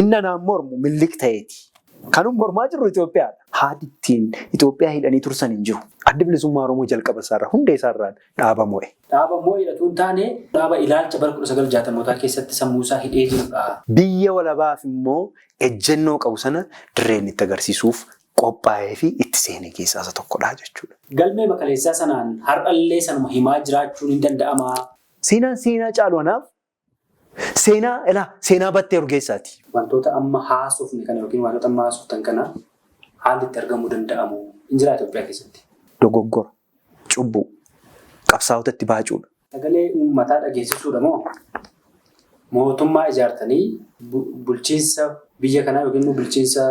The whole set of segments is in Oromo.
Inni anaan mormu Minilik ta'eeti. Kanum mormaa jirru Itoophiyaadha. Haadi ittiin Itoophiyaa hidhanii tursan hin jiru. Addi Bilisummaa Oromoo jalqaba isaarraa hundee isaarraan dhaaba mo'e. Dhaaba mo'edha utuu hin taane dhaaba ilaalcha bara 1960mootaa keessatti sammuusaa hidhee jirudha. Biyya walabaaf immoo ejjennoo qabu sana dirreen itti agarsiisuuf qophaa'ee fi itti seene keessaa isa tokkodha jechuudha. Galmee makaleessaa sanaan har'allee sanuma himaa jiraachuun hin danda'amaa? Seenaan seenaa caalu anaaf seenaa ilaa seenaa Battee Urgeessaati. Wantoota amma haasofne kana yookiin wantoota amma haasoftan kana haalli itti argamuu danda'amu hin jiraa Itoophiyaa keessatti? Dogoggora, cubbuu, qabsaa'ota itti baacuudha. Sagalee uummataa dhageessisuudha moo mootummaa ijaartanii bulchiinsa biyya kanaa yookiin immoo bulchiinsa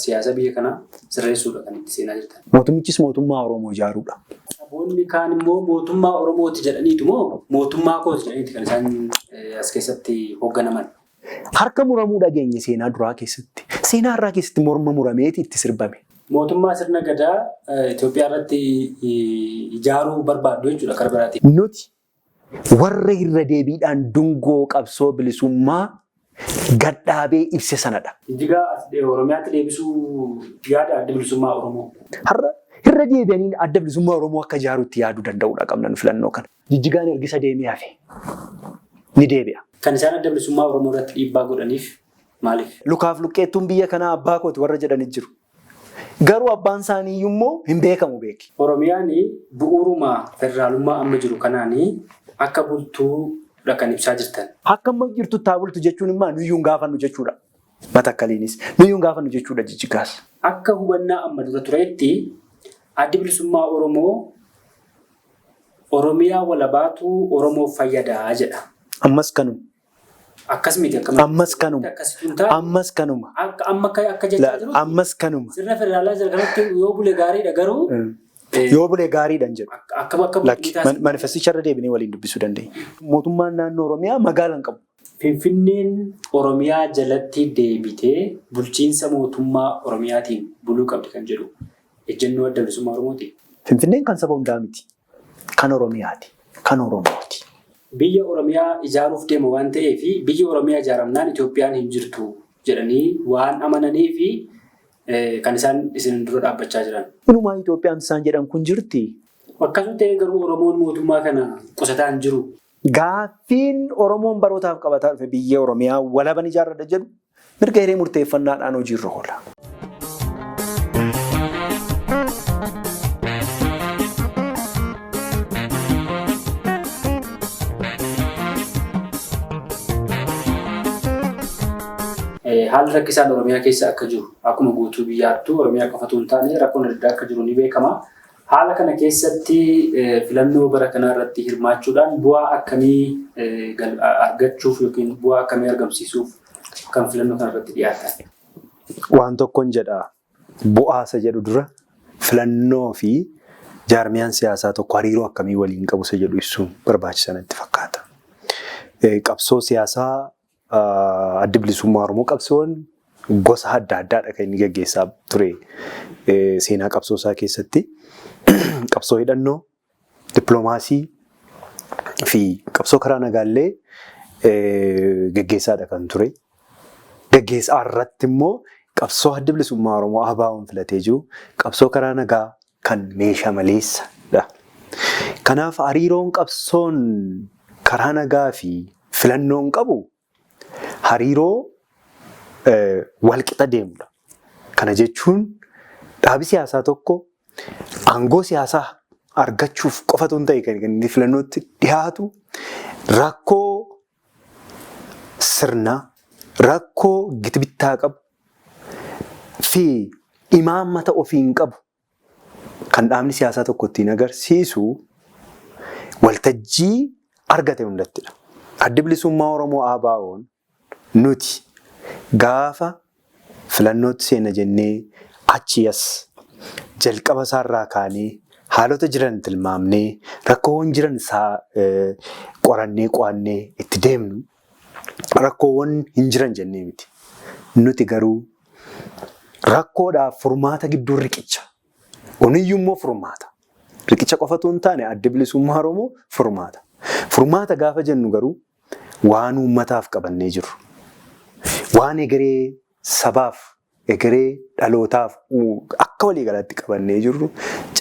siyaasaa biyya kanaa sirreessuudha kan itti seenaa jirtan? Mootummichis mootummaa Oromoo ijaaruudha. Saboonni kaan immoo mootummaa Oromooti jedhaniitu moo mootummaa kooti jedhaniiti kan isaan as keessatti hoogganaman? Harka muramuu dhageenye seenaa duraa keessatti. Seenaa har'aa keessatti morma murameeti itti sirbame. Mootummaa sirna gadaa Itoophiyaa irratti ijaaruu barbaaddu jechuudha karaa biraatiin. Nuti warra irra deebiidhaan dungoo qabsoo bilisummaa gadhaabee ibse sanadha. Jijjigaa as Oromiyaatti deebisuu yaada Adda Bilisummaa Oromoo. Har'a irra deebi'anii Adda Bilisummaa Oromoo akka ijaaruutti yaaduu danda'uudha qabna nu filannoo kana. Jijjigaan ergisa deemee hafe ni deebi'a. Kan isaan Adda Bilisummaa Oromoo irratti dhiibbaa godhaniif maaliif? Lukaaf luqqeettuun biyya kanaa abbaa kooti warra jedhani jiru. Garuu abbaan isaanii iyyuu immoo hin beekamu beeki. Oromiyaan bu'uuruma federaalummaa amma jiru kanaan akka bultuudha kan ibsaa jirtan. Akka amma jirtutti haa bultu jechuun immoo nuyyuu hin gaafannu jechuudha. Matakkaliinis nuyyuu hin gaafannu jechuudha Jijjigaas. Akka hubannaa amma dura tureetti Addi Bilisummaa Oromoo Oromiyaa walabaatu Oromoof fayyada jedha. Ammas kanuma. Akkas miti akka Ammas kanuma. Akkasitu hin taane. Ammas kanuma. Akka amma akka akka jechaa jirutti. Ammas kanuma. Sirna federaalaa jira kanatti yoo bule gaariidha garuu. Yoo bule gaariidha hin jedhu. Akkam akka Lakki manifesticha irra deebinee waliin dubbisuu dandeenya. Mootummaan naannoo Oromiyaa magaala hin qabu. Finfinneen Oromiyaa jalatti deebitee bulchiinsa mootummaa Oromiyaatiin buluu qabdi kan jedhu ejjennoo Adda Bilisummaa Oromooti. Finfinneen kan saba hundaa miti. Kan Oromiyaati. Kan Oromooti. Biyya Oromiyaa ijaaruuf deema waan ta'eef biyyi Oromiyaa ijaaramnaan Itoophiyaan hin jirtu jedhanii waan amananiif kan isaan isin dura dhaabbachaa jiran. Inumaa Itoophiyaan isaan jedhan kun jirti. Akkasuma ta'ee garuu Oromoon mootummaa kana qusataa hin jiru. Gaaffiin Oromoon barootaaf qabataa dhufe biyya Oromiyaa walaban ijaarradha jedhu mirga hiree murteeffannaadhaan hojiirra oola. Haalli rakkisaan Oromiyaa keessa akka jiru akkuma guutuu biyyaattuu Oromiyaa qofatu hin taane rakkoon adda addaa akka jiru ni beekama. Haala kana keessatti filannoo bara kanaa irratti hirmaachuudhaan bu'aa akkamii argachuuf yookiin bu'aa akkamii argamsiisuuf kan filannoo kana irratti dhiyaatan? Waan tokkon jedha bu'aa isa jedhu dura filannoo fi jaarmiyaan siyaasaa tokko hariiroo akkamii waliin qabu isa jedhu ibsuun barbaachisaa natti fakkaata. Qabsoo siyaasaa Addi Bilisummaa Oromoo qabsoon gosa adda addaadha kan inni gaggeessaa ture seenaa qabsoo isaa keessatti. Qabsoo hidhannoo, dippiloomaasii fi qabsoo karaa nagaallee gaggeessaadha kan ture. Gaggeessaa irratti immoo qabsoo Addi Bilisummaa Oromoo ABO'n filatee jiru qabsoo karaa nagaa kan meesha maleessa dha. Kanaaf hariiroon qabsoon karaa nagaa fi filannoon qabu hariiroo walqixa deemudha. Kana jechuun dhaabi siyaasaa tokko aangoo siyaasaa argachuuf qofa otoo hin ta'e kan inni filannootti dhiyaatu rakkoo sirnaa, rakkoo gitbittaa qabu fi imaammata ofiin qabu kan dhaabni siyaasaa tokko ittiin agarsiisu waltajjii argate hundattidha. Addi Bilisummaa Oromoo ABO'n nuti gaafa filannootti seenna jennee achii as jalqaba isaarraa kaanee haalota jiran tilmaamnee rakkoowwan jiran qorannee qo'annee itti deemnu rakkoowwan hin jiran jennee miti. Nuti garuu rakkoodhaaf furmaata gidduu riqicha. Uniyyuu immoo furmaata. Riqicha qofatu hin taane Addi Bilisummaa Oromoo furmaata. Furmaata gaafa jennu garuu waan uummataaf qabannee jirru. Waan egeree sabaaf, egeree dhalootaaf akka waliigalaatti qabannee jirru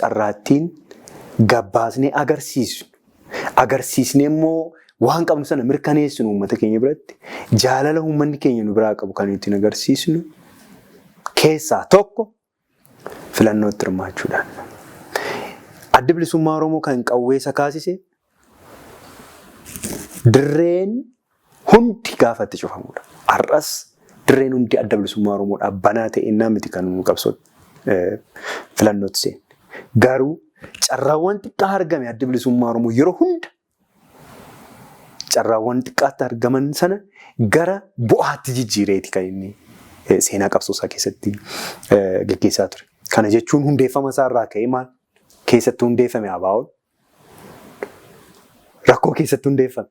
carraattiin gabbaasnee agarsiisnu. Agarsiisnee immoo waan qabnu sana mirkaneessinu uummata keenya biratti jaalala uummanni keenya nu biraa qabu kan ittiin agarsiisnu keessaa tokko filannootti hirmaachuudhaan. Addi Bilisummaa Oromoo kan qawwee isa kaasise dirreen hundi gaafa itti cufamudha. Har'as dirreen hundi Adda Bilisummaa Oromoodhaaf banaa ta'e miti kan nu qabsoo filannootti seenne. Garuu carraawwan xiqqaa argame Adda Bilisummaa Oromoo yeroo hunda carraawwan xiqqaatti argaman sana gara bu'aatti jijjiireeti kan inni seenaa qabsoo isaa keessatti gaggeessaa ture. Kana jechuun hundeeffama isaa irraa ka'ee maal keessatti hundeeffame ABO'n rakkoo keessatti hundeeffame,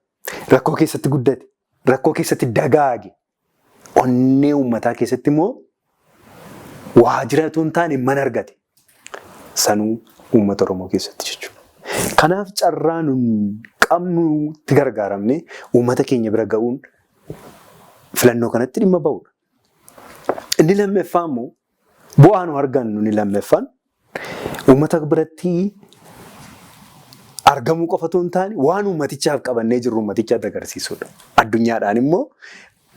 rakkoo keessatti guddate, rakkoo keessatti dagaage, onnee uummataa keessatti immoo waajjira otoo hin taane mana argate. Sanuu uummata Oromoo keessatti jechuudha. Kanaaf carraa nun qabnutti gargaaramne uummata keenya bira ga'uun filannoo kanatti dhimma ba'uudha. Inni lammaffaa immoo bu'aa nu argannu inni lammaffaan uummata biratti argamuu qofa otoo hin taane waan uummatichaaf qabannee jirru uummatichaatti agarsiisuudha. Addunyaadhaan immoo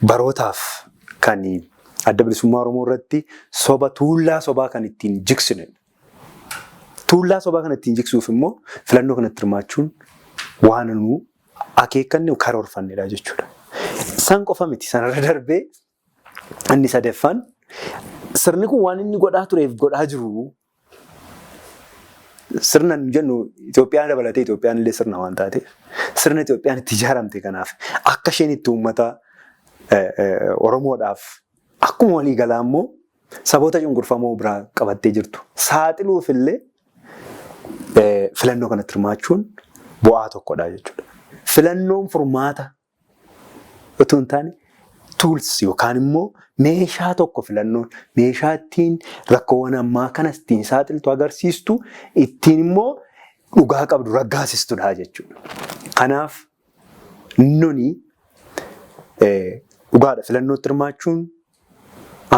barootaaf kan Adda Bilisummaa Oromoo irratti soba tuullaa sobaa kan ittiin jigsinedha. Tuullaa sobaa kan ittiin jigsuuf immoo filannoo kanatti hirmaachuun waan nu akeekkanne karoorfannedha jechuudha. San qofa miti, sanarra darbee inni sadaffaan sirni kun waan inni godhaa tureef godhaa jiru sirna jennu Itoophiyaan dabalatee Itoophiyaan illee sirna waan taateef sirna Itoophiyaan itti ijaaramte kanaaf akka isheen itti uummata Oromoodhaaf akkuma waliigalaa immoo saboota cunqurfamoo biraa qabattee jirtu saaxiluuf illee filannoo kanatti hirmaachuun bu'aa tokkodha jechuudha. Filannoon furmaata otoo hin taane tools yookaan immoo meeshaa tokko, filannoon meeshaa ittiin rakkoowwan ammaa kana ittiin saaxiltu, agarsiistu, ittiin immoo dhugaa qabdu raggaasistudha jechuudha. Kanaaf nuni dhugaadha filannootti hirmaachuun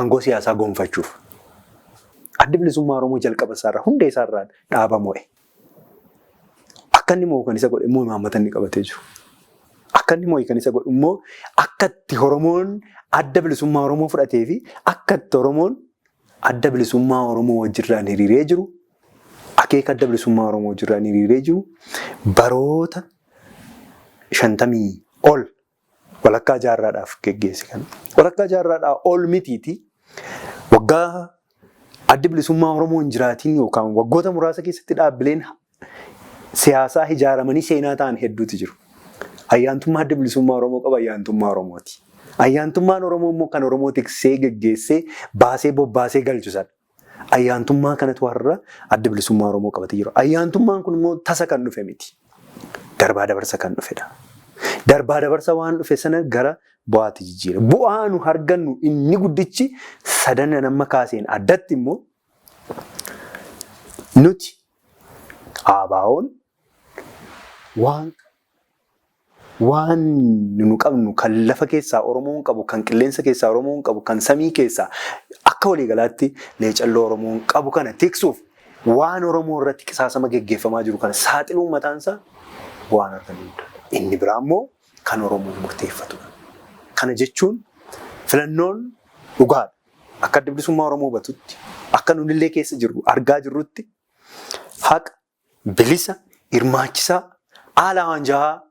aangoo siyaasaa gonfachuuf. Addi Bilisummaa Oromoo jalqaba isaarraa hundee isaarraa dhaaba mo'e. Akka inni mo'u kan isa godhe immoo imaammata inni qabatee jiru. Akka inni mo'e kan isa godhu immoo akka itti Oromoon Adda Bilisummaa Oromoo fudhatee fi akka itti Oromoon Adda Bilisummaa Oromoo wajjirraan hiriiree jiru, akeeka Adda Bilisummaa Oromoo wajjirraan hiriiree jiru baroota 50 ol walakkaa jaarraadhaaf geggeesse kana. Walakkaa jaarraadhaa ol mitiiti, waggaa Addi Bilisummaa Oromoo hin jiraatiin yookaan waggoota muraasa keessatti dhaabbileen siyaasaa ijaaramanii seenaa ta'an hedduutu jiru. Ayyaantummaa Adda Bilisummaa Oromoo qaba ayyaantummaa Oromooti. Ayyaantummaan Oromoo immoo kan Oromoo tiksee geggeessee baasee bobbaasee galchu sana. Ayyaantummaa kanatu har'a Adda Bilisummaa Oromoo qabatee jiru. Ayyaantummaan kun immoo tasa kan dhufe miti. Darbaa dabarsa kan dhufedha. Darbaa dabarsa waan dhufe sana gara bu'aatti jijjiira. Bu'aa nu argannu inni guddichi sadan amma kaaseen addatti immoo nuti ABO'n waan nu qabnu kan lafa keessaa Oromoon qabu, kan qilleensa keessaa Oromoon qabu, kan samii keessaa akka waliigalaatti leecalloo Oromoon qabu kana tiksuuf waan Oromoo irratti qisaasama geggeeffamaa jiru kana saaxiluun mataansaa bu'aan argannu guddaadha. Inni biraa immoo kan Oromoon murteeffatudha. Kana jechuun filannoon dhugaadha. Akka Adda Bilisummaa Oromoo hubatutti, akka nunillee keessa jirru argaa jirrutti haqa, bilisa, hirmaachisaa, haala waanjahaa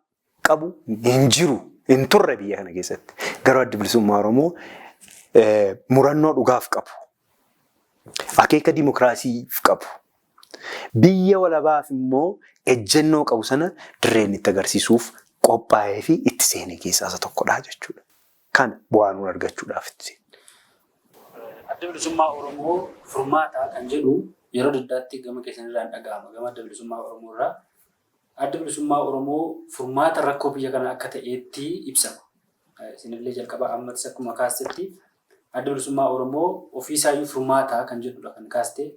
qabu hin jiru, hin turre biyya kana keessatti. Garuu Adda Bilisummaa Oromoo murannoo dhugaaf qabu, akeeka dimokiraasiif qabu, biyya walabaaf immoo ejjennoo qabu sana dirreen itti agarsiisuuf qophaa'ee fi itti seene keessaa isa tokkodha jechuudha. Kana bu'aa nuun argachuudhaaf itti seene. Adda Bilisummaa Oromoo furmaata kan jedhu yeroo adda addaatti gama keessan irraa hin dhaga'ama. Gama Adda Bilisummaa Oromoo irraa Adda Bilisummaa Oromoo furmaata rakkoo biyya kanaa akka ta'eetti ibsama. Isinillee jalqaba ammatis akkuma kaastetti Adda Bilisummaa Oromoo ofiisaayyuu furmaata kan jedhudha kan kaaste.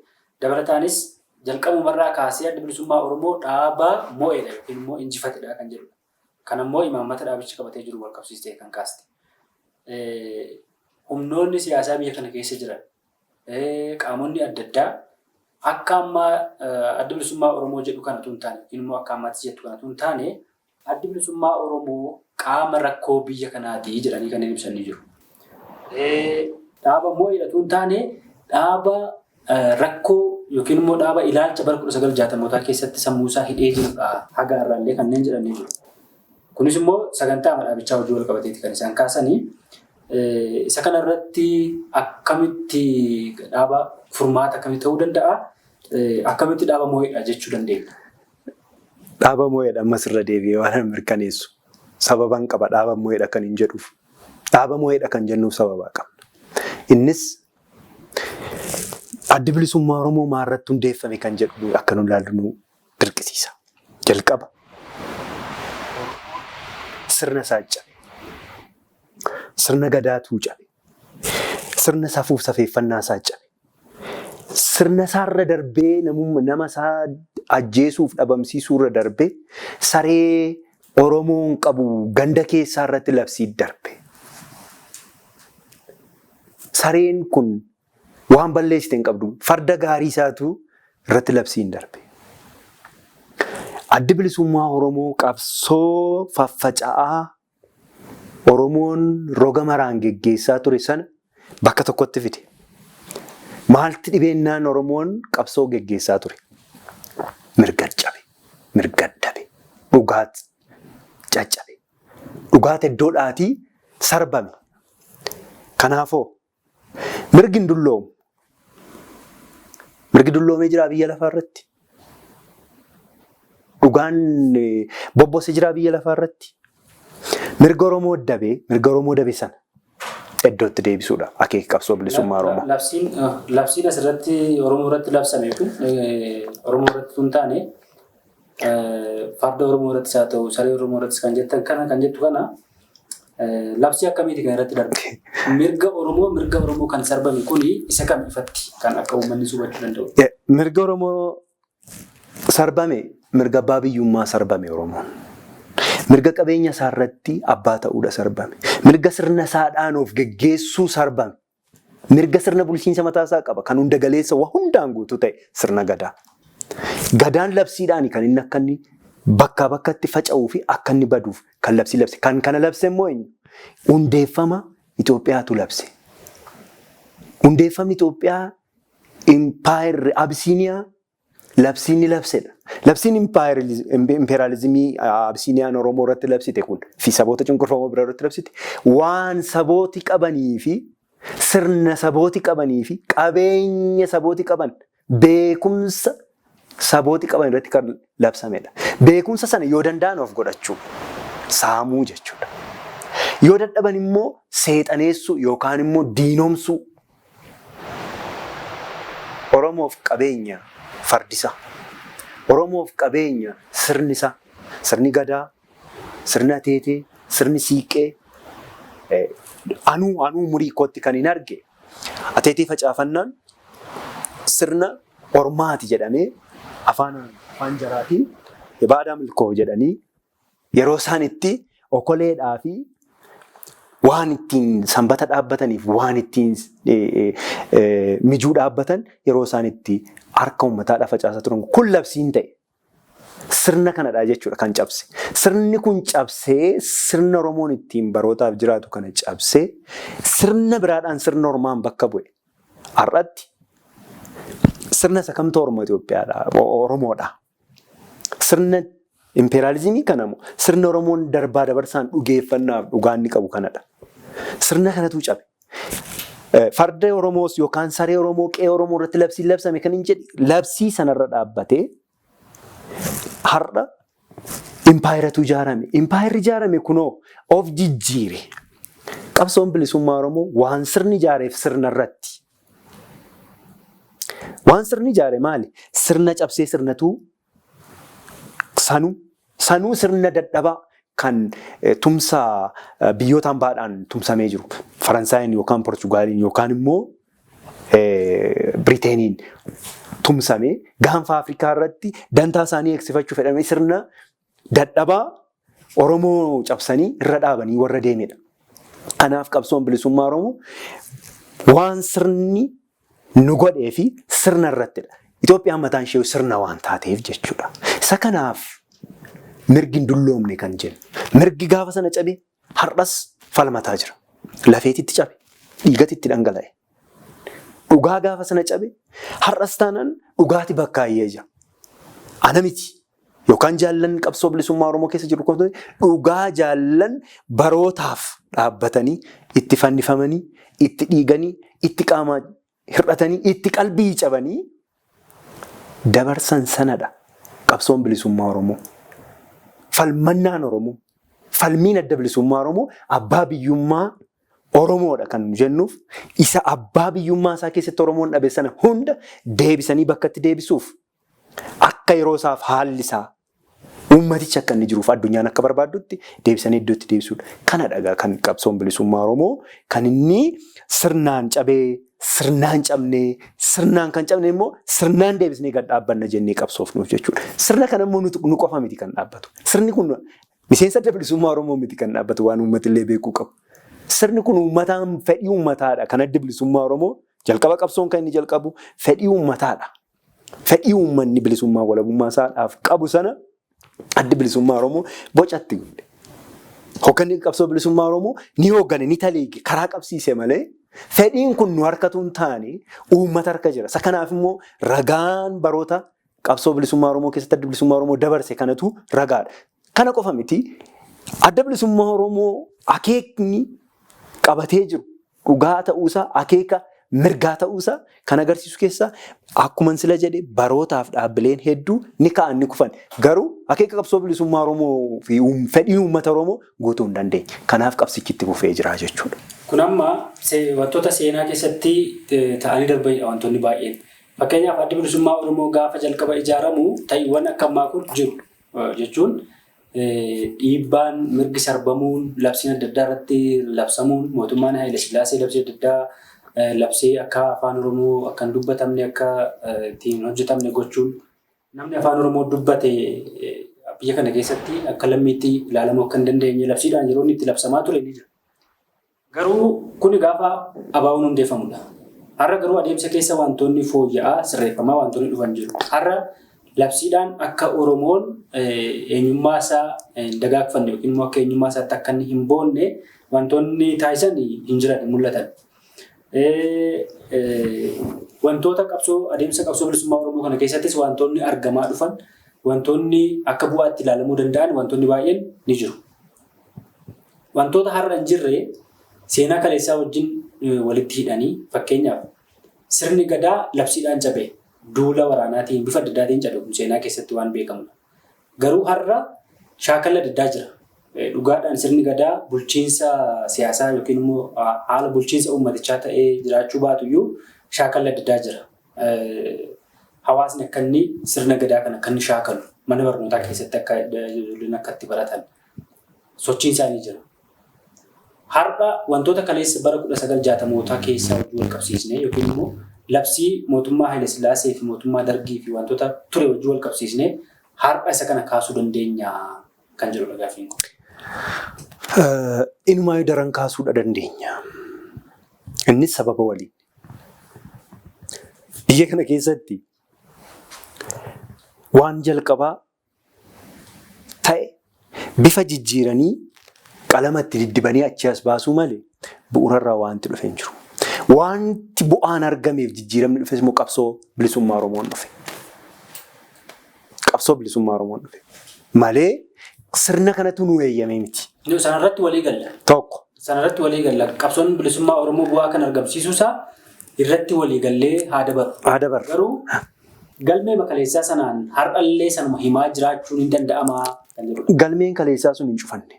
Dabalataanis jalqabumarraa kaasee Adda Bilisummaa Oromoo dhaaba mo'edha yookiin immoo injifatedha kan jedhudha. Kan ammoo imaammata dhaabichi qabatee jiru wal qabsiistee kan kaaste. Humnoonni siyaasaa biyya kana keessa jiran, qaamonni adda addaa akka ammaa Adda Bilisummaa Oromoo jedhu kana utuu hin taane, yookiin immoo akka ammaatti jettu kana utuu hin taane, Addi Bilisummaa Oromoo qaama rakkoo biyya kanaati jedhanii kanneen ibsan ni jiru. Dhaaba moo'edha utuu hin taane, dhaaba rakkoo yookiin immoo dhaaba ilaalcha bara 1960mootaa keessatti sammuusaa hidhee jirudha haga har'aallee kanneen jedhan ni jiru. Kunis immoo sagantaa dhaabichaa hojii wal qabateeti kan isaan kaasanii. Isa kana irratti akkamitti dhaaba furmaata akkamii ta'uu danda'a? Akkamitti dhaaba moo'edha jechuu dandeenya? Dhaaba moo'edha ammas irra deebi'ee waan mirkaneessu. Sababan qaba dhaaba moo'edha kan hin jedhuuf. Dhaaba moo'edha kan jennuuf sababaa qabna. Innis Addi Bilisummaa Oromoo maalirratti hundeeffame kan jedhu akka nu ilaallu nu dirqisiisa. Jalqaba sirna isaa cabe. Sirna gadaatuu cabe. Sirna safuuf safeeffannaa isaa cabe. Sirna isaarra darbee nama isaa ajjeesuuf dhabamsiisuurra darbee saree Oromoon qabu ganda keessaa irratti labsii darbe. Sareen kun waan balleessite hin qabdu. Farda gaarii isaatu irratti labsiin darbe. Addi Bilisummaa Oromoo qabsoo faffaca'aa Oromoon roga maraan geggeessaa ture sana bakka tokkotti fide. Maalti dhibeennaan Oromoon qabsoo geggeessaa ture? Mirga cabe, mirga dabe, dhugaat caccabe, dhugaat iddoodhaatii sarbame. Kanaafoo mirgi hin dulloomu. Mirgi dulloomee jiraa biyya lafaa irratti? Dhugaan bobbose jiraa biyya lafaa irratti? Mirga Oromoo dabee, mirga Oromoo dabe sana iddootti deebisuudha akeeka qabsoo bilisummaa Oromoo. Labsiin asirratti Oromoo irratti labsame kun Oromoo irratti tun taane, farda Oromoo irrattis haa ta'u, saree Oromoo irrattis kan jettan kana, kan jettu kana, labsii akkamiiti kan irratti darbe? Mirga Oromoo kan sarbame kuni isa kam ifatti kan akka uummanni hubachuu danda'u? Mirga Oromoo sarbame, mirga abbaa biyyummaa sarbame Oromoon. Mirga qabeenya isaa irratti abbaa ta'uudha sarbame. Mirga sirna isaadhaan of geggeessuu sarbame. Mirga sirna bulchiinsa mataa isaa qaba. Kan hunda galeessa, waa hundaan guutuu ta'e, sirna gadaa. Gadaan labsiidhaan kan inni akka inni bakkaa bakkatti faca'uu fi akka inni baduuf kan labsii labse. Kan kana labse immoo eenyu? Hundeeffama Itoophiyaatu labse. Hundeeffamni Itoophiyaa impaayerri Abisiiniyaa labsii inni labsedha. Labsiin impeeraalizimii Abisiiniyaan Oromoo irratti labsite kun fi saboota cunqurfamoo biraa irratti labsite, waan sabooti qabanii fi sirna sabooti qabanii fi qabeenya sabooti qaban, beekumsa sabooti qaban irratti kan labsamedha. Beekumsa sana yoo danda'an of godhachuu, saamuu jechuudha. Yoo dadhaban immoo seexaneessuu yookaan immoo diinomsuu. Oromoof qabeenya fardisa. Oromoof qabeenya sirni isaa. Sirni gadaa, sirni ateetee, sirni siiqqee. Anuu umurii kootti kan hin arge, ateetee facaafannaan sirna ormaati jedhamee afaan jaraatiin ibaadaa milkoo jedhanii yeroo isaan itti okoleedhaa fi waan ittiin sanbata dhaabbataniif waan ittiin mijuu dhaabbatan yeroo isaan itti harka uummataadhaa facaasaa turan kun labsiin ta'e. Sirna kanadha jechuudha kan cabse. Sirni kun cabsee, sirna Oromoon ittiin barootaaf jiraatu kana cabsee, sirna biraadhaan, sirna Ormaan bakka bu'e. Har'atti sirna isa kamtu Oromoo Itoophiyaadha, Oromoodha? Sirna impeeraalizimii kana moo sirna Oromoon darbaa dabarsaan dhugeeffannaaf dhugaa inni qabu kanadha? Sirna kanatu cabe. Farda Oromoos yookaan saree Oromoo qe'ee Oromoo irratti labsiin labsame kan hin jedhe, labsii sanarra dhaabbatee har'a impaayiratu ijaarame. Impaayirri ijaarame kunoo of jijjiire. Qabsoon bilisummaa Oromoo waan sirni ijaareef sirna irratti. Waan sirni ijaare maali? Sirna cabsee, sirnatuu sanuu sirna dadhabaa kan tumsa biyyoota hambaadhaan tumsamee jiru. Faransaayiin yookaan Portugaaliin yookaan immoo Biriteeniin tumsamee gaanfa Afrikaa irratti dantaa isaanii eegsifachuu fedhamee sirna dadhabaa Oromoo cabsanii irra dhaabanii warra deemedha. Kanaaf qabsoon bilisummaa Oromoo waan sirni nu godhee fi sirna irrattidha. Itoophiyaan mataan ishee sirna waan taateef jechuudha. Isa kanaaf mirgi hin dulloomne kan jennu. Mirgi gaafa sana cabe har'as falmataa jira. Lafeetitti cabe, dhiigati itti dhangala'e. Dhugaa gaafa sana cabe har'as taanaan dhugaati bakkaayyee jira. Ana miti yookaan jaallan qabsoo bilisummaa Oromoo keessa jiru kun dhugaa jaallan barootaaf dhaabbatanii itti fannifamanii, itti dhiiganii, itti qaamaa hir'atanii, itti qalbii cabanii dabarsan sanadha qabsoon bilisummaa Oromoo. Falmannaan Oromoo, falmiin adda bilisummaa Oromoo abbaa biyyummaa Oromoodha kan jennuuf isa abbaa biyyummaa isaa keessatti Oromoon dhabe sana hunda deebisanii bakkatti deebisuuf akka yeroo isaaf haalli isaa uummatichi akka inni jiruuf addunyaan akka barbaaddutti deebisanii iddootti deebisuudha. Kana dhagaa kan qabsoon bilisummaa Oromoo kan inni sirnaan cabee, sirnaan cabnee, sirnaan kan cabne immoo sirnaan deebisnee gad dhaabbanna jennee qabsoofnuuf jechuudha. Sirna kana immoo nu qofa miti kan dhaabbatu. Sirni kun miseensa adda bilisummaa Oromoo miti kan dhaabbatu waan uummatillee beekuu qabu. Sirni kun uummataan fedhii uummataadha. Kan adda bilisummaa Oromoo jalqaba qabsoon kan inni jalqabu fedhii uummataadha. Fedhii uummanni bilisummaa walabummaa isaadhaaf qabu sana addi bilisummaa Oromoo bocatti godhe. Hoogganni qabsoo bilisummaa Oromoo ni hooggane, ni taliige, karaa qabsiise malee fedhiin kun nu harkatu hin taane uummata harka jira. Isa kanaaf immoo ragaan baroota qabsoo bilisummaa Oromoo keessatti addi bilisummaa Oromoo dabarse kanatu ragaadha. Kana qofa miti adda bilisummaa Oromoo akeekni qabatee jiru dhugaa ta'uusaa akeeka mirgaa ta'uusaa kan agarsiisu keessaa akkuman sila jedhe barootaaf dhaabbileen hedduu ni ka'an ni kufan. Garuu akeeka qabsoo bilisummaa Oromoo fi fedhii uummata Oromoo guutuu hin dandeenye. Kanaaf qabsichi itti fufee jira jechuudha. Kun amma wantoota seenaa keessatti ta'anii darbanidha wantoonni baay'een. Fakkeenyaaf addi bilisummaa Oromoo gaafa jalqaba ijaaramu ta'iiwwan akka ammaa kun jiru jechuun dhiibbaan mirgi sarbamuun labsiin adda addaa irratti labsamuun mootummaan Haayile Sillaasee labsii adda addaa labsee akka afaan Oromoo akka hin dubbatamne akka ittiin hin hojjetamne gochuun namni afaan Oromoo dubbate biyya kana keessatti akka lammiitti ilaalamuu akka hin dandeenye labsiidhaan yeroo inni itti labsamaa ture ni jira. Garuu kuni gaafa ABO'n hundeeffamudha. Har'a garuu adeemsa keessa wantoonni fooyya'aa sirreeffamaa wantoonni dhufan jiru. Har'a labsiidhaan akka Oromoon eenyummaa isaa hin dagaagfanne yookiin immoo akka eenyummaa isaatti akka inni hin boonne wantoonni taasisan hin jiran hin mul'atan. Wantoota qabsoo adeemsa qabsoo bilisummaa Oromoo kana keessattis wantoonni argamaa dhufan wantoonni akka bu'aatti ilaalamuu danda'an wantoonni baay'een ni jiru. Wantoota har'a hin jirre seenaa kaleessaa wajjin walitti hidhanii fakkeenyaaf sirni gadaa labsiidhaan cabe duula waraanaatiin bifa adda addaatiin cabe kun seenaa keessatti waan beekamudha. Garuu har'a shaakalli adda addaa jira. Dhugaadhaan sirni gadaa bulchiinsa siyaasaa yookiin immoo haala bulchiinsa uummatichaa ta'ee jiraachuu baatuyyuu shaakalli adda addaa jira. Hawaasni akka inni sirna gadaa kana akka inni shaakalu mana barnootaa keessatti akka ijoolleen akka itti baratan sochiin isaanii jira. Har'a wantoota kaleessa bara 1960mootaa keessaa wajjin wal qabsiisnee yookiin immoo labsii mootummaa Haayile Sillaasee fi mootummaa Dargii fi wantoota ture wajjin wal qabsiisnee har'a isa kana kaasuu dandeenya kan jedhudha gaaffiin kun. Inumaayyuu daran kaasuudha dandeenya. Innis sababa waliin. Biyya kana keessatti waan jalqabaa ta'e bifa jijjiiranii qalama itti diddibanii achii as baasuu malee bu'uurarraa wanti dhufe hin jiru. Wanti bu'aan argameef jijjiiramni dhufes immoo qabsoo bilisummaa Oromoon dhufe. Qabsoo bilisummaa Oromoon dhufe. Malee sirna kanatu nu eeyyamee miti. Sanarratti walii galla. Tokko. Sanarratti walii galla. Qabsoon bilisummaa Oromoo bu'aa kan argamsiisuu isaa irratti walii gallee haa dabarru. Haa dabarru. Garuu galmee kaleessaa sanaan har'allee sanuma himaa jiraachuun hin danda'amaa kan jedhudha. Galmeen kaleessaa sun hin cufanne.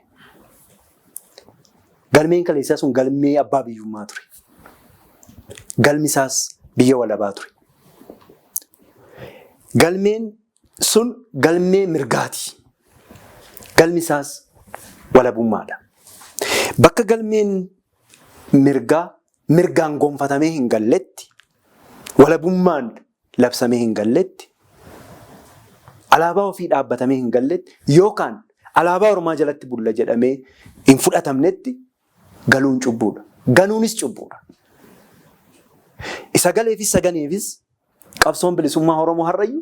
Galmeen kaleessaa sun galmee abbaa biyyummaa ture. Galmi isaas biyya walabaa ture. Galmeen sun galmee mirgaati. Galmi isaas walabummaadha. Bakka galmeen mirgaa mirgaan gonfatamee hin galletti, walabummaan labsamee hin galletti, alaabaa ofii dhaabbatamee hin galletti yookaan alaabaa ormaa jalatti bulla jedhamee hin fudhatamnetti Galuun cubbuudha. Ganuunis cubbuudha. Isa galeefis isa ganeefis qabsoon bilisummaa Oromoo har'ayyuu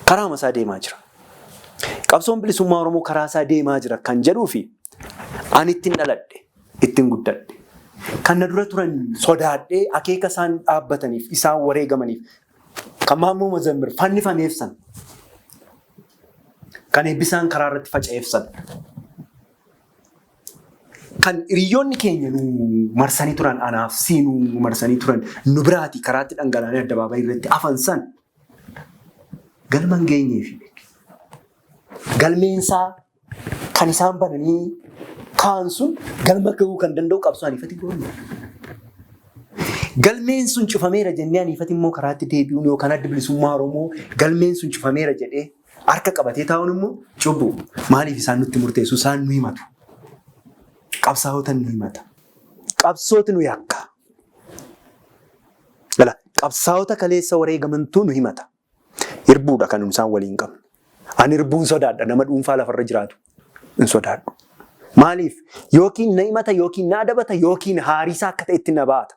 karaa isaa deemaa jira. Qabsoon bilisummaa Oromoo karaa isaa deemaa jira kan jedhuu fi ani ittiin dhaladhe, ittiin guddadhe. Kan na dura turan sodaadhee akeeka isaan dhaabbataniif, isaan wareegamaniif, kan Maammoo Mazammir fannifameef sana, kan eebbisaan karaa irratti faca'eef sana, kan hiriyoonni keenya nu marsanii turan, anaaf sii nu marsanii turan, nu biraatii karaatti dhangala'anii addabaabayii irratti hafan san galma hin geenyeefi. Galmeensaa kan isaan bananii kaan sun galma gahuu kan danda'u qabsoo aniifati goonu. Galmeen sun cufameera jennee aniifati immoo karaatti deebi'uun yookaan Addi Bilisummaa Oromoo galmeen sun cufameera jedhee harka qabatee taa'uun immoo cubbuu. Maaliif isaan nutti murteessu? Isaan nu himatu. Qabsaa'ota nu himata. Qabsooti nu yakka. Gala qabsaa'ota kaleessa wareegamantuu nu himata. Hirbuudha kan isaan waliin qabnu. Ani hirbuun sodaadha, nama dhuunfaa lafarra jiraatu hin sodaadhu. Maaliif? Yookiin na himata, yookiin na adabata, yookiin haarisaa akka ta'etti na baata.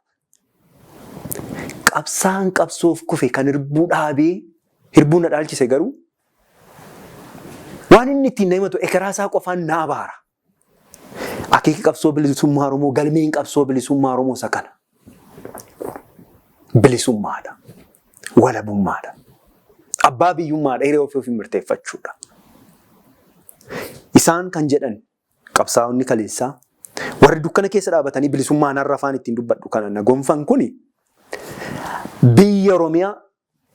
Qabsaan qabsoof kufe kan hirbuu dhaabee hirbuu na dhaalchise garuu waan inni ittiin na himatu ekeraa isaa qofaan na abaara. Akeeki qabsoo bilisummaa Oromoo, galmeen qabsoo bilisummaa Oromoo isa kana. Bilisummaadha. Walabummaadha. Abbaa biyyummaadha. Hiree ofii ofii murteeffachuudha. Isaan kan jedhan qabsaa'onni kaleessaa warri dukkana keessa dhaabatanii bilisummaan har'a afaan ittiin dubbadhu kana na gonfan kuni biyya Oromiyaa,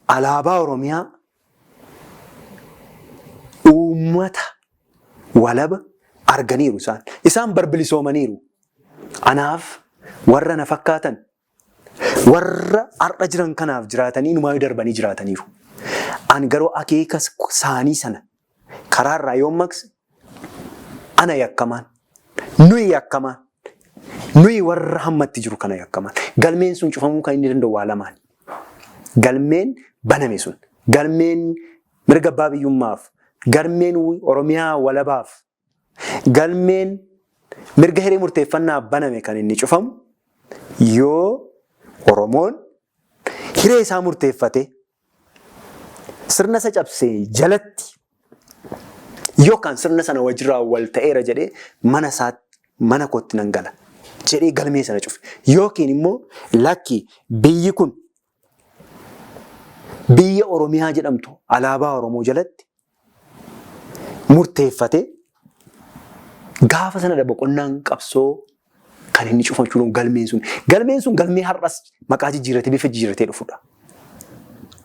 alaabaa Oromiyaa, uummata walaba arganiiru isaan. Isaan barbilisoomaniiru. Anaaf warra na fakkaatan, warra har'a jiran kanaaf jiraatanii inumaayyuu darbanii jiraataniiru. Ani garuu akeeka saanii sana karaarraa yoon maqse ana yakkamaan, nuyi yakkamaan, nuyi warra hammatti jiru kana yakkamaan. Galmeen sun cufamuu kan inni danda'u waa lamaan. Galmeen baname sun, galmeen mirga abbaa biyyummaaf, galmeen Oromiyaa walabaaf, galmeen mirga hiree murteeffannaaf baname kan inni cufamu yoo Oromoon hiree isaa murteeffate sirna isa cabsee jalatti yookaan sirna sana wajjirraa wal ta'eera jedhee mana isaatti mana kootti nan gala jedhee galmee sana cufe. Yookiin immoo lakki, biyyi kun biyya Oromiyaa jedhamtu alaabaa Oromoo jalatti murteeffate, gaafa sanadha boqonnaan qabsoo kan inni cufachuu galmeen sun. Galmeen sun galmee har'as maqaa jijjiirratee bifa jijjiirratee dhufudha.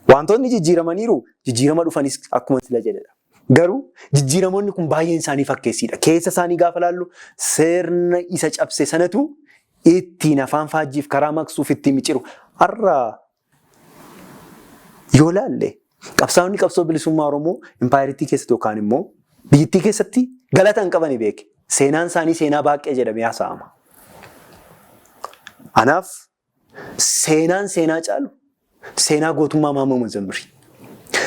Wantoonni jijjiiramaniiru, jijjiirama dhufanis akkuma sila jedhedha. Garuu jijjiiramoonni kun baay'een isaanii fakkeessiidha. Keessa isaanii gaafa laallu sirna isa cabse sanatu ittiin afaan faajjiif karaa maqsuuf ittiin micciru. Har'a yoo laalle qabsaa'onni qabsoo bilisummaa Oromoo impaayeritii keessatti yookaan immoo biyyattii keessatti galata hin qabani beeke. Seenaan isaanii seenaa baaqee jedhamee haasa'ama. Anaaf seenaan seenaa caalu seenaa gootummaa Maammoo Mazammiri.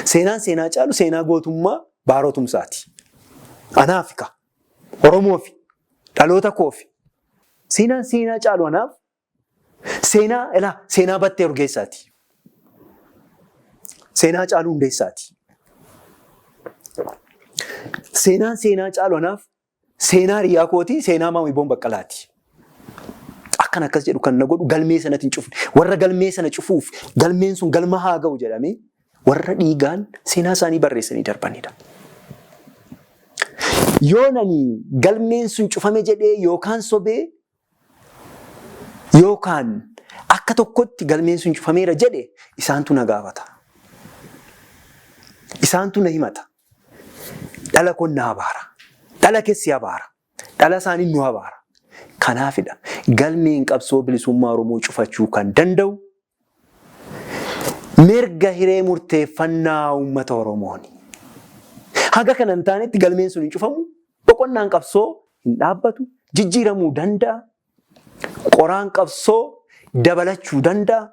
Seenaan seenaa caalu seenaa gootummaa Baaroo Tumsaati. Anaaf ka Oromoofi dhaloota koofi seenaan seenaa caalu anaaf seenaa ilaa seenaa Battee Urgeessaati. Seenaa Hacaaluu Hundeessaati. Seenaan seenaa caalu anaaf seenaa hiriyaa kootii, seenaa Maamiboon Baqqalaati. Akkan akkas jedhu kan na godhu galmee sanatti hin cufne. Warra galmee sana cufuuf galmeen sun galma haa ga'u jedhamee warra dhiigaan seenaa isaanii barreessanii darbanidha. Yoo nani galmeen sun cufame jedhee yookaan sobee yookaan akka tokkotti galmeen sun cufameera jedhe, isaantu na gaafata. Isaantu na himata. Dhala kun na abaara. Dhala keessi abaara. Dhala isaanii nu abaara. Kanaafidha galmeen qabsoo bilisummaa Oromoo cufachuu kan danda'u mirga hiree murteeffannaa uummata Oromooni. Haga kana hin taanetti galmeen sun hin cufamu, boqonnaan qabsoo hin dhaabbatu, jijjiiramuu danda'a, qoraan qabsoo dabalachuu danda'a,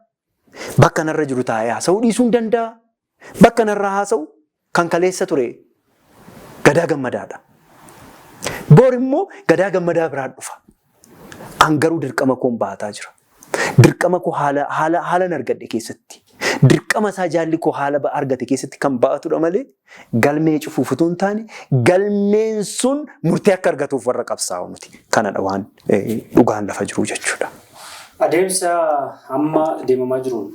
bakka narra jiru taa'ee haasa'uu dhiisuu hin danda'a, bakka narraa haasa'u kan kaleessa ture Gadaa Gammadaadha. Bor immoo Gadaa Gammadaa biraa dhufa. An garuu dirqama koon baataa jira. Dirqama koo haala haala haalan argadhe keessatti. Dirqama isaa jaalli koo haala argate keessatti kan ba'atudha malee galmee cufuuf utuu hin taane galmeen sun murtee akka argatuuf warra qabsaa'u miti. Kanadha waan dhugaan lafa jiru jechuudha. Adeemsa amma deemamaa jiruun,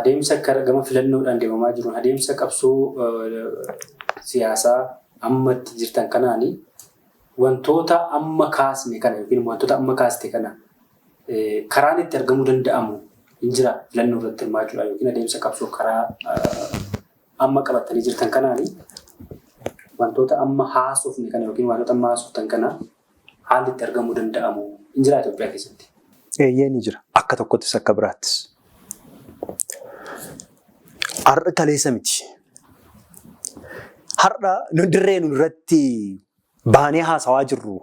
adeemsa gama filannoodhaan deemamaa jiruun, adeemsa qabsoo siyaasaa amma itti jirtan kanaani wantoota amma kaasne kana yookiin wantoota amma kaaste kana karaan itti argamuu danda'amu hin jira filannoo irratti hirmaachuudhaan yookiin adeemsa qabsoo karaa amma qabattanii jirtan kanaani wantoota amma haasofne kana yookiin wantoota amma haasoftan kana haalli itti argamuu danda'amu hin jira Itoophiyaa keessatti? Eeyyee, ni jira. Akka tokkottis akka biraattis. Har'a kaleessa miti. Har'a nu dirree nu irratti baanee haasawaa jirru,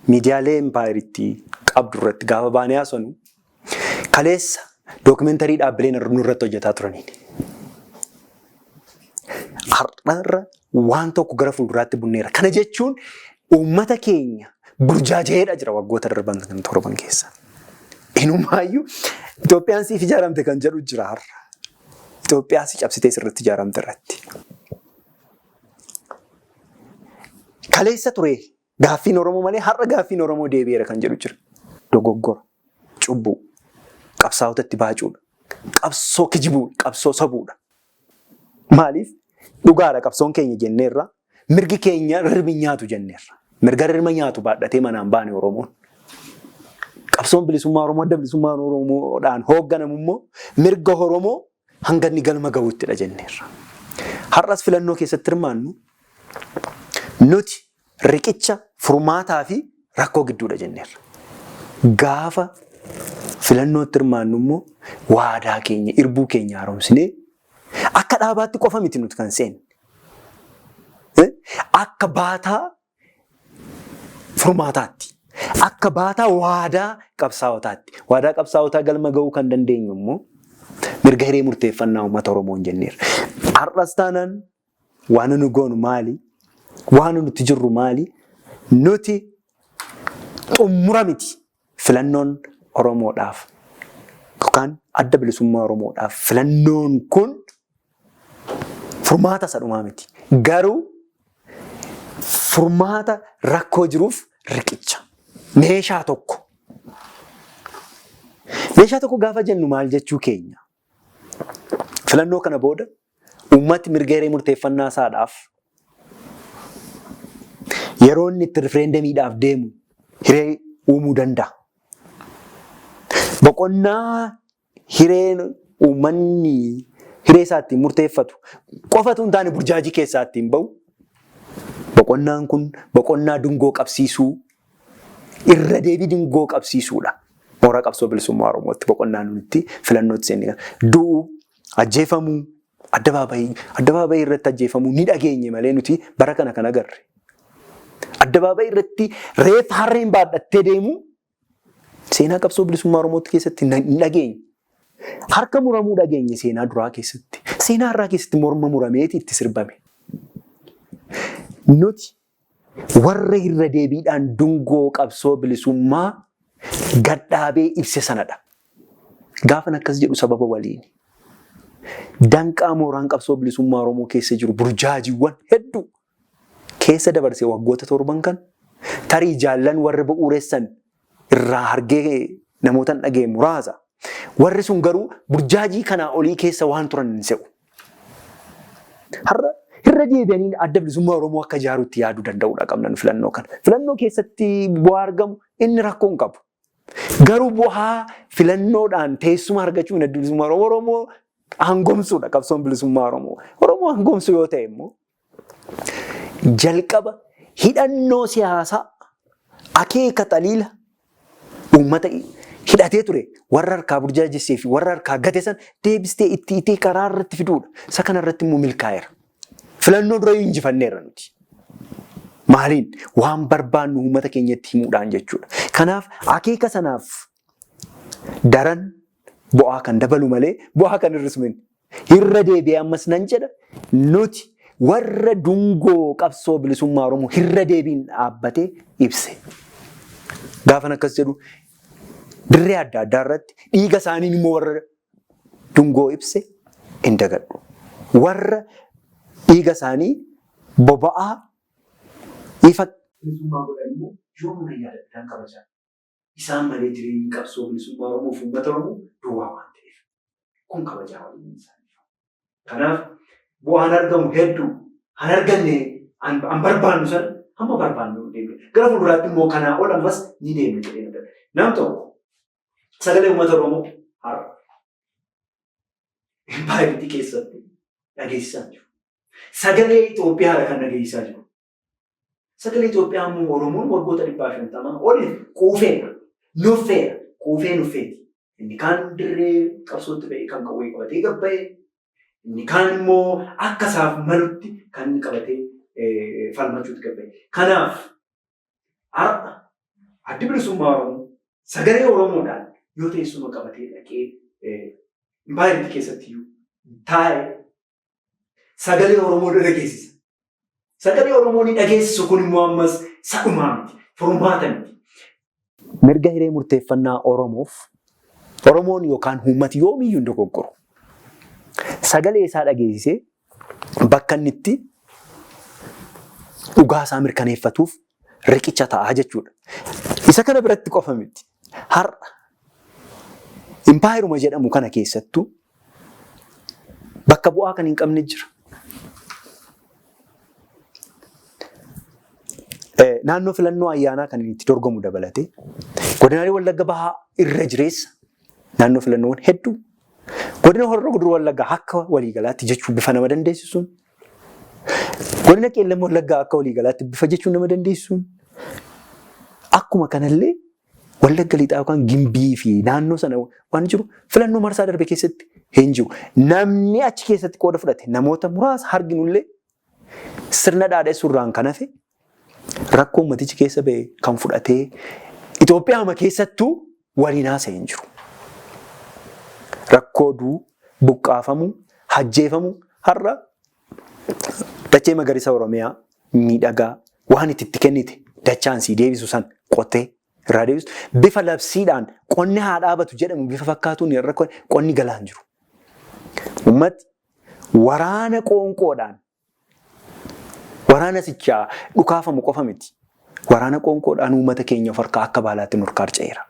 miidiyaalee impaayeritti qabdu irratti gaafa baanee haasofnu, kaleessa dookumentarii dhaabbileen nu irratti hojjetaa turaniin. Har'arra waan tokko gara fuulduraatti bunneera. Kana jechuun uummata keenya burjaaja'eedha jira waggoota darban kan torban keessa. Inumaayyuu Itoophiyaan siif ijaaramte kan jedhu jira har'a. Itoophiyaa si cabsitee sirriitti ijaaramte irratti. Kaleessa ture gaaffiin Oromoo malee har'a gaaffiin Oromoo deebi'eera kan jedhu jira. Dogoggora, cubbuu, qabsaa'ota itti baacuudha, qabsoo kijibuudha, qabsoo sobuudha. Maaliif? Dhugaadha, qabsoon keenya jenneerra, mirgi keenya rirmi nyaatu jenneerra. Mirga rirma nyaatu baadhatee manaan baane Oromoon. Qabsoon bilisummaa Oromoo adda bilisummaa Oromoodhaan hoogganamu immoo mirga Oromoo hanga inni galma gahuuttidha jenneerra. Har'as filannoo keessatti hirmaannu nuti riqicha furmaataa fi rakkoo gidduudha jenneerra. Gaafa filannootti hirmaannu immoo waadaa keenya, irbuu keenya haaromsinee akka dhaabaatti qofa miti nuti kan seenne. Akka baataa furmaataatti. Akka baataa waadaa qabsaa'otaatti. Waadaa qabsaa'otaa galma ga'uu kan dandeenyu immoo mirga hiree murteeffannaa uummata Oromoon jenneerra. Har'as taanaan waan nu goonu maali? Waan nuti jirru maali? Nuti xumura miti. Filannoon Oromoodhaaf yookaan adda bilisummaa Oromoodhaaf filannoon kun furmaata isa dhumaa miti. Garuu furmaata rakkoo jiruuf riqicha. Meeshaa tokko. Meeshaa tokko gaafa jennu maal jechuu keenya? Filannoo kana booda uummati mirga hiree murteeffannaa isaadhaaf yeroo inni itti rifireendemiidhaaf deemu hiree uumuu danda'a. Boqonnaa hireen uummanni hiree isaa ittiin murteeffatu qofatu hin taane burjaajii keessaa ittiin ba'u. Boqonnaan kun boqonnaa dungoo qabsiisuu, irra deebii dungoo qabsiisuudha. Mooraa qabsoo bilisummaa Oromootti boqonnaa nuti filannootti seenne kana. Du'uu, ajjeefamuu, addabaabayii irratti ajjeefamuu ni dhageenye malee nuti bara kana kan agarre. Addabaabayii irratti reeffa harreen baadhattee deemuu seenaa qabsoo bilisummaa Oromootti keessatti hin dhageenye. Harka muramuu dhageenye seenaa duraa keessatti. Seenaa har'aa keessatti morma murameeti itti sirbame. Nuti warra irra deebiidhaan dungoo qabsoo bilisummaa gadhaabee ibse sanadha. Gaafan akkas jedhu sababa waliini. Danqaa mooraan qabsoo bilisummaa Oromoo keessa jiru, burjaajiiwwan hedduu keessa dabarse waggoota torban kan tarii jaallan warri bu'uuressan irraa hargee namoota hin dhageenye muraasa. Warri sun garuu burjaajii kanaa olii keessa waan turan hin se'u. Har'a irra deebi'anii adda bilisummaa Oromoo akka ijaaruutti yaaduu danda'uudha qabna nu filannoo kana. Filannoo keessatti bu'aa argamu inni rakkoo hin qabu. Garuu bu'aa filannoodhaan teessuma argachuun adda bilisummaa Oromoo Oromoo aangomsuudha qabsoon bilisummaa Oromoo. Oromoo aangomsuu yoo ta'e immoo jalqaba hidhannoo siyaasaa akeeka xaliila uummata hidhatee ture warra harkaa burjaajessee fi warra harkaa gate san deebistee itti itee karaa irratti fiduudha. Isa kana irratti immoo milkaa'eera. Filannoo dura injifanneerra nuti. Maaliin? Waan barbaannu uummata keenyatti himuudhaan jechuudha. Kanaaf akeeka sanaaf daran bu'aa kan dabalu malee bu'aa kan hir'isu miti. Irra deebi'ee ammas nan jedha, nuti warra dungoo qabsoo bilisummaa Oromoo irra deebiin dhaabbatee ibse. Gaafan akkas jedhu Dirree adda addaa irratti dhiiga isaaniin immoo warra dungoo ibse hin dagadhu. Warra dhiiga isaanii boba'aa ifa bilisummaa godhan immoo yoomuu nan yaadadha, nan kabaja. Isaan malee jireenyi qabsoo bilisummaa Oromoo fi uummata Oromoo duwwaa waan ta'eef. Kun kabajaa waliin isaaniif. Kanaaf bu'aan argamu hedduu han arganne an barbaannu sana hamma barbaannu deemne. Gara fuulduraatti immoo kanaa ol ammas ni deemna jedhee abdadha. Nam tokko sagalee uummata Oromoo har'a impaayeritti keessatti dhageessisaa jiru. Sagalee Itoophiyaadha kan dhageessisaa jiru. Sagalee Itoophiyaa immoo Oromoon waggoota 150 oliif quufeera, nuffeera, quufee nuffeeti. Inni kaan dirree qabsootti ba'ee kan qawwee qabatee gabba'e, inni kaan immoo akka isaaf malutti kan inni qabatee falmachuutti gabba'e. Kanaaf har'a Addi Bilisummaa Oromoo sagalee Oromoodhaan yoo teessuma qabatee dhaqee impaayeritti keessatti iyyuu taa'e sagalee Oromoo ni dhageessisa. Sagalee Oromoo ni dhageessisu kun immoo ammas sadhumaa miti, furmaata miti. Mirga hiree murteeffannaa Oromoof Oromoon yookaan uummati yoomiyyuu hin dogoggoru. Sagalee isaa dhageessisee bakka inni itti dhugaa isaa mirkaneeffatuuf riqicha ta'a jechuudha. Isa kana biratti qofa miti. Har'a impaayeruma jedhamu kana keessattuu bakka bu'aa kan hin qabne jira. Naannoo filannoo ayyaanaa kan inni itti dorgomu dabalatee godinaalee Wallagga Bahaa irra jireessa naannoo filannoowwan hedduu godina Horroo Guduruu Wallaggaa akka waliigalaatti jechuun bifa nama dandeessisuun godina Qeellam Wallaggaa akka waliigalaatti bifa jechuun nama dandeessisuun akkuma kanallee Wallagga Lixaa yookaan Gimbii fi naannoo sana waan jiru filannoo marsaa darbe keessatti hin jiru. Namni achi keessatti qooda fudhate namoota muraasa arginullee sirna dhaadhessuurraan kan hafe rakkoo uummatichi keessa ba'e kan fudhatee Itoophiyaama keessattuu waliin haasa'e hin jiru. Rakkoo duu, buqqaafamuu, hajjeefamuu har'a dachee magariisa Oromiyaa miidhagaa waan itti itti kennite dachaan sii deebisu san qottee irraa deebisu bifa labsiidhaan qonni haa dhaabatu jedhamu bifa fakkaatuun irra qonni galaa hin jiru. Ummati waraana qoonqoodhaan waraana sichaa dhukaafamu qofa miti. Waraana qoonqoodhaan uummata keenya of harkaa akka baalaatti nurkaa harca'eera.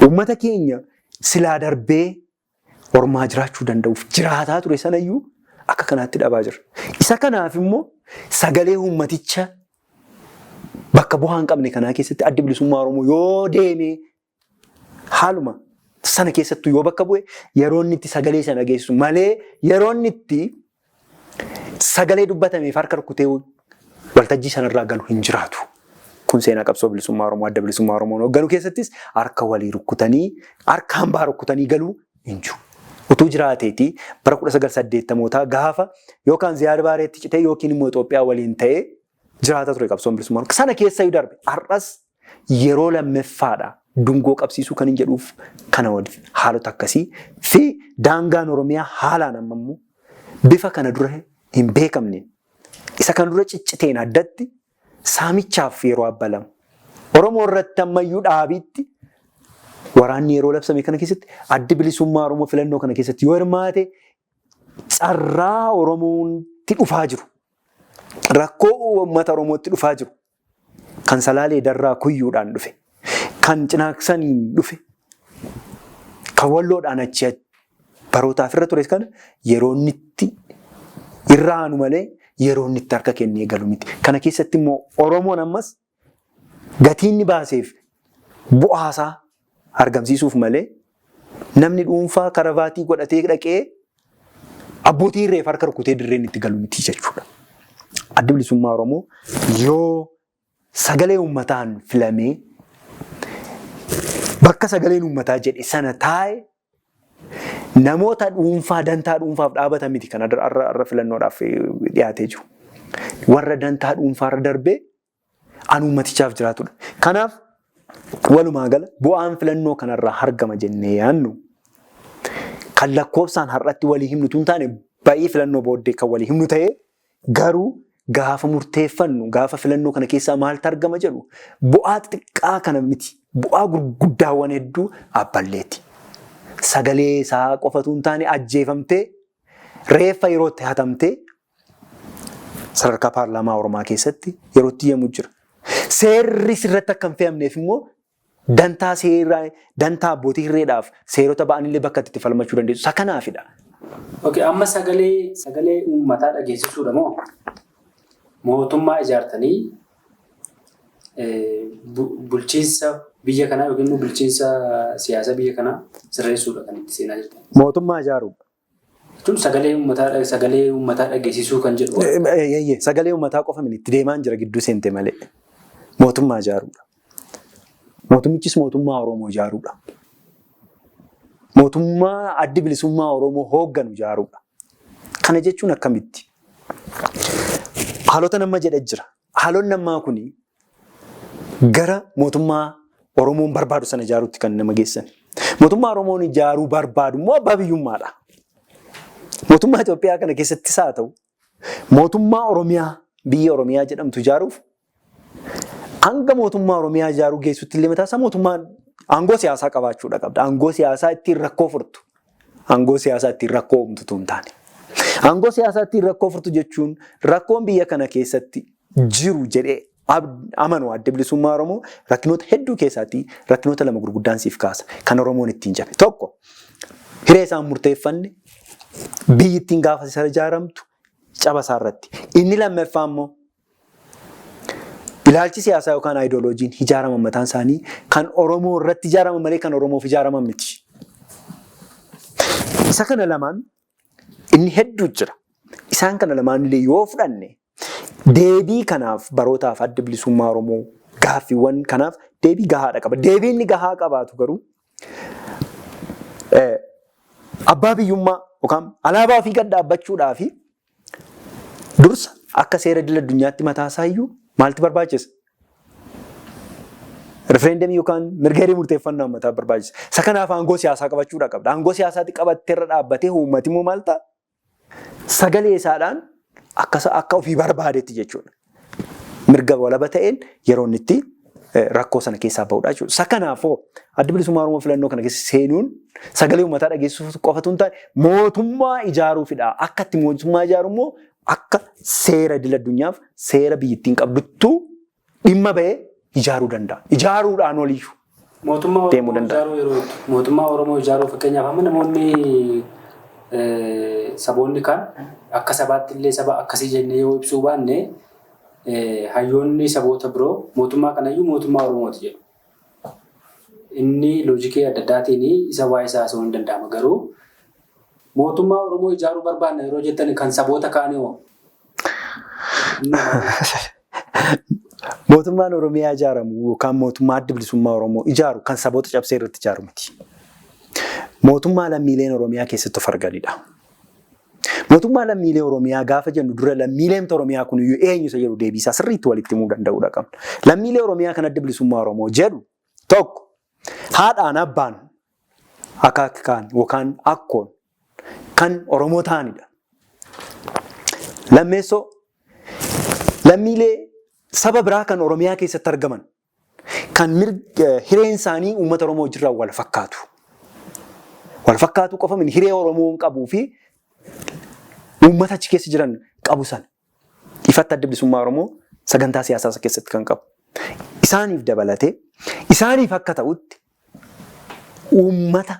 Uummata keenya silaa darbee ormaa jiraachuu danda'uuf jiraataa ture sanayyuu akka kanaatti dhabaa jira. Isa kanaaf immoo sagalee uummaticha bakka bu'aa hin qabne kanaa keessatti Addi Bilisummaa Oromoo yoo deemee haaluma sana keessattuu yoo bakka bu'e yeroo inni itti sagalee sana geessu malee yeroo inni itti sagalee dubbatameef harka rukutee waltajjii sanarraa galu hin jiraatu. Kun seenaa qabsoo bilisummaa Oromoo Adda Bilisummaa Oromoon hoogganu keessattis harka walii rukkutanii harka hambaa rukkutanii galuu hin jiru. Utuu jiraateeti bara 1980mootaa gaafa yookaan Ziyaad Baareetti citee yookiin immoo Itoophiyaa waliin ta'ee jiraata ture qabsoon bilisummaa Oromoo. Sana keessa darbe har'as yeroo lammeffaadha dungoo qabsiisuu kan hin jedhuuf kana waliin haalota akkasii fi daangaan Oromiyaa haalaan amma immoo bifa kana dura hin beekamneen isa kana dura cicciteen addatti saamichaaf yeroo abbalamu. Oromoo irratti ammayyuu dhaabiitti waraanni yeroo labsame kana keessatti Addi Bilisummaa Oromoo filannoo kana keessatti yoo hirmaate carraa Oromootti dhufaa jiru. Rakkoo uummata Oromootti dhufaa jiru. Kan Salaalee Darraa Kuyyuudhaan dhufe. Kan Cinaaksaniin dhufe. Kan Walloodhaan achi barootaaf irra ture kana yeroo inni itti irra aanu malee yeroo inni itti harka kennee galu miti. Kana keessatti immoo Oromoon ammas gatii inni baaseef bu'aasaa argamsiisuuf malee namni dhuunfaa karavaatii godhatee dhaqee abbootii irreef harka rukutee dirreen itti galu miti jechuudha. Addi Bilisummaa Oromoo yoo sagalee uummataan filamee bakka sagaleen uummataa jedhe sana taa'e namoota dhuunfaa dantaa dhuunfaaf dhaabatan miti kan har'a filannoodhaaf dhiyaatee jiru. Warra dantaa dhuunfaarra darbee an uummatichaaf jiraatudha. Kanaaf walumaa gala bu'aan filannoo kanarraa argama jennee yaadnu kan lakkoofsaan har'atti walii himnu tun taane ba'ii filannoo booddee kan walii himnu ta'ee garuu Gaafa murteeffannu, gaafa filannoo kana keessaa maaltu argama jedhu, bu'aa xixiqqaa kana miti, bu'aa gurguddaawwan hedduu abballeeti. Sagalee isaa qofatu hin taane, ajjeefamtee reeffa yerootti hatamtee sadarkaa paarlaamaa Oromaa keessatti yerootti iyyamu jira. Seerri sirratti akka hin fe'amneef immoo dantaa seeraa, dantaa abbootii hirreedhaaf seerota ba'anillee bakka itti falmachuu dandeessu. Isa kanaafidha. Okay, amma sagalee uummataa dhageessisuudha moo mootummaa ijaartanii bulchiinsa biyya kanaa yookiin immoo bulchiinsa siyaasa biyya kanaa sirreessuudha kan itti seenaa jirtan? Mootummaa ijaaruudha. Jechuun sagalee uummataa dhageessisuu kan jedhu. Sagalee uummataa qofa miti, itti deemaan jira, gidduu seente malee. Mootummaa ijaaruudha. Mootummichis mootummaa Oromoo ijaaruudha. Mootummaa Addi Bilisummaa Oromoo hoogganu ijaaruudha. Kana jechuun akkamitti? Haalota nama jedhe jira. Haalonni ammaa kuni gara mootummaa Oromoon barbaadu sana ijaaruutti kan nama geessan. Mootummaa Oromoon ijaaruu barbaadu immoo abbaa biyyummaadha. Mootummaa Itoophiyaa kana keessattis haa ta'u, mootummaa Oromiyaa, biyya Oromiyaa jedhamtu ijaaruuf, hanga mootummaa Oromiyaa ijaaruu geessutti illee mataa isaa mootummaan aangoo siyaasaa qabaachuudha qabda. Aangoo siyaasaa ittiin rakkoo furtu. Aangoo siyaasaa ittiin rakkoo uumtu hin taane. Aangoo siyaasaa ittiin rakkoo furtu jechuun rakkoon biyya kana keessatti jiru jedhee amanu Adda Bilisummaa Oromoo rakkinoota hedduu keessaatii rakkinoota lama gurguddaan siif kaasa. Kan Oromoon ittiin jabe. Tokko, hiree isaan murteeffanne, biyyi ittiin gaafa isa ijaaramtu caba isaa irratti. Inni lammaffaa immoo ilaalchi siyaasaa yookaan aayidooloojiin ijaaraman mataan isaanii kan Oromoo irratti ijaaraman malee kan Oromoof ijaaraman miti. Isa kana lamaan, inni hedduu jira. Isaan kana lamaan illee yoo fudhanne, deebii kanaaf barootaaf Adda Bilisummaa Oromoo gaaffiiwwan kanaaf deebii gahaadha qaba. Deebii inni gahaa qabaatu garuu abbaa biyyummaa yookaan alaabaa ofii gad dhaabbachuudhaa fi dursa akka seera idil addunyaatti mataa isaa iyyuu maaltu barbaachisa? Refereendamii yookaan mirga hiree murteeffannaa uummataa barbaachisa. Isa kanaaf aangoo siyaasaa qabachuudha qabda. Aangoo siyaasaatti qabattee irra dhaabbatee uummati immoo maal ta'a? Sagalee isaadhaan akka ofii barbaadetti jechuudha. Mirga walaba ta'een yeroo inni itti rakkoo sana keessaa bahudha jechuudha. Isa kanaafoo Adda Bilisummaa Oromoo filannoo kana keessa seenuun sagalee uummataa dhageessisuuf qofatu hin taane, mootummaa ijaaruufidha. Akka itti mootummaa ijaaru immoo akka seera idil addunyaaf seera biyyattiin qabduttuu dhimma bahee ijaaruu danda'a. Ijaaruudhaan oliyyuu Mootummaa deemuu Oromoo danda'a. ijaaruu yeroo jettu, mootummaa Oromoo ijaaruu, fakkeenyaaf amma namoonni saboonni kaan akka sabaatti illee saba akkasii jennee yoo ibsuu baanne, hayyoonni saboota biroo mootummaa kanayyuu mootummaa Oromooti jedhu. Inni loojikii adda addaatiin isa waa'ee isaa haasa'uun hin danda'ama, garuu mootummaa Oromoo ijaaruu barbaanna yeroo jettan kan saboota kaanii hoo? Mootummaan Oromiyaa ijaaramu yookaan mootummaa Adda Bilisummaa Oromoo ijaaru kan saboota cabsee irratti ijaaru miti. Mootummaa lammiileen Oromiyaa keessatti of arganidha. Mootummaa lammiilee Oromiyaa gaafa jennu, dura lammiileen Oromiyaa kun iyyuu eenyu isa jedhu deebii isaa sirriitti walitti himuu danda'uudha qabna. Lammiilee Oromiyaa kan Adda Bilisummaa Oromoo jedhu, tokko, haadhaan abbaan, akaakaan yookaan akkoon kan Oromoo ta'anidha. Lammeessoo, lammiilee saba biraa kan Oromiyaa keessatti argaman kan hireen isaanii uummata Oromoo wajjirraa wal fakkaatu. Wal fakkaatu qofa miti, hiree Oromoon qabuu fi uummata achi keessa jiran qabu sana. Ifatti Adda Bilisummaa Oromoo sagantaa siyaasaa isa keessatti kan qabu. Isaaniif dabalatee, isaaniif akka ta'utti, uummata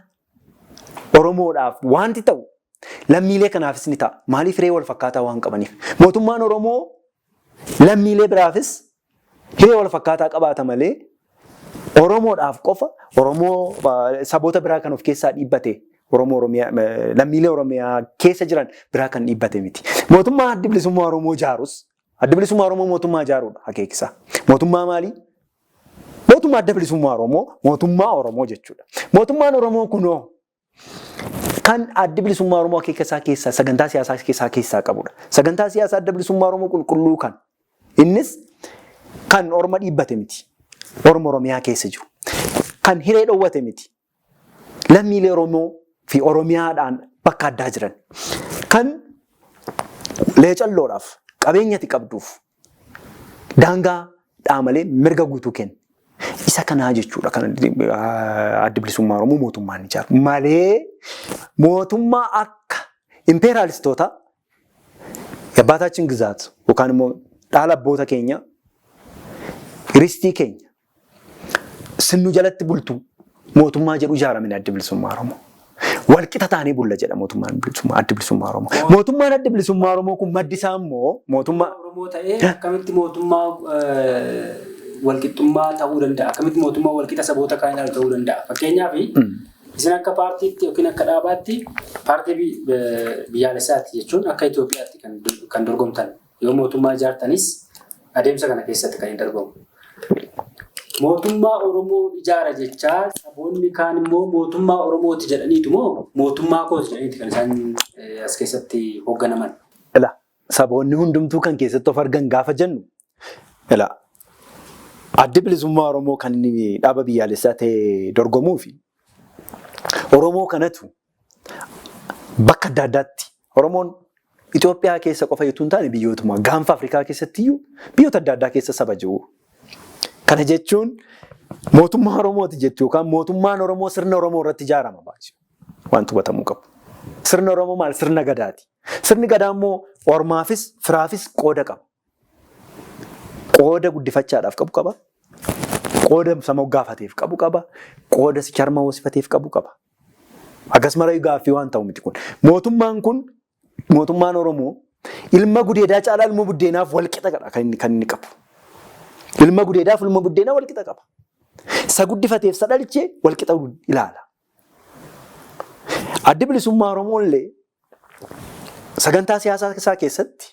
Oromoodhaaf wanti ta'u lammiilee kanaafis ni ta'a. Maaliif? Hiree wal fakkaataa waan qabaniif. Mootummaan Oromoo lammiilee biraafis hiree wal fakkaataa qabaata malee Oromoodhaaf qofa, Oromoo saboota biraa kan of keessaa dhiibbate, Oromoo Oromiyaa, lammiilee Oromiyaa keessa jiran biraa kan dhiibbate miti. Mootummaa Addi Bilisummaa Oromoo ijaarus, Addi Bilisummaa Oromoo mootummaa ijaaruudha akeekisaa. Mootummaa maalii? Mootummaa Adda Bilisummaa Oromoo, mootummaa Oromoo jechuudha. Mootummaan Oromoo kunoo kan Addi Bilisummaa Oromoo akeeka isaa keessaa, sagantaa siyaasaa keessaa qabudha. Sagantaa siyaasaa Adda Bilisummaa Oromoo qulqulluu kan innis kan orma dhiibbate miti. Orma Oromiyaa keessa jiru. Kan hiree dhoowwate miti. Lammiilee Oromoo fi Oromiyaadhaan bakka addaa jiran. Kan leecalloodhaaf, Qabeenya ati qabduuf daangaa dhaa malee mirga guutuu kenna. Isa kanaa jechuudha kan Addi Bilisummaa Oromoo mootummaan ijaaru. Malee mootummaa akka impeeraalistoota የአባታችን ግዛት yookaan immoo dhaala abboota keenya, ristii keenya sinnu jalatti bultu mootummaa jedhu ijaaramine Addi Bilisummaa Oromoo. Walqixa taanee bulla jedha mootummaan bilisummaa Addi Bilisummaa Oromoo. Mootummaan Addi Bilisummaa Oromoo kun maddi isaa immoo mootummaa Oromoo ta'ee akkamitti mootummaa walqixxummaa ta'uu danda'a? Akkamitti mootummaa walqixa saboota kaan ilaalu ta'uu danda'a? Fakkeenyaaf, isin akka paartiitti yookiin akka dhaabaatti paartii biyyaalessaati jechuun akka Itoophiyaatti kan dorgomtan, yoo mootummaa ijaartanis adeemsa kana keessatti kan hin darbamu. Mootummaa Oromoo ijaara jechaa saboonni kaan immoo mootummaa Oromooti jedhaniitu moo mootummaa kooti jedhaniiti kan isaan as keessatti hoogganaman? Ila, saboonni hundumtuu kan keessatti of argan gaafa jennu, ila, Addi Bilisummaa Oromoo kan inni dhaaba biyyaalessaa ta'e dorgomuu fi Oromoo kanatu bakka adda addaatti, Oromoon Itoophiyaa keessa qofa yotuu hin taane biyyootuma gaanfa Afrikaa keessatti iyyuu biyyoota adda addaa keessa saba jiru. Kana jechuun mootummaa Oromooti jettu yookaan mootummaan Oromoo sirna Oromoo irratti ijaarama baay'ee. Wanti hubatamuu qabu. Sirni Oromoo maal? Sirna gadaati. Sirni gadaa immoo ormaafis firaafis qooda qaba. Qooda guddifachaadhaaf qabu qaba. Qooda sama gaafateef qabu qaba. Qooda harma hoosifateef qabu qaba. Akkasuma gaaffii waan ta'u miti kun. Mootummaan kun, mootummaan Oromoo, ilma gudeedaa caalaa ilma buddeenaaf wal qixa kan inni qabu. Ilma gudeedaaf ilma buddeenaa wal qixa qaba. Isa guddifateef isa dhalchee wal qixa ilaala. Addi Bilisummaa Oromoo illee sagantaa siyaasaa isaa keessatti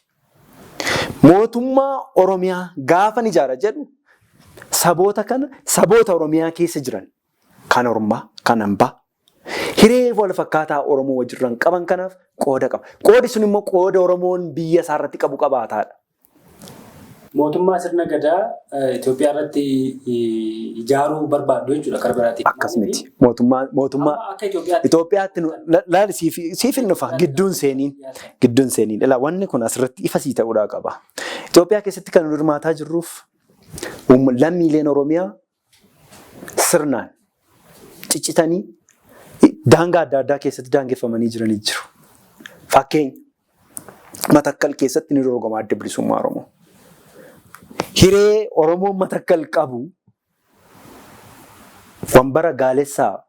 mootummaa Oromiyaa gaafa ijaara jedhu saboota kana, saboota Oromiyaa keessa jiran kan Ormaa, kan Ambaa, hiree wal fakkaataa Oromoo wajjirran qaban kanaaf qooda qaba. Qoodi sun immoo qooda Oromoon biyya isaa irratti qabu qabaataadha. Mootummaa sirna gadaa Itoophiyaa irratti ijaaruu barbaaddu jechuudha karaa biraatiin. Akkas miti. Mootummaa Akka Itoophiyaatti. Itoophiyaatti laali, siif hin dhufa, gidduun seeniin gidduun seeniin. Ilaa, wanni kun asirratti ifa sii ta'uudhaa qaba. Itoophiyaa keessatti kan nu hirmaataa jirruuf lammiileen Oromiyaa sirnaan ciccitanii daangaa adda addaa keessatti daangeffamanii jiranii jiru. Fakkeenya, Matakkal keessatti ni dorgoma Adda Bilisummaa Oromoo. Hiree Oromoon Matakkal qabu, wambara gaalessaa,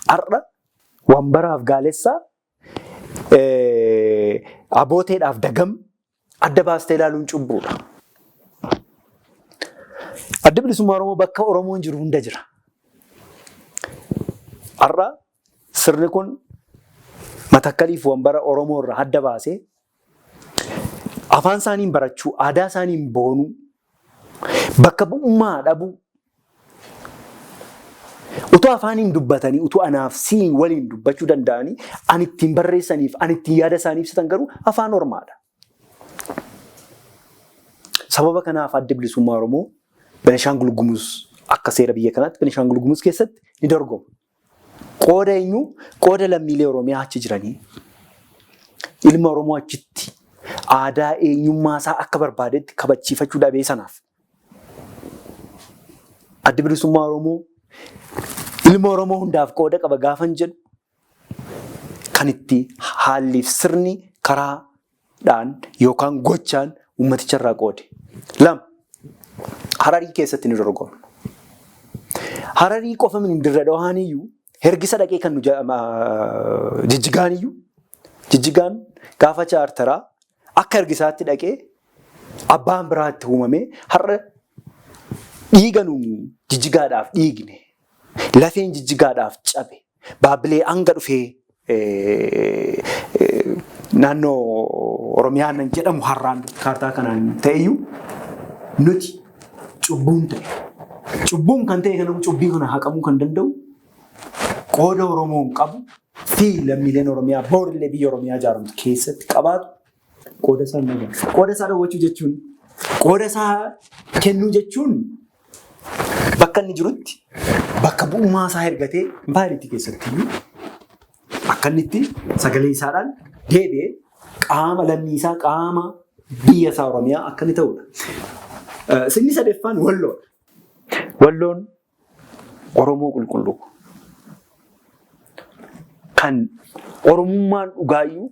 har'a wambaraaf gaalessaa, abooteedhaaf dagam adda baastee ilaaluun cubbuudha. Adda Bilisummaa Oromoo bakka Oromoon jiru hunda jira. Har'a sirni kun Matakkaliif wambara Oromoo irraa adda baasee afaan isaaniin barachuu, aadaa isaaniin boonuu, bakka bu'ummaa dhabuu, utuu afaaniin dubbatanii, utuu anaaf siin waliin dubbachuu danda'anii, an ittiin barreessaniif, an ittiin yaada isaanii ibsatan garuu afaan Ormaadha. Sababa kanaaf Adda Bilisummaa Oromoo Benishaangul Gumuz, akka seera biyya kanaatti Benishaangul Gumuz keessatti ni dorgoma. Qooda eenyu? Qooda lammiilee Oromiyaa achi jiranii. Ilma Oromoo achitti aadaa eenyummaa isaa akka barbaadetti kabachiifachuu dhabee sanaaf. Addi Bilisummaa Oromoo ilma Oromoo hundaaf qooda qaba gaafan jedhu, kan itti haalliif sirni karaadhaan yookaan gochaan uummaticha irraa qoode. Lama, Hararii keessatti ni dorgomna. Hararii qofa miti, dirra dhahaan iyyuu, hergisa dhaqee kan nu jijjigaan iyyuu, jijjigaan gaafa chaartaraa akka hergisaatti dhaqee abbaan biraatti uumamee har'a dhiiga nuun jijjigaadhaaf dhiigne, lafeen jijjigaadhaaf cabe, Baabbilee hanga dhufee naannoo Oromiyaa nan jedhamu har'aan kaartaa kanaan ta'eyyuu nuti cubbuun ta'e. Cubbuun kan ta'e kana, cubbii kana haqamuu kan danda'u qooda Oromoon qabu fi lammiileen Oromiyaa boorillee biyya Oromiyaa ijaaramtu keessatti qabaatu qooda isaa hin dhaban. Qooda isaa dhowwachuu jechuun, qooda isaa kennuu jechuun, bakka inni jirutti bakka bu'ummaa isaa ergatee impaayeriitti keessatti iyyuu akka inni itti sagalee isaadhaan deebi'ee Qaama lammiisaa, qaama biyya isaa Oromiyaa akka inni ta'udha. Sirni sadaffaan Walloodha. Walloon Oromoo qulqulluu kan Oromummaan dhugaayyuu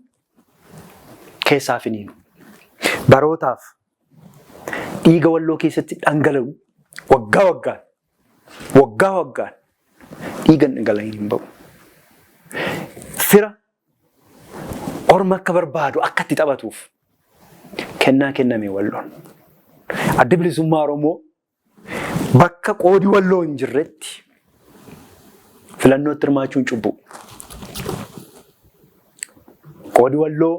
keessaa finiinu. Barootaaf dhiiga Walloo keessatti dhangala'u waggaa waggaan waggaa waggaan dhiiga dhangala'in hin ba'u. Fira orma akka barbaadu akka itti taphatuuf kennaa kenname Walloon. Adda Bilisummaa Oromoo bakka qoodi Walloo hin jirretti filannootti hirmaachuun cubbuu. Qoodi Walloo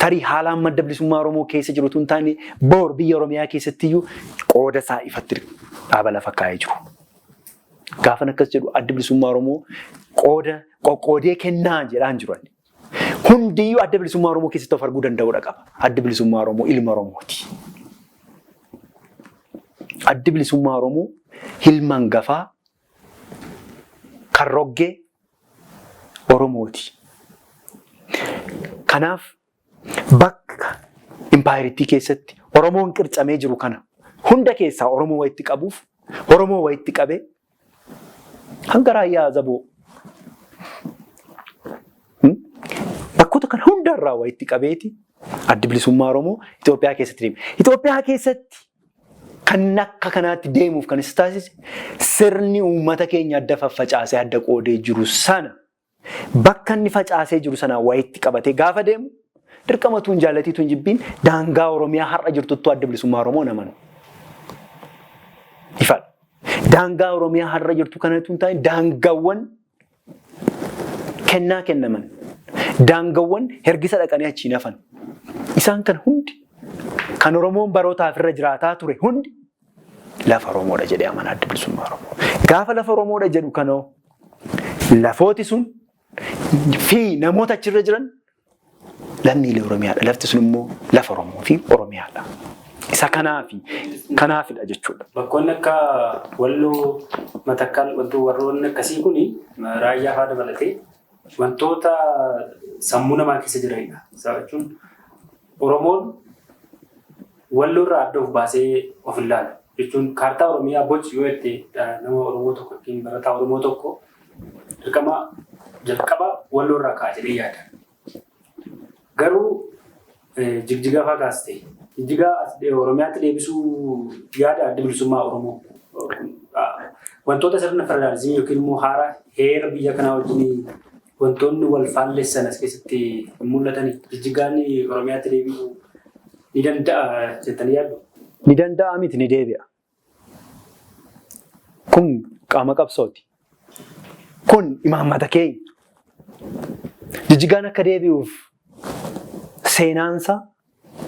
tarii haala amma Adda Bilisummaa Oromoo keessa jiru tun taane boor biyya Oromiyaa keessattiyyuu qooda isaa ifatti dhaaba lafa kaa'ee jiru. Gaafan akkas jedhu Adda Bilisummaa Oromoo qooda qoqqoodee kennaa jedhaan jiru. Hundiyyuu Adda Bilisummaa Oromoo keessatti of arguu danda'uudha qaba. Adda Bilisummaa Oromoo ilma Oromooti. Addi Bilisummaa Oromoo ilma hangafaa kan roggee Oromooti. Kanaaf bakka impaayerittii keessatti Oromoon qircamee jiru kana hunda keessaa Oromoo walitti qabuuf Oromoo walitti qabee hanga raayyaa Azaboo bakkoota kana hundarraa walitti qabeeti Addi Bilisummaa Oromoo Itoophiyaa keessatti deeme. Itoophiyaa keessatti kan akka kanaatti deemuuf kan isa taasise sirni uummata keenya adda faffacaasee adda qoodee jiru sana bakka inni facaasee jiru sanaa walitti qabatee gaafa deemu dirqama tuun jaalatii tuun jibbiin daangaa Oromiyaa har'a jirtuttuu Adda Bilisummaa Oromoo namanu. Ifadha. Daangaa Oromiyaa har'a jirtu kanatu hin taane daangaawwan kennaa kennaman, daangaawwan hergisa dhaqanii achiin hafan. Isaan kan hundi kan Oromoon barootaaf irra jiraataa ture hundi lafa Oromoodha jedhee amana Adda Bilisummaa Oromoo. Gaafa lafa Oromoodha jedhu kanoo lafooti sun fi namoota achirra jiran lammiilee Oromiyaadha. Lafti sun immoo lafa Oromoo fi Oromiyaadha. Isa kanaafi kanaafidha jechuudha. Bakkoonni akka Walloo, Matakkal, wantoota warroonni akkasii kun raayyaa fa'aa dabalatee wantoota sammuu namaa keessa jiranidha. Isa jechuun Oromoon Walloo irraa adda of baasee of hin laalu. Jechuun kaartaa Oromiyaa boci yoo jette nama Oromoo tokko yookiin barataa Oromoo tokko dirqama jalqaba Walloo irraa ka'a jedhee yaada. Garuu Jigjigaa fa'aa kaaste. Jigjigaa Oromiyaatti deebisuu yaada Adda Bilisummaa Oromoo. Wantoota sirna federaalizimii yookiin immoo haara heera biyya kanaa wajjin wantoonni wal faallessan as keessatti hin mul'atani. Jijjigaan Oromiyaatti deebi'uu ni danda'a jettanii yaaddu? Ni danda'a miti, ni deebi'a. Kun qaama qabsooti. Kun imaammata keenya. Jijjigaan akka deebi'uuf seenaansaa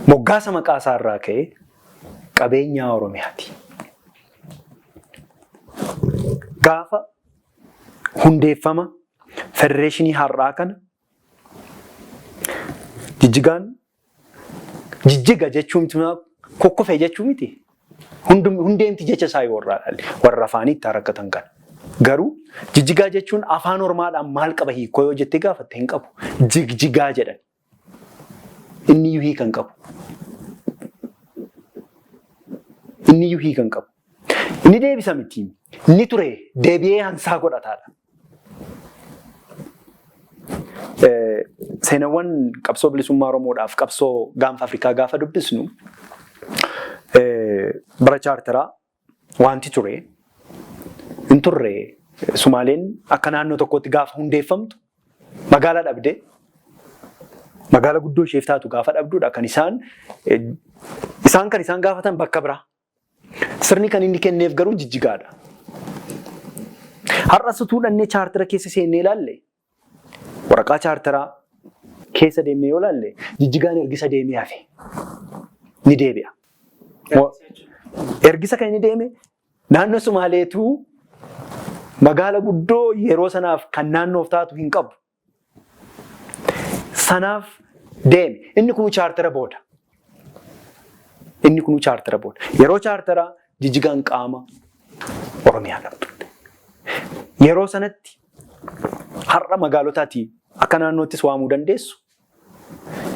moggaasa maqaa isaa irraa ka'ee qabeenyaa Oromiyaati. Gaafa hundeeffama federeeshinii har'aa kana Jijjigaan jijjiga jechuun kukkufe jechuu miti. Hundeemti jecha isaa yoo irraa ilaalle warra afaanii itti rakkatan kana. Garuu jijjigaa jechuun afaan ormaadhaan maal qaba hiikoo yoo jettee gaafatte hin qabu. Jigjigaa jedhan. Inni iyyuu hiika hin qabu. Inni iyyuu hiika hin qabu. Inni deebisa miti. Inni ture deebi'ee hansaa godhataadha. Seenawwan qabsoo bilisummaa Oromoodhaaf qabsoo gaanfa Afrikaa gaafa dubbisnu bara chaartaraa wanti ture hin turre. Sumaaleen akka naannoo tokkootti gaafa hundeeffamtu magaalaa dhabde, magaala guddoo isheef taatu gaafa dhabduudha kan isaan isaan kan isaan gaafatan bakka biraa. Sirni kan inni kenneef garuu Jijjigaadha. Har'as utuu dhannee chaartara keessa seennee ilaalle, waraqaa chaartaraa keessa deemnee yoo ilaalle, Jijjigaan ergisa deemee hafe ni deebi'a. Ergisa kan inni deeme naannoo Sumaaleetu magaala guddoo yeroo sanaaf kan naannoof taatu hin qabu. Sanaaf deeme. Inni kun chaartara booda. Inni kun chaartara booda. Yeroo chaartaraa Jijjigaan qaama Oromiyaa qabdu. Yeroo sanatti har'a magaalotaati akka naannoottis waamuu dandeessu.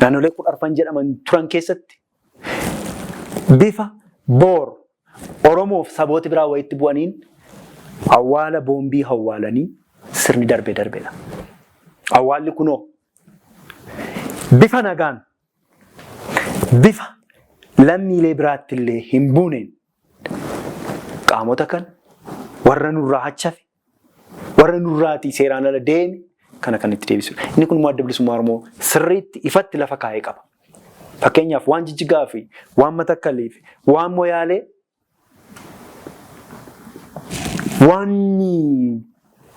Naannolee 14 jedhaman turan keessatti bifa boor Oromoof sabooti biraa wayitti bu'aniin awwaala boombii awwaalanii sirni darbee darbeedha. Awwaalli kunoo bifa nagaan bifa lammiilee biraatti illee hin buuneen qaamota kan warra nurraa hachafe warra nurraatii seeraan ala deeme kana kan itti deebisudha. Inni kun immoo Adda Bilisummaa Oromoo sirriitti ifatti lafa kaa'ee qaba. Fakkeenyaaf waan Jijjigaa fi waan Matakkalii fi waan Moyaalee waan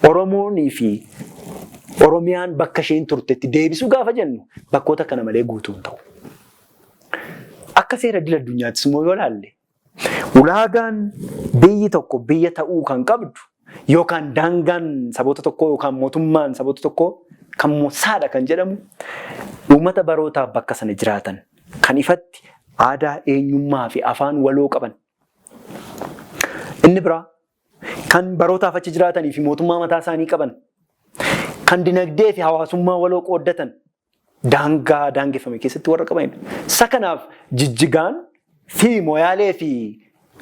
Oromoonii fi Oromiyaan bakka isheen turtetti deebisuu gaafa jennu bakkoota kana malee guutuu hin ta'u. Akka seera idil addunyaattis immoo yoo ilaalle ulaagaan biyyi tokko biyya ta'uu kan qabdu yookaan daangaan saboota tokkoo yookaan mootummaan saboota tokkoo kan saadha kan jedhamu uummata barootaaf bakka sana jiraatan kan ifatti aadaa, eenyummaa fi afaan waloo qaban. Inni biraa kan barootaaf achi jiraatanii fi mootummaa mataa isaanii qaban, kan dinagdee fi hawaasummaa waloo qooddatan daangaa daangeffame keessatti warra qabanidha. Isa kanaaf Jijjigaan fi Moyaalee fi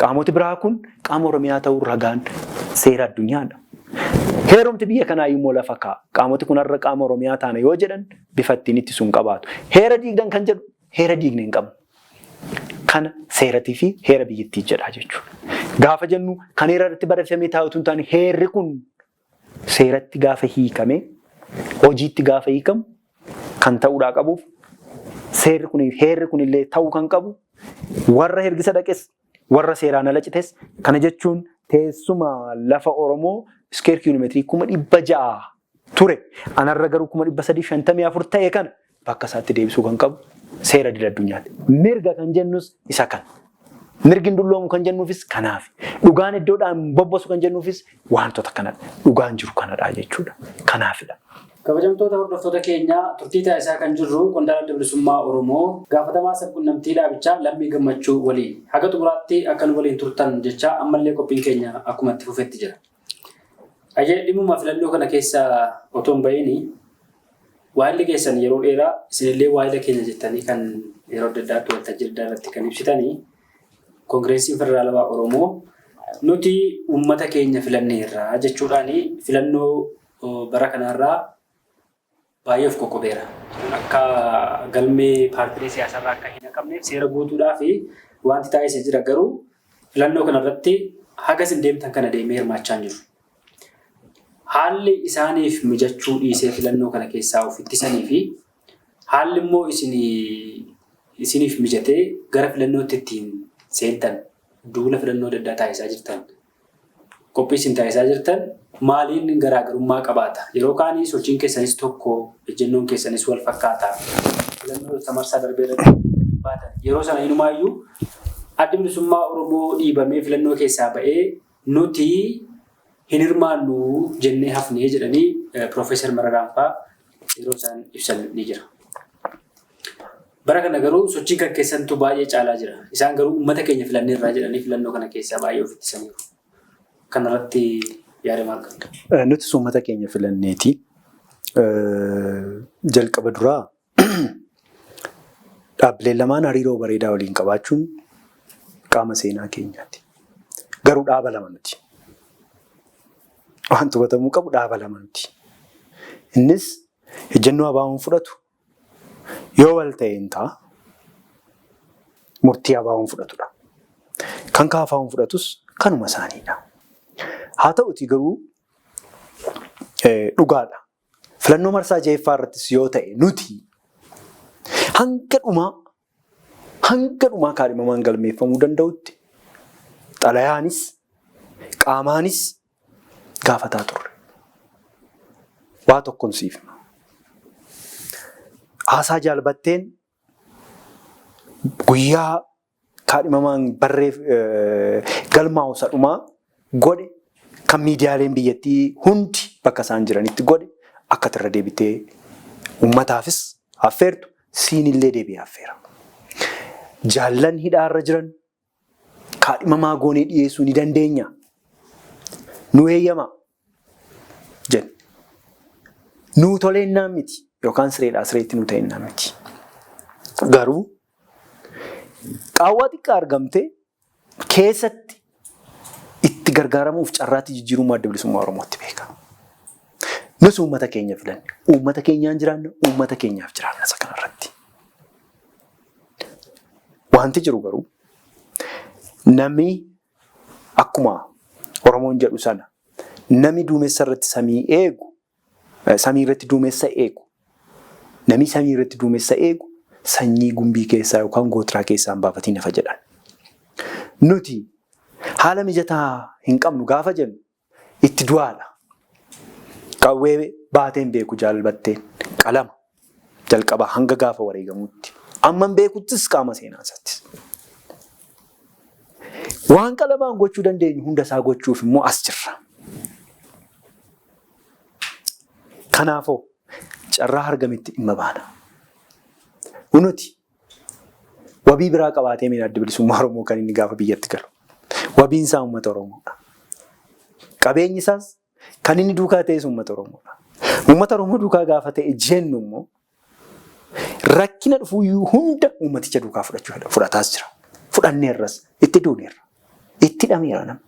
qaamoti biraa kun qaama Oromiyaa ta'uu ragaan seera addunyaadha. Heerumti biyya kanaa immoo lafa kaa'a. Qaamoti kun har'a qaama Oromiyaa taana yoo jedhan bifa ittiin ittisu hin qabaatu. Heera diigdan kan jedhu heera diigne hin qabnu. Kana seeratii fi heera biyyattii jedha jechuudha. Gaafa jennu kan heera irratti barreeffamee taa'utu hin taane heerri kun seeratti gaafa hiikame hojiitti gaafa hiikamu kan ta'uudhaa qabuuf seerri kun heerri kun illee ta'uu kan qabu warra hergisa dhaqes warra seeraan ala cites kana jechuun teessuma lafa Oromoo iskeer kiiloomeetirii 600,000 ture anarra garuu 354,000 ta'e kana bakka isaatti deebisuu kan qabu seera idil addunyaati. Mirga kan jennus isa kana. Mirgi hin dulloomu kan jennuufis kanaaf. Dhugaan iddoodhaan bobbosu kan jennuufis wantoota kanadha. Dhugaan jiru kanadha jechuudha. Kanaafidha. Kabajamtoota hordoftoota keenyaa turtii taasisaa kan jirru qondaala Adda Bilisummaa Oromoo gaafatamaa sabquunnamtii dhaabichaa Lammii Gammachuu waliin. Haga xumuraatti akka nu waliin turtan jecha ammallee qophiin keenya akkuma itti fufetti jira. Ayyee dhimmuma filannoo kana keessa otoo hin bahiin waa'illi keessan yeroo dheeraa isinillee waa'ila keenya jettanii kan yeroo adda addaatti waltajjii adda irratti kan ibsitanii Koongireesiin Federaalawaa Oromoo nuti uummata keenya filanneerra jechuudhaan filannoo bara kanaarraa baay'ee of qoqqobeera. Akka galmee paartilee siyaasaarraa akka hin haqamneef seera guutuudhaa fi wanti taasise jira garuu filannoo kanarratti haga isin deemtan kana deemee hirmaachaa hin jiru. Haalli isaaniif mijachuu dhiisee filannoo kana keessaa of ittisanii fi haalli immoo isiniif mijatee gara filannootti ittiin seentan duula filannoo adda addaa taasisaa jirtan qophii isin taasisaa jirtan maaliin garaagarummaa qabaata? Yeroo kaanii sochiin keessanis tokko, ejjennoon keessanis wal fakkaata. Filannoo marsaa darbee irratti baatan. Yeroo sana inumaayyuu Addi Bilisummaa Oromoo dhiibamee filannoo keessaa ba'ee nuti hin hirmaannu jennee hafnee jedhanii Piroofeesar Mararaan fa'aa yeroo isaan ibsan ni jira. Bara kana garuu sochiin kan keessantu baay'ee caalaa jira. Isaan garuu uummata keenya filanneerraa jedhanii filannoo kana keessaa baay'ee of ittisaniiru. Kanarratti yaada maal qabdu? Nutis uummata keenya filanneeti. Jalqaba duraa dhaabbileen lamaan hariiroo bareedaa waliin qabaachuun qaama seenaa keenyaati. Garuu dhaaba lama miti. Wanti hubatamuu qabu dhaaba lama miti. Innis ejjennoo ABO'n fudhatu yoo wal ta'e hin ta'a. Murtii ABO'n fudhatudha. Kan KFO'n fudhatus kanuma isaaniidha. Haa ta'uti garuu dhugaadha. Filannoo marsaa ja'affaa irrattis yoo ta'e nuti hanga dhumaa kaadhimamaan galmeeffamuu danda'utti xalayaanis qaamaanis gaafataa turre. Waa tokkoon siif hima. Haasaa jaalbatteen guyyaa kaadhimamaan barreef galmaa'u isa dhumaa godhe kan miidiyaaleen biyyattii hundi bakka isaan jiranitti godhe akka irra deebitee uummataafis affeertu siinillee deebi'ee affeera. Jaallan hidhaarra jiran kaadhimamaa goonee dhiyeessuu ni dandeenya. Nu eeyyamaa jenne. Nuu toleennaan miti yookaan sireedhaa sireetti nu ta'ennaan miti. Garuu qaawwaa xiqqaa argamte keessatti itti gargaaramuuf carraatti jijjiirummaa Adda Bilisummaa Oromootti beeka. Nus uummata keenya filanne. Uummata keenyaan jiraanna, uummata keenyaaf jiraanna isa kanarratti. Wanti jiru garuu namni akkuma Oromoon jedhu sana namni duumessa irratti samii eegu, samii irratti duumessa eegu, namni samii irratti duumessa eegu sanyii gumbii keessaa yookaan gootiraa keessaa hin baafatiin hafa jedhan. Nuti haala mijataa hin qabnu gaafa jennu itti du'aadha. Qawwee baatee hin beeku jaalbatteen qalama jalqabaa hanga gaafa wareegamuutti. Amma hin beekuttis qaama seenaa isaattis. Waan qalamaan gochuu dandeenyu hunda isaa gochuuf immoo as jirra. Kanaafoo carraa argametti dhimma baana. Nuti wabii biraa qabaatee miidha Adda Bilisummaa Oromoo kan inni gaafa biyyatti galu. Wabiin isaa uummata Oromoodha. Qabeenyi isaas kan inni duukaa ta'es uummata Oromoodha. Uummata Oromoo duukaa gaafa ta'e jennu immoo rakkina dhufuyyuu hunda uummaticha duukaa fudhataas jira. Fudhanneerras itti duuneerra. Itti hidhameera namni.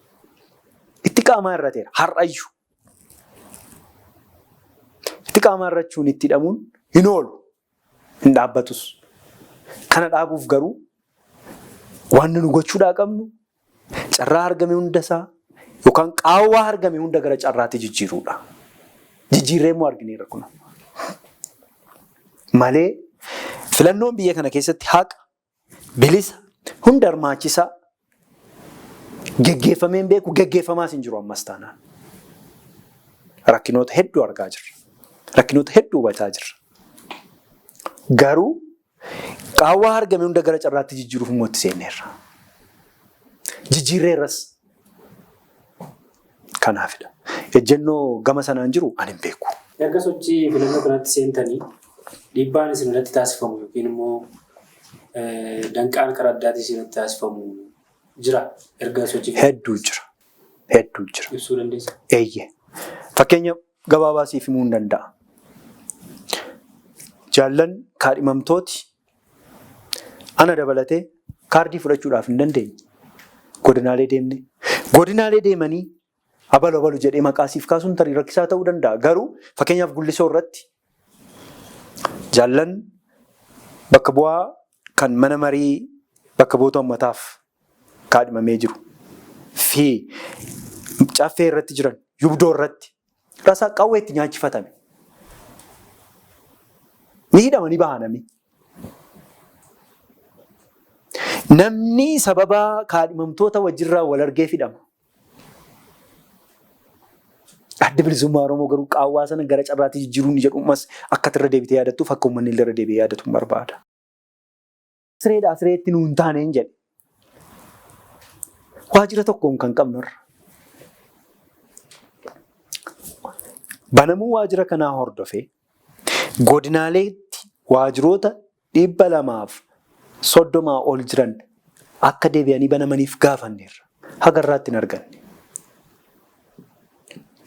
Itti qaamaa irrateera har'ayyuu. Itti qaamaa irrachuun itti hidhamuun hin oolu. Hin dhaabbatus. Kana dhaabuuf garuu waan nu gochuudhaa qabnu carraa argame hundasaa yookaan qaawwaa argame hunda gara carraatti jijjiiruudha. Jijjiirree immoo argineerra kun. Malee filannoon biyya kana keessatti haqa, bilisa, hunda hirmaachisaa geggeeffamee hin beeku, geggeeffamaas hin jiru ammas taanaan. Rakkinoota hedduu argaa jirra. Rakkinoota hedduu hubataa jirra. Garuu qaawwaa argame hunda gara carraatti jijjiiruuf immoo itti seenneerra. Jijjiirreerras. Kanaafidha. Ejjennoo gama sanaan jiru ani hin beeku. Erga sochii filannoo kanatti seentanii dhiibbaan isin irratti taasifamu yookiin immoo danqaan karaa addaatiin isin irratti taasifamu jira erga sochii Hedduu jira. Hedduu jira. Ibsuu dandeessa? Eeyyee. Fakkeenya gabaabaa siif himuu hin danda'a. Jaallan kaadhimamtooti ana dabalatee kaardii fudhachuudhaaf hin dandeenye. Godinaalee deemne. Godinaalee deemanii abalu abalu jedhee maqaa siif kaasuun tarii rakkisaa ta'uu danda'a. Garuu fakkeenyaaf Gullisoo irratti jaallan bakka bu'aa kan mana marii bakka bu'oota uummataaf kaadhimamee jiru fi caffee irratti jiran yubdoo irratti rasaa qawwee itti nyaachifatame. Ni hidhama ni baha namni. Namni sababa kaadhimamtoota wajjirraa wal argeef hidhama. Adda Bilisummaa Oromoo garuu qaawwaa sana gara carraatti jijjiiruu ni jedhu ammas akka irra deebitee yaadattuuf akka uummanni illee irra deebi'ee yaadatu hin barbaada. Sireedhaa sireetti nuu hin taane hin jedhe. Waajjira tokkoon kan qabnu irra. Banamuu waajjira kanaa hordofee godinaaleetti waajjiroota 230 ol jiran akka deebi'anii banamaniif gaafanneerra. Haga irraatti hin arganne.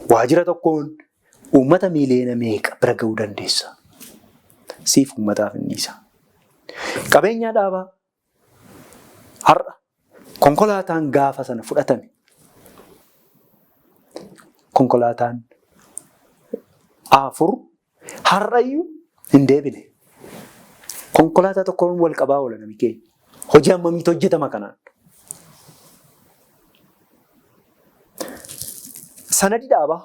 Waajjira tokkoon uummata miiliyoona meeqa bira ga'uu dandeessa? Siif uummataaf hin dhiisa. Qabeenyaa dhaabaa har'a konkolaataan gaafa sana fudhatame konkolaataan 4 har'ayyuu hin deebine. Konkolaataa tokkoon wal qabaa oola nami keenya. Hojii hammamiitu hojjetama kanaan? Sanadi dhaabaa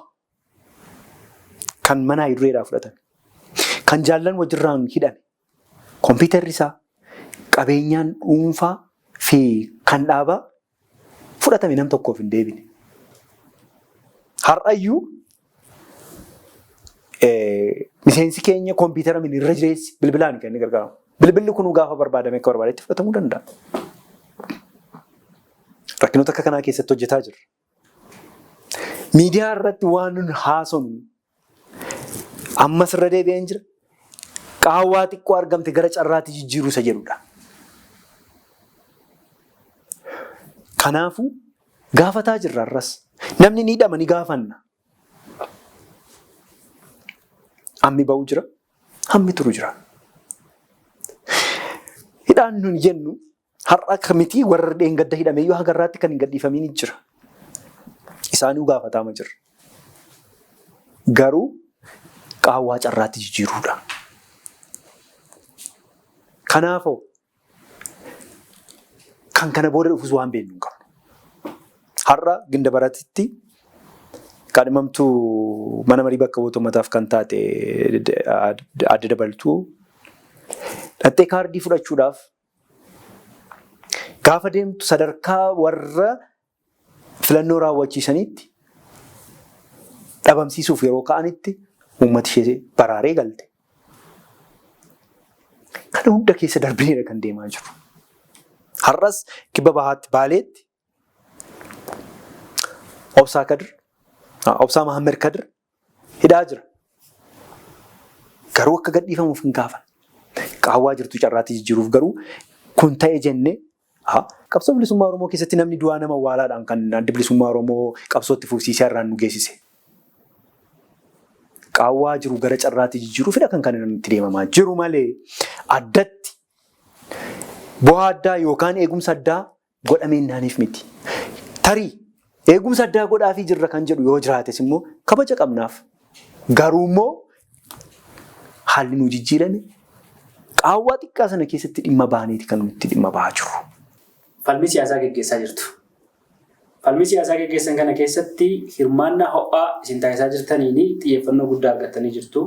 kan mana hayidureedhaa fudhatame, kan jaallan wajjirraan hidhame, kompiitarri isaa, qabeenyaan dhuunfaa fi kan dhaabaa fudhatame nam tokkoof hin deebine. Har'ayyuu miseensi keenya kompiitara min irra jireessi bilbilaan kan inni gargaaramu. Bilbilli kunuu gaafa barbaadame akka barbaadetti fudhatamuu danda'a. Rakkinoota akka kanaa keessatti hojjetaa jirra. Miidiyaa irratti waan nun haasofnu ammas irra deebi'een jira. Qaawwaa xiqqoo argamte gara carraatti jijjiiruu isa jedhudha. Kanaafuu gaafataa jirra har'as. Namni ni hidhama ni gaafanna. Hammi ba'u jira, hammi turu jira. Hidhaan nun jennu har'a akka miti, warra dheengadda hidhameyyuu haga irraatti kan hin gadhiifamiin jira. Isaanuu gaafataama jirra. Garuu qaawwaa carraatti jijjiiruudha. Kanaafoo kan kana booda dhufus waan beeknu hin qabnu. Har'a Gindabaratitti kaadhimamtuu mana marii bakka bu'oota uummataaf kan taate Aadde Dabaltuu dhattee kaardii fudhachuudhaaf gaafa deemtu sadarkaa warra filannoo raawwachiisaniitti dhabamsiisuuf yeroo ka'anitti uummati ishee baraaree galte. Kana hunda keessa darbineedha kan deemaa jiru. Har'as kibba bahaatti Baaleetti Obsaa Kadir, Obsaa Mahammed Kadir hidhaa jira. Garuu akka gadhiifamuuf hin gaafan. Qaawwaa jirtu carraatti jijjiiruuf garuu kun ta'e jennee qabsoo bilisummaa Oromoo keessatti namni du'aa nama awwaalaadhaan kan Addi Bilisummaa Oromoo qabsootti fufsiisee har'aan nu geessise. Qaawwaa jiru gara carraatti jijjiiruufidha kan kana itti deemamaa jiru malee addatti bu'aa addaa yookaan eegumsa addaa godhameennaaniif miti. Tarii eegumsa addaa godhaafii jirra kan jedhu yoo jiraates immoo kabaja qabnaaf. Garuu immoo haalli nu jijjiirame qaawwaa xiqqaa sana keessatti dhimma baaneeti kan nuti dhimma bahaa jiru. Falmii siyaasaa geggeessaa jirtu. Falmii siyaasaa geggeessan kana keessatti hirmaannaa ho'aa isin taasisaa jirtaniin xiyyeeffannoo guddaa argattanii jirtu.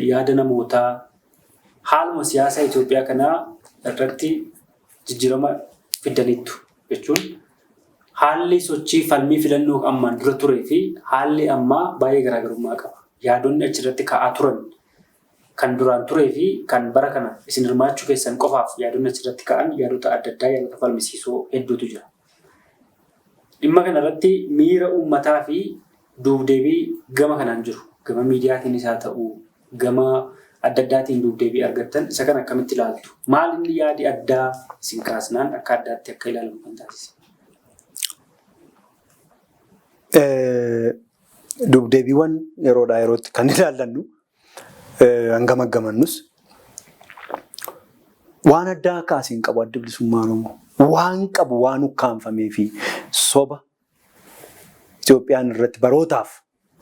Yaada namootaa haaluma siyaasa Itoophiyaa kanaa irratti jijjiirama fiddaniittu jechuun haalli sochii falmii filannoo ammaan dura turee fi haalli ammaa baay'ee garaagarummaa qaba. Yaadonni achirratti ka'aa turan kan duraan turee fi kan bara kana isin hirmaachuu keessan qofaaf yaadonni achirratti ka'an yaadota adda addaa, yaadota falmisiisoo hedduutu jira. Dhimma kanarratti miira uummataa fi duubdeebii gama kanaan jiru, gama miidiyaatiinis haa ta'u, gama adda addaatiin duubdeebii argattan isa kana akkamitti ilaaltu? Maal inni yaadi addaa isin kaasnaan akka addaatti akka ilaalamu kan taasise? Duubdeebiiwwan yeroodhaa yerootti kan ilaallannu hangam aggamannus waan addaa akka asiin qabu Addi Bilisummaa Oromoo waan qabu waan ukkaanfamee fi soba Itoophiyaan irratti barootaaf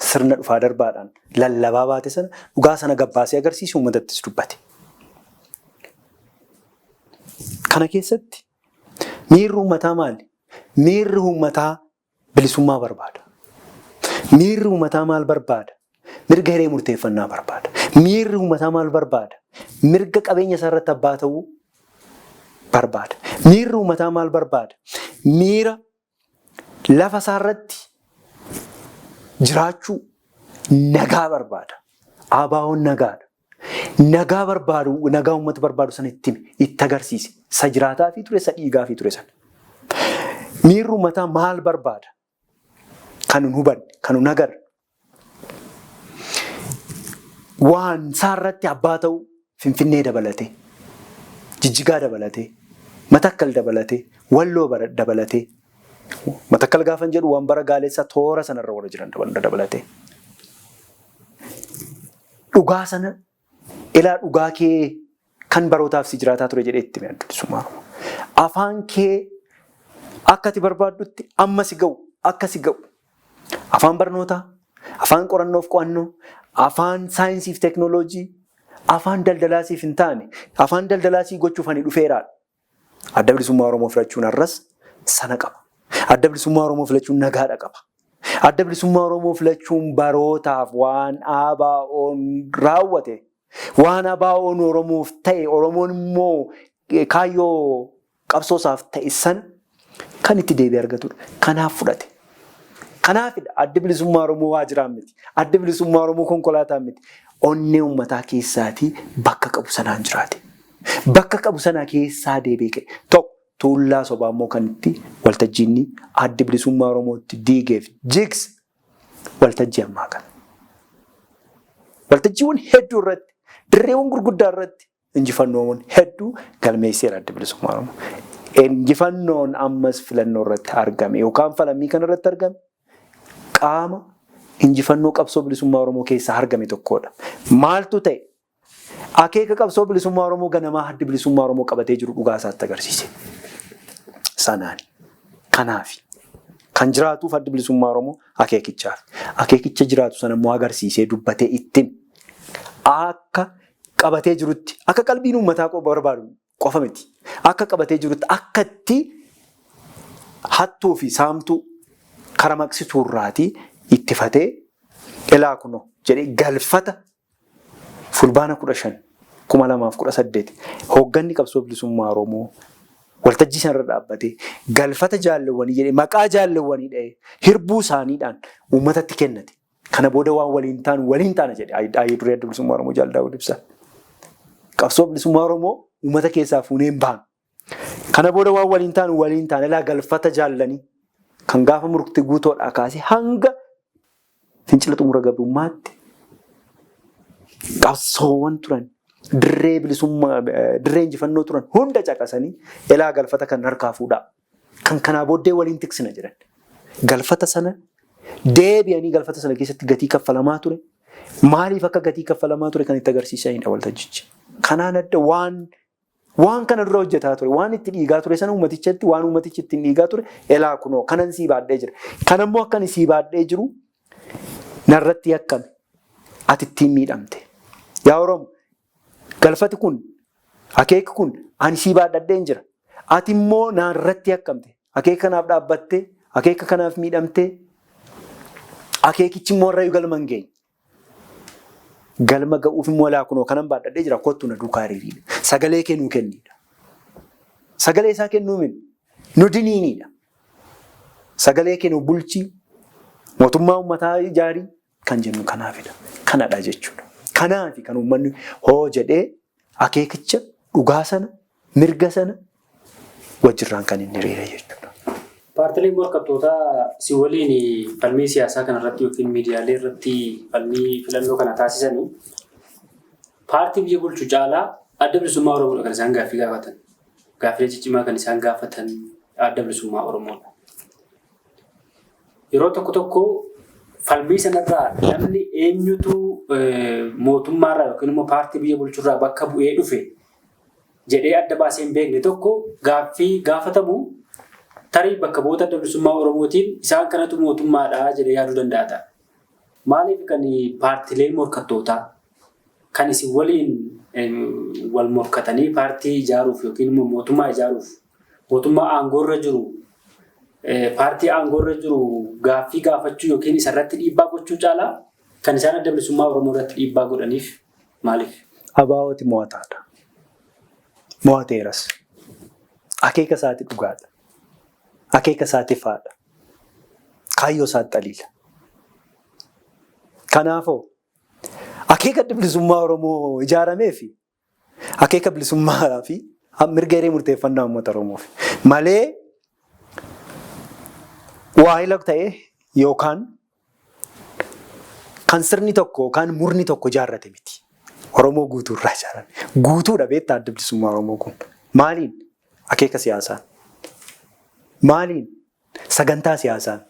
sirna dhufaa darbaadhaan lallabaa baate sana dhugaa sana gabbaasee agarsiise, uummatattis dubbate. Kana keessatti miirri uummataa maali? Miirri uummataa bilisummaa barbaada. Miirri uummataa maal barbaada? Mirga hiree murteeffannaa barbaada. Miirri uummataa maal barbaada? Mirga qabeenya isaa irratti abbaa ta'uu barbaada. Miirri uummataa maal barbaada? Miira lafa isaa irratti jiraachuu, nagaa barbaada. ABO'n nagaadha. Nagaa barbaadu, nagaa uummata barbaadu sana itti hime, itti agarsiise. Isa jiraataa fi ture, isa dhiigaa fi ture sana. Miirri uummataa maal barbaada? Kan nun hubanne, kan nun agarre. Waan isaa irratti abbaa ta'u Finfinnee dabalatee, Jijjigaa dabalatee, Matakkal dabalatee, Walloo dabalatee, Matakkal gaafan jedhu waan bara gaalessaa toora sanarra warra jiran dabalatee. Dhugaa sana ilaa, dhugaa kee kan barootaaf si jiraataa ture jedhee itti hime Adda Bilisummaa Oromoo. Afaan kee akka ati barbaaddutti amma si ga'u, akka si ga'u. Afaan barnootaa, afaan qorannoof qo'annoo, afaan saayinsiif teeknooloojii, afaan daldalaasiif hin taane, afaan daldalaasii gochuuf ani dhufeeraadha. Adda Bilisummaa Oromoo filachuun har'as sana qaba. Adda Bilisummaa Oromoo filachuun nagaadha qaba. Adda Bilisummaa Oromoo filachuun barootaaf waan ABO'n raawwate, waan ABO'n Oromoof ta'e, Oromoon immoo kaayyoo qabsoo isaaf ta'e sana kan itti deebi'ee argatudha. Kanaaf fudhate. Kanaafidha Addi Bilisummaa Oromoo waajjiraan miti. Addi Bilisummaa Oromoo konkolaataan miti. Onnee uummataa keessaatii bakka qabu sanaan jiraate. Bakka qabu sana keessaa deebi'ee ka'e. Tokko tuullaa sobaa immoo kan itti waltajjiinni Addi Bilisummaa Oromootti diigeef jigse waltajjii ammaa kana. Waltajjiiwwan hedduu irratti, dirreewwan gurguddaa irratti injifannoowwan hedduu galmeesseera Addi Bilisummaa Oromoo. Injifannoon ammas filannoo irratti argame yookaan falmii kana irratti argame qaama injifannoo qabsoo bilisummaa Oromoo keessaa argame tokkodha. Maaltu ta'e? Akeeka qabsoo bilisummaa Oromoo ganamaa Addi Bilisummaa Oromoo qabatee jiru dhugaa isaatti agarsiise. Sanaan. Kanaafi. Kan jiraatuuf Addi Bilisummaa Oromoo akeekichaaf. Akeekicha jiraatu sana immoo agarsiisee dubbatee itti akka qabatee jirutti akka qalbiin uummataa barbaadu qofa miti. Akka qabatee jirutti akka itti hattuu fi saamtuu kara maqsituu irraatii ittifatee ilaa kunoo jedhee galfata Fulbaana 15, 2018 hoogganni qabsoo bilisummaa Oromoo waltajjii sanarra dhaabbatee galfata jaallewwanii jedhee maqaa jaallewwanii dha'ee hirbuu isaaniidhaan uummatatti kennate. Kana booda waan waliin taanu waliin taana jedhe Hayyuu Duree Adda Bilisummaa Oromoo Jaal Daawud Ibsaa. Qabsoo bilisummaa Oromoo uummata keessaa fuunee hin baanu. Kana booda waan waliin taanu waliin taana ilaa galfata jaallanii kan gaafa murtii guutoodhaa kaasee hanga fincila xumura gabrummaatti qabsoowwan turan dirree bilisummaa dirree injifannoo turan hunda caqasanii ilaa galfata kan harkaa fuudhaa. Kan kanaa booddee waliin tiksina jedhan. Galfata sana deebi'anii galfata sana keessatti gatii kaffalamaa ture. Maaliif akka gatii kaffalamaa ture kan itti agarsiisanidha waltajjichi. Kanaan adda waan waan kana dura hojjetaa ture, waan itti dhiigaa ture sana uummatichatti waan uummatichi ittiin dhiigaa ture elaa kunoo kanan sii baadhee jira. Kanammoo akkan sii baadhee jiru narratti yakkame. Ati ittiin miidhamte. Yaa Oromo, galfati kun, akeeki kun ani sii baadhadheen jira. Ati immoo narratti yakkamte. Akeeka kanaaf dhaabbattee, akeeka kanaaf miidhamtee, akeekichi immoo irrayyuu galma hin geenye. Galma ga'uuf immoo laa kunoo kanan baadhadhee jira kottu na duukaa hiriiriidha. Sagalee kee nuu kenniidha. Sagalee isaa kennuu min nu diniiniidha. Sagalee kee nu bulchii mootummaa uummataa ijaarii kan jennu kanaafidha. Kanadha jechuudha. Kanaafi kan uummanni hoo jedhee akeekicha dhugaa sana mirga sana wajjirraan kan inni hiriire jechuudha. Paartileen morkattootaa si waliin falmii siyaasaa kanarratti yookiin miidiyaalee irratti falmii filannoo kana taasisanii paartii biyya bulchu caalaa Adda Bilisummaa Oromoodha kan isaan gaaffii gaafatan. Gaaffilee ciccimaa kan isaan gaafatan Adda Bilisummaa Oromoodha. Yeroo tokko tokko falmii sanarraa namni eenyutu mootummaarraa yookiin immoo paartii biyya bulchurraa bakka bu'ee dhufe jedhee adda baasee hin beekne tokko gaaffii gaafatamu tarii bakka bu'oota Adda Bilisummaa Oromootiin isaan kanatu mootummaadha jedhee yaaduu danda'a ta'a. Maaliif kan paartilee morkattootaa kan isin waliin wal morkatanii paartii ijaaruuf yookiin immoo mootummaa ijaaruuf mootummaa aangoorra jiru paartii aangoorra jiru gaaffii gaafachuu yookiin isarratti dhiibbaa gochuu caalaa kan isaan Adda Bilisummaa Oromoo irratti dhiibbaa godhaniif maaliif? ABOti mo'ataadha. Mo'ateeras. Akeeka isaati dhugaadha. Akeeka isaati ifaadha. Kaayyoo isaati xaliila. Kanaafoo akeeka Adda Bilisummaa Oromoo ijaaramee fi akeeka bilisummaa fi mirga hiree murteeffannaa uummata Oromoof malee waahila ta'e yookaan kan sirni tokko yookaan murni tokko ijaarrate miti. Oromoo guutuu irraa ijaarame. Guutuudha beektaa Adda Bilisummaa Oromoo kun. Maaliin? Akeeka siyaasaan. Maaliin? Sagantaa siyaasaan.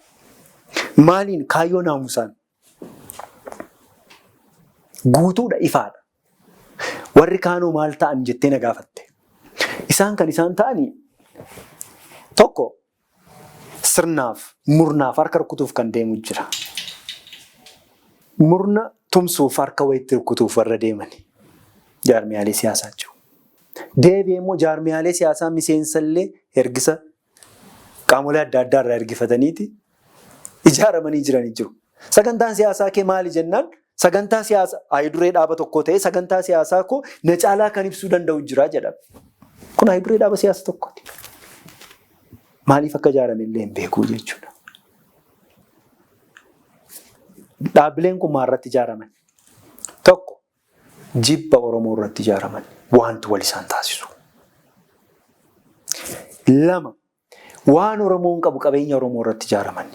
Maaliin? Kaayyoo naamusaan. Guutuudha ifaadha. Warri kaanoo maal ta'an jettee na gaafatte. Isaan kan isaan ta'anii tokko sirnaaf murnaaf harka rukutuuf kan deemu jira. Murna tumsuuf harka wayitti rukutuuf warra deemani. Jaarmiyaalee siyaasaa jiru. Deebi'ee immoo jaarmiyaalee siyaasaa miseensallee ergisa qaamolee adda addaa irraa ergifataniiti ijaaramanii jiranii jiru. Sagantaan siyaasaa kee maali jennaan sagantaa siyaasaa haayiduree dhaaba tokkoo ta'ee sagantaa siyaasaa koo na caalaa kan ibsuu danda'u jira jedha. Kun haayiduree dhaaba siyaasa tokkooti. Maaliif akka ijaarame illee hin beeku jechuudha. Dhaabbileen kun maalirratti ijaaraman? Tokko jibba Oromoo irratti ijaaraman wanti wal isaan taasisu. Lama waan Oromoon qabu qabeenya Oromoo irratti ijaaraman.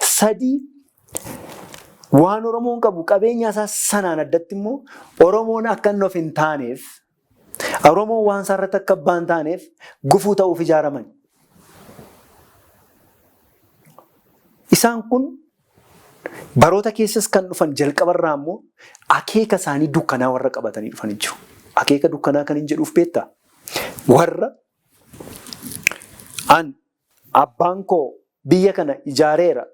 Sadii waan Oromoon qabu qabeenya isaa sanaan addatti immoo Oromoon akka inni of hin taaneef Oromoon waan isaa irratti akka abbaa hin taaneef gufuu ta'uuf ijaaraman. Isaan kun Baroota keessas kan dhufan jalqabarraa immoo akeeka isaanii dukkanaa warra qabatanii dhufanii jiru. Akeeka dukkanaa kan hin jedhuuf beektaa? Warra an abbaan koo biyya kana ijaareera,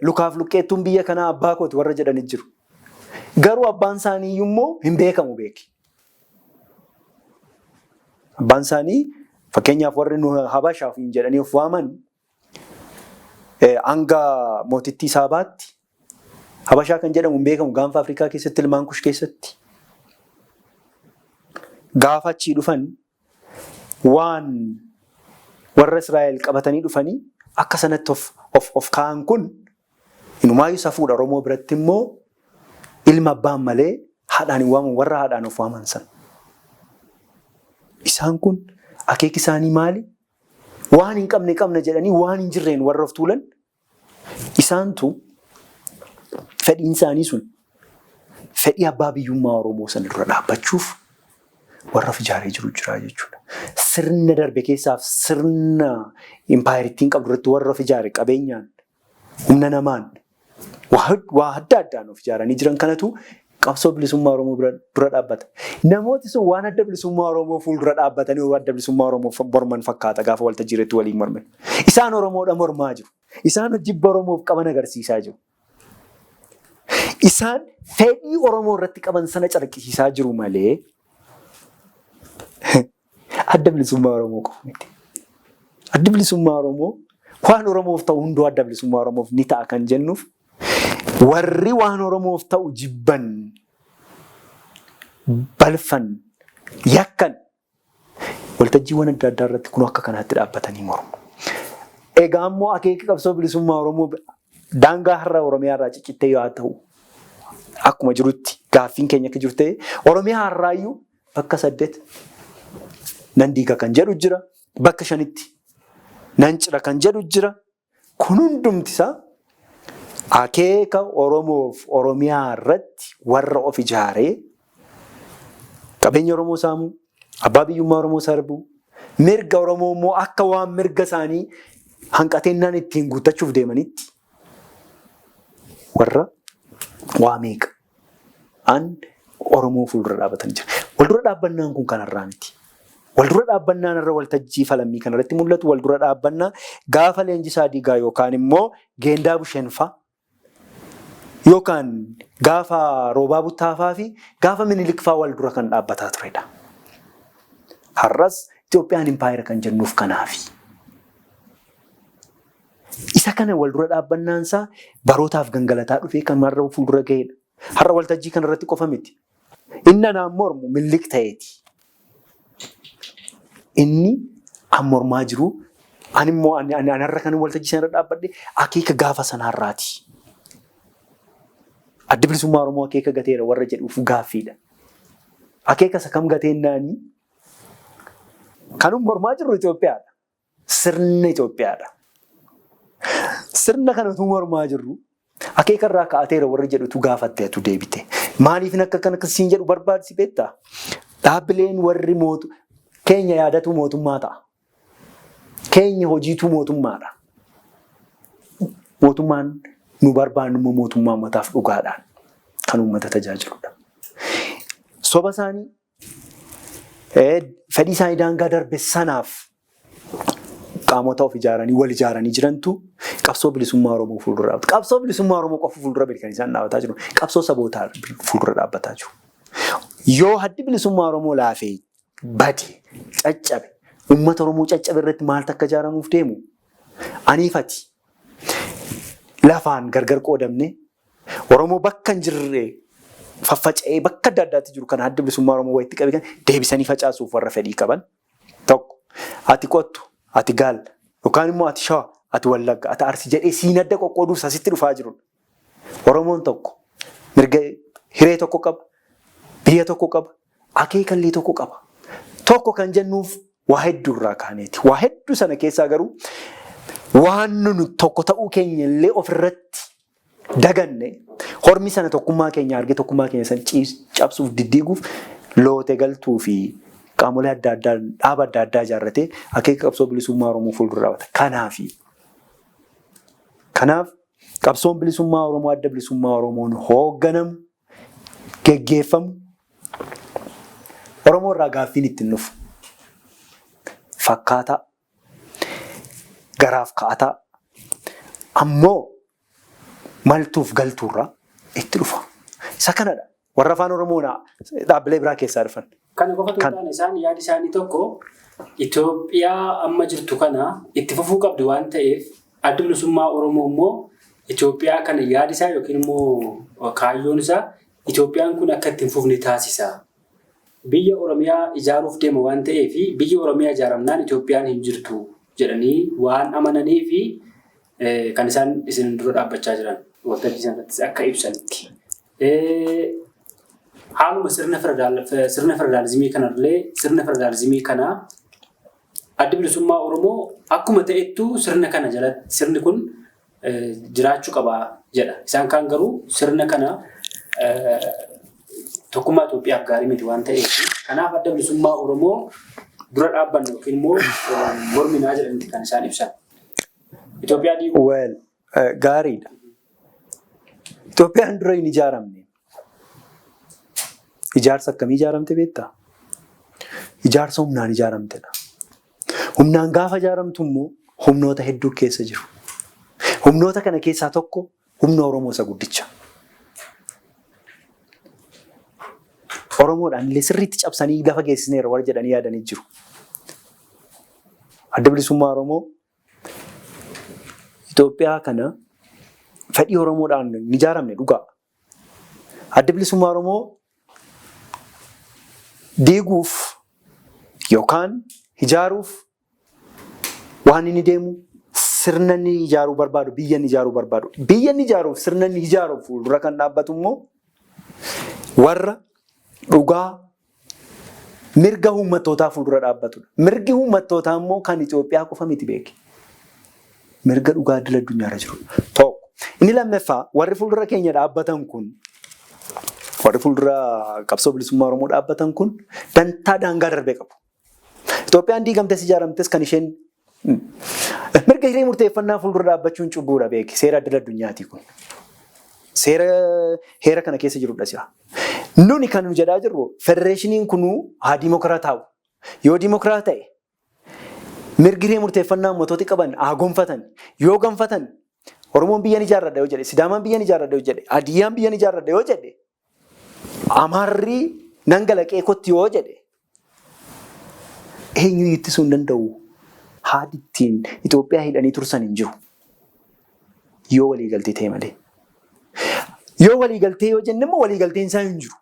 lukaaf luqqeettuun biyya kanaa abbaa kooti warra jedhanii jiru. Garuu abbaan isaanii immoo hin beekamu beeki. Abbaan isaanii fakkeenyaaf warri nu Habashaaf hin jedhanii of waaman hanga mootittii Saabaatti Habashaa kan jedhamu hin beekamu gaanfa Afrikaa keessatti ilmaan Kush keessatti. Gaafa achii dhufan waan warra Israa'el qabatanii dhufanii akka sanatti of kaa'an kun inumaayyuu safuudha. Oromoo biratti immoo ilma abbaan malee haadhaan hin waamamu warra haadhaan of waaman sana. Isaan kun akeeki isaanii maali? Waan hin qabne qabna jedhanii waan hin jirreen warra of tuulan isaantu fedhiin isaanii sun fedhii abbaa biyyummaa Oromoo sana dura dhaabbachuuf warra of ijaaree jiru jira jechuudha. Sirna darbe keessaaf sirna impaayerittiin qabdu irratti warra of ijaare qabeenyaan, humna namaan, waa adda addaan of ijaaranii jiran kanatu qabsoo bilisummaa Oromoo dura dhaabbata. Namooti sun waan adda bilisummaa Oromoo fuuldura dhaabbatanii adda bilisummaa Oromoo morman fakkaata gaafa waltajjii irratti waliin morman. Isaan Oromoodha mormaa jiru. Isaan jibba Oromoof qaban agarsiisaa jiru. Isaan fedhii Oromoo irratti qaban sana calaqqisiisaa jiru malee adda bilisummaa Oromoo qofa miti. Adda bilisummaa Oromoo waan Oromoof ta'u hunduu adda bilisummaa Oromoof ni ta'a kan jennuuf warri waan Oromoof ta'u jibban, balfan, yakkan waltajjiiwwan adda addaa irratti kun akka kanaatti dhaabbatanii mormu. Egaa immoo akeeka qabsoo bilisummaa Oromoo daangaa har'a Oromiyaa irraa ciccittee yoo ta'u akkuma jirutti gaaffiin keenya akka jiru ta'e Oromiyaa har'aayyuu bakka 8 nan diiga kan jedhu jira, bakka 5tti nan cira kan jedhu jira. Kun hundumti isaa akeeka Oromoof Oromiyaa irratti warra of ijaaree qabeenya Oromoo saamuu, abbaa biyyummaa Oromoo sarbuu, mirga Oromoo immoo akka waan mirga isaanii hanqateennaan ittiin guuttachuuf deemanitti warra waa meeqa an Oromoo fuuldura dhaabatan jira. Wal dura dhaabbannaan kun kanarraa miti. Wal dura dhaabbannaan irra waltajjii falammii kanarratti mul'atu wal dura dhaabbannaa gaafa Leenjisaa Diigaa yookaan immoo Geendaa Busheenfaa yookaan gaafa Roobaa Buttaafaa fi gaafa Minilikfaa wal dura kan dhaabbataa turedha. Har'as Itoophiyaan impaayera kan jennuuf kanaafi. Isa kana wal dura dhaabbannaan isaa barootaaf gangalataa dhufee kan har'a fuuldura ga'edha. Har'a waltajjii kanarratti qofa miti. Inni anaan mormu Minilik ta'eeti. Inni an mormaa jiru ani immoo anarra kan waltajjii sanarra dhaabbadhe akeeka gaafa sanaarraati. Addi bilisummaa Oromoo akeeka gateera warra jedhuuf gaaffiidha. Akeeka isa kam gateennaanii kanum mormaa jirru Itoophiyaadha. Sirna Itoophiyaadha. Sirna kana utuu mormaa jirru akeeka irraa ka'ateera warri jedhutu gaafatte atu deebite. Maaliifin akka kana akkasiin jedhu barbaadsi beektaa? Dhaabbileen warri mootu keenya yaadatu mootummaa ta'a. Keenya hojiitu mootummaadha. Mootummaan nu barbaannu immoo mootummaa uummataaf dhugaadhaan kan uummata tajaajiludha. Soba isaanii fedhii isaanii daangaa darbe sanaaf qaamota of ijaaranii wal ijaaranii jirantu qabsoo bilisummaa Oromoo fuuldura dhaabbata. Qabsoo bilisummaa Oromoo qofa fuuldura kan isaan dhaabbataa jiru. Qabsoo sabootaa fuuldura dhaabbataa jiru. Yoo haddi bilisummaa Oromoo laafee bade caccabe uummata Oromoo caccabe irratti maaltu akka ijaaramuuf deemu? Aniifati lafaan gargar qoodamne Oromoo bakka hin jirre faffaca'ee bakka adda addaatti jiru kana adda bilisummaa Oromoo walitti qabe kan deebisanii facaasuuf warra fedhii qaban tokko ati qottu ati gaal yookaan immoo ati shawa ati wallagga ati arsi jedhee siin adda qoqqooduuf asitti dhufaa jirudha. Oromoon tokko mirga hiree tokko qaba, biyya tokko qaba, akeekallee tokko qaba. Tokko kan jennuuf waa hedduu irraa kaaneeti. Waa hedduu sana keessaa garuu waan nunu tokko ta'uu keenya illee ofirratti daganne hormi sana tokkummaa keenya argee tokkummaa keenya sana cabsuuf diddiiguuf loote galtuu fi qaamolee adda addaa dhaaba adda addaa ijaarratee akeeka qabsoo bilisummaa Oromoo fuuldura dhaabata. Kanaafi. Kanaaf Qabsoon bilisummaa Oromoo Adda Bilisummaa Oromoon hoogganamu, geggeeffamu, Oromoo irraa gaaffiin itti hin dhufu. Fakkaataa, garaaf ka'ataa, ammoo maltuuf galtuurraa itti dhufa. Isa kanadha. Warra afaan Oromoo dhaabbilee biraa keessaa dhufan. Kana qofa otoo hin taane isaan yaadi isaanii tokko Itoophiyaa amma jirtu kana itti fufuu qabdi waan ta'eef Addi Bilisummaa Oromoo immoo Itoophiyaa kana yaadi isaa yookiin immoo kaayyoon isaa Itoophiyaan kun akka itti hin fufne taasisa. Biyya Oromiyaa ijaaruuf deema waan ta'eef biyyi Oromiyaa ijaaramnaan Itoophiyaan hin jirtu jedhanii waan amananiif kan isaan isin dura dhaabbachaa jiran waltajjii sanarrattis akka ibsanitti. Haaluma sirna federaalizimii kanallee sirna federaalizimii kanaa Addi Bilisummaa Oromoo akkuma ta'ettu sirna kana jalatti sirni kun jiraachuu qaba jedha. Isaan kaan garuu sirna kana tokkummaa Itoophiyaaf gaarii miti waan ta'eef kanaaf Adda Bilisummaa Oromoo dura dhaabbanna yookiin immoo morminaa jedhaniiti kan isaan ibsan. Itoophiyaa diiguu. Well, gaariidha. Itoophiyaan dura hin ijaaramne. Ijaarsa akkamii ijaaramte beektaa? Ijaarsa humnaan ijaaramtedha. Humnaan gaafa ijaaramtu immoo humnoota hedduu keessa jiru. Humnoota kana keessaa tokko humna Oromoo isa guddicha. Oromoodhaan illee sirriitti cabsanii lafa geessisneerra warra jedhanii yaadanii jiru. Adda Bilisummaa Oromoo Itoophiyaa kana fedhii Oromoodhaan hin ijaaramne dhugaa. Adda Bilisummaa Oromoo diiguuf yookaan ijaaruuf waan inni deemu sirna inni ijaaruu barbaadu, biyya inni ijaaruu barbaadu. Biyya inni ijaaruuf sirna inni ijaaruuf fuuldura kan dhaabbatu immoo warra dhugaa mirga uummattootaa fuuldura dhaabbatudha. Mirgi uummattootaa immoo kan Itoophiyaa qofa miti beeki. Mirga dhugaa idil addunyaarra jiru. Tokko. Inni lammaffaa, warri fuuldura keenya dhaabbatan kun, warri fuuldura qabsoo bilisummaa Oromoo dhaabbatan kun dantaa daangaa darbee qabu. Itoophiyaan diigamtes ijaaramtes kan isheen mirga hiree murteeffannaa fuuldura dhaabbachuun cubbuudha beeki. Seera idil addunyaati kun. Seera heera kana keessa jirudha si'a. Nuni kan nu jedhaa jirru federeeshiniin kunuu haa dimokiraataa'u. Yoo dimokiraata ta'e mirgi hiree murteeffannaa ummatooti qaban haa gonfatan. Yoo gonfatan Oromoon biyyan ijaarradha yoo jedhe, Sidaamaan biyyan ijaarradha yoo jedhe, Hadiyyaan biyyan ijaarradha yoo jedhe, Amaarri nan gala qe'ee kootti yoo jedhe eenyuyyuu ittisuu hin danda'u. Haadi ittiin Itoophiyaa hidhanii tursan hin jiru. Yoo waliigaltee ta'e malee. Yoo waliigaltee yoo jenne immoo waliigalteen isaa hin jiru.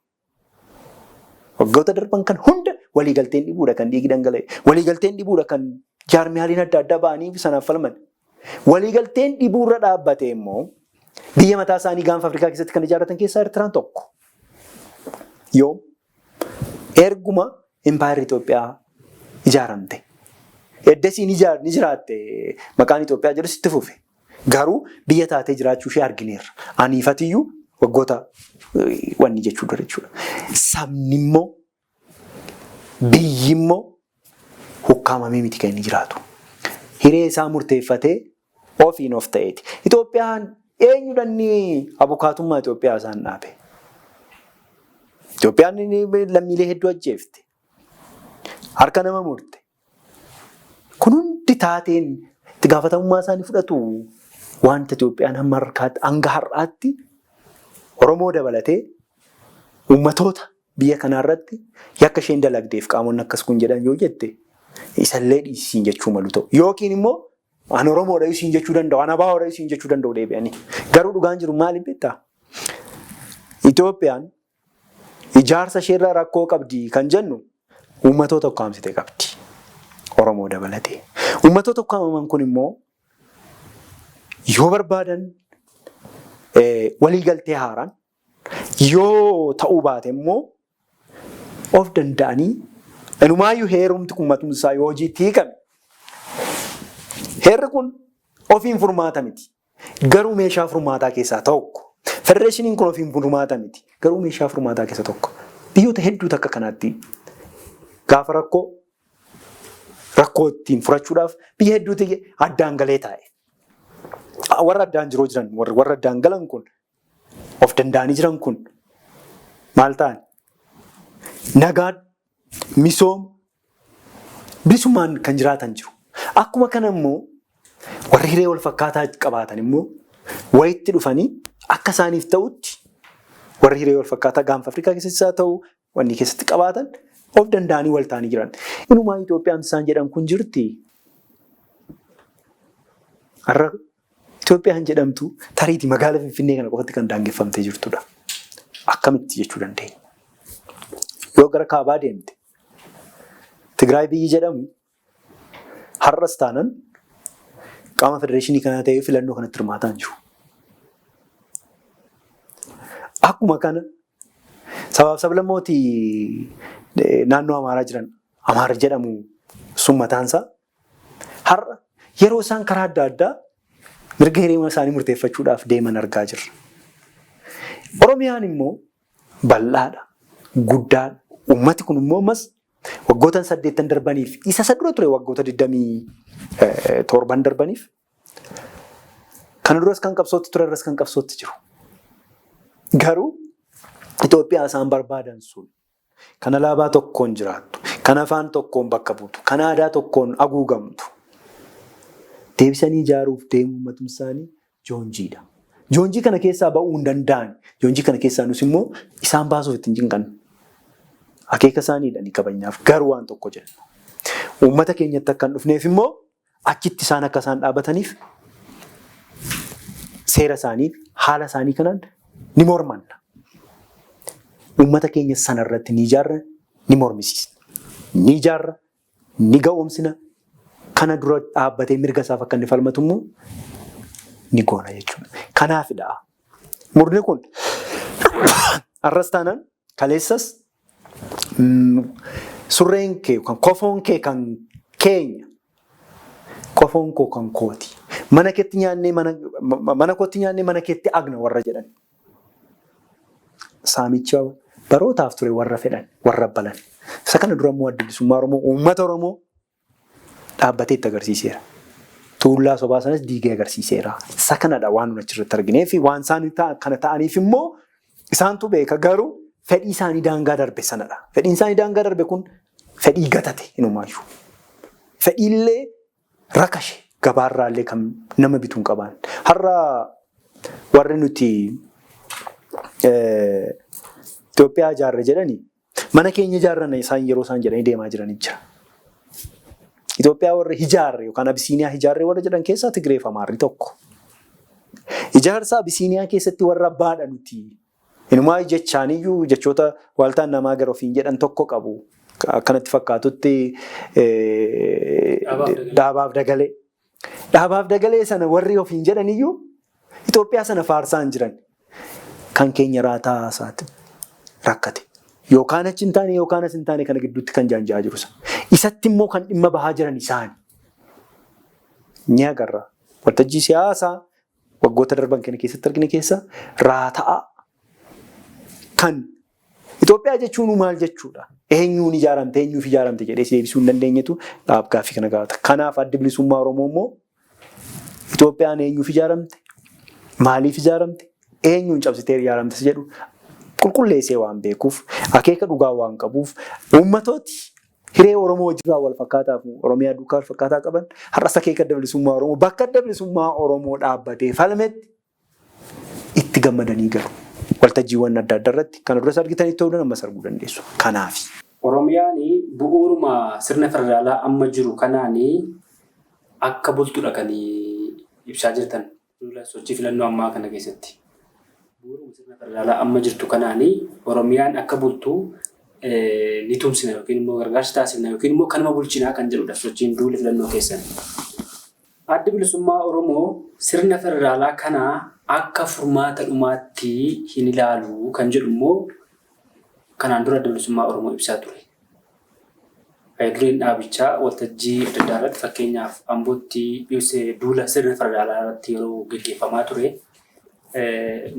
Waggoota darban kan hunda waliigalteen dhibuudha kan dhiigi dhangala'e. Waliigalteen dhibuudha kan jaarmiyaaleen adda addaa ba'anii sanaaf falman. Waliigalteen dhibuurra dhaabbate immoo biyya mataa isaanii gaanfa Afrikaa keessatti kan ijaarratan keessaa Eertiraan tokko. Yoom? Erguma impaayerri Itoophiyaa ijaaramte. Eddasii ni jiraatte maqaan Itoophiyaa jedhus itti fufe. Garuu biyya taatee jiraachuu ishee argineerra. Aniifatiyyuu waggoota wanni jechuu dura jechuudha. Sabni immoo biyyi immoo hukkaamamee miti kan inni jiraatu. Hiree isaa murteeffatee ofiin of ta'eeti. Itoophiyaan eenyudha inni abukaatummaa Itoophiyaa isaan dhaabe? Itoophiyaan lammiilee hedduu ajjeefte. Harka nama murte. Kun hundi taateen itti gaafatamummaa isaanii fudhatu wanta Itoophiyaan hamma harkaatti hanga har'aatti Oromoo dabalatee uummatoota biyya kanaa irratti yakka isheen dalagdeef qaamonni akkas kun jedhan yoo jette isallee dhiisiin jechuu malu ta'u. Yookiin immoo an Oromoodha isiin jechuu danda'u, an ABOdha isiin jechuu danda'u deebi'anii. Garuu dhugaan jiru maali beektaa? Itoophiyaan ijaarsa isheerraa rakkoo qabdi kan jennu uummatoota ukkaamsite qabdi. Oromoo dabalatee. Uummatoota ukkaamaman kun immoo yoo barbaadan waliigaltee haaraan yoo ta'uu baate immoo of danda'anii inumaayyuu heerumti kun matumsi isaa yoo hojiitti hiikame heerri kun ofiin furmaata miti. Garuu meeshaa furmaataa keessaa tokko. Federeeshiniin kun ofiin furmaata miti. Garuu meeshaa furmaataa keessaa tokko. Biyyoota hedduutu akka kanaatti gaafa rakkoo rakkoo ittiin furachuudhaaf biyya hedduutti addaan galee taa'e. Warra addaan jiroo jiran, warra addaan galan kun, of danda'anii jiran kun maal ta'an? Nagaan, misooma, bilisummaan kan jiraatan jiru. Akkuma kana immoo warri hiree wal fakkaataa qabaatan immoo wayitti dhufanii akka isaaniif ta'utti warri hiree wal fakkaataa gaanfa Afrikaa keessattis haa ta'u wanni keessatti qabaatan of danda'anii wal ta'anii jiran. Inumaa Itoophiyaan isaan jedhan kun jirti. Har'a Itoophiyaan jedhamtu tariitii magaala Finfinnee kana qofatti kan daangeffamtee jirtudha. Akkamitti jechuu dandeenya? Yoo gara kaabaa deemte Tigraay biyyi jedhamu har'as taanan qaama federeeshinii kanaa ta'ee filannoo kanatti hirmaataa hin jiru. Akkuma kana sabaaf sablammooti naannoo Amaaraa jiran Amaara jedhamu sun mataansaa har'a yeroo isaan karaa adda addaa mirga hiree isaanii murteeffachuudhaaf deeman argaa jirra. Oromiyaan immoo bal'aadha, guddaadha. Uummati kun immoo ammas waggoota 80 darbaniif isa isa dura ture waggoota 27 darbaniif kana duras kan qabsootti ture irras kan qabsootti jiru. Garuu Itoophiyaa isaan barbaadan sun kan alaabaa tokkoon jiraattu, kan afaan tokkoon bakka buutu, kan aadaa tokkoon haguugamtu deebisanii ijaaruuf deemuu uummatumti isaanii joonjiidha. Joonjii kana keessaa ba'uu hin danda'an. Joonjii kana keessaa nus immoo isaan baasuuf ittiin cinqannu. Akeeka isaaniidha ni kabajnaaf. Garuu waan tokko jenna. Uummata keenyatti akka hin dhufneef immoo achitti isaan akka isaan dhaabataniif seera isaanii haala isaanii kanaan ni mormanna. Uummata keenya sanarratti ni ijaarra, ni mormisiisna. Ni ijaarra, ni ga'oomsina. Kana dura dhaabbatee mirga isaaf akka inni falmatu immoo ni goona jechuudha. Kanaafidha. Murni kun har'as taanaan kaleessas surreen kee yookaan kofoon kee kan keenya kofoon koo kan kooti. Mana keetti nyaannee mana kootti nyaannee mana keetti agna warra jedhan. Saamicha barootaaf ture warra fedhan warra balan. Isa kana dura immoo Adda Bilisummaa Oromoo uummata Oromoo dhaabbatee itti agarsiiseera. Tuullaa sobaa sanas diigee agarsiiseera. Isa kanadha waan nun achirratti arginee fi waan isaan kana ta'aniif immoo isaantu beeka garuu fedhii isaanii daangaa darbe sanadha. Fedhiin isaanii daangaa darbe kun fedhii gatate inumaayyuu. Fedhiillee rakashe gabaarraallee kan nama bitu hin qabaan. Har'a warri nuti Itoophiyaa ijaarre jedhanii mana keenya ijaarranna isaan yeroo isaan jedhanii deemaa jiranii jira. Itoophiyaa warri ijaarre yookaan Abisiiniyaa ijaarre warra jedhan keessaa Tigree fi Amaarri tokko. Ijaarsa Abisiiniyaa keessatti warra abbaadha nuti. Inumaa jechaaniyyuu jechoota waaltaan namaa gara ofiin jedhan tokko qabu. Akkanatti fakkaatutti dhaabaaf dagalee. Dhaabaaf dagalee sana warri ofiin jedhaniyyuu Itoophiyaa sana faarsaa hin jiran. Kan keenya raataa isaatti rakkate. Yookaan achi hin taane yookaan as hin taane kana gidduutti kan jaanja'aa jiru isa. Isatti immoo kan dhimma bahaa jiran isaani. Ni agarra. Waltajjii siyaasaa waggoota darban kana keessatti argine keessa raata'aa kan Itoophiyaa jechuun maal jechuudha? Eenyuun ijaaramte, eenyuuf ijaaramte jedhee si deebisuu hin dandeenyetu dhaab gaaffii kana gaafata. Kanaaf Addi Bilisummaa Oromoo immoo Itoophiyaan eenyuuf ijaaramte? Maaliif ijaaramte? Eenyuun cabsitee ijaaramte jedhu qulqulleessee waan beekuuf, akeeka dhugaa waan qabuuf, uummatooti hiree Oromoo wajjin wal fakkaataa fi Oromiyaa duukaa wal fakkaataa qaban har'as akeeka Adda Bilisummaa Oromoo bakka Adda Bilisummaa Oromoo dhaabbatee falmetti itti gammadanii galu. Waltajjiiwwan adda addaa irratti kana duras argitanii ta'uu ammas arguu dandeessu. Kanaafi. Oromiyaan bu'uuruma sirna federaalaa amma jiru kanaan akka bultudha kan ibsaa jirtan sochii filannoo ammaa kana keessatti. Bu'uuruma sirna federaalaa amma jirtu kanaan Oromiyaan akka bultu ni tumsina yookiin immoo gargaarsa taasifna yookiin immoo kanuma bulchinaa kan jedhudha sochiin duula filannoo keessan. Addi Bilisummaa Oromoo sirna federaalaa kana akka furmaata dhumaatti hin ilaalu kan jedhu immoo kanaan dura Adda Bilisummaa Oromoo ibsaa ture. Dureen dhaabichaa waltajjii adda addaa irratti fakkeenyaaf Ambootti duula sirna federaalaa irratti yeroo gaggeeffamaa ture.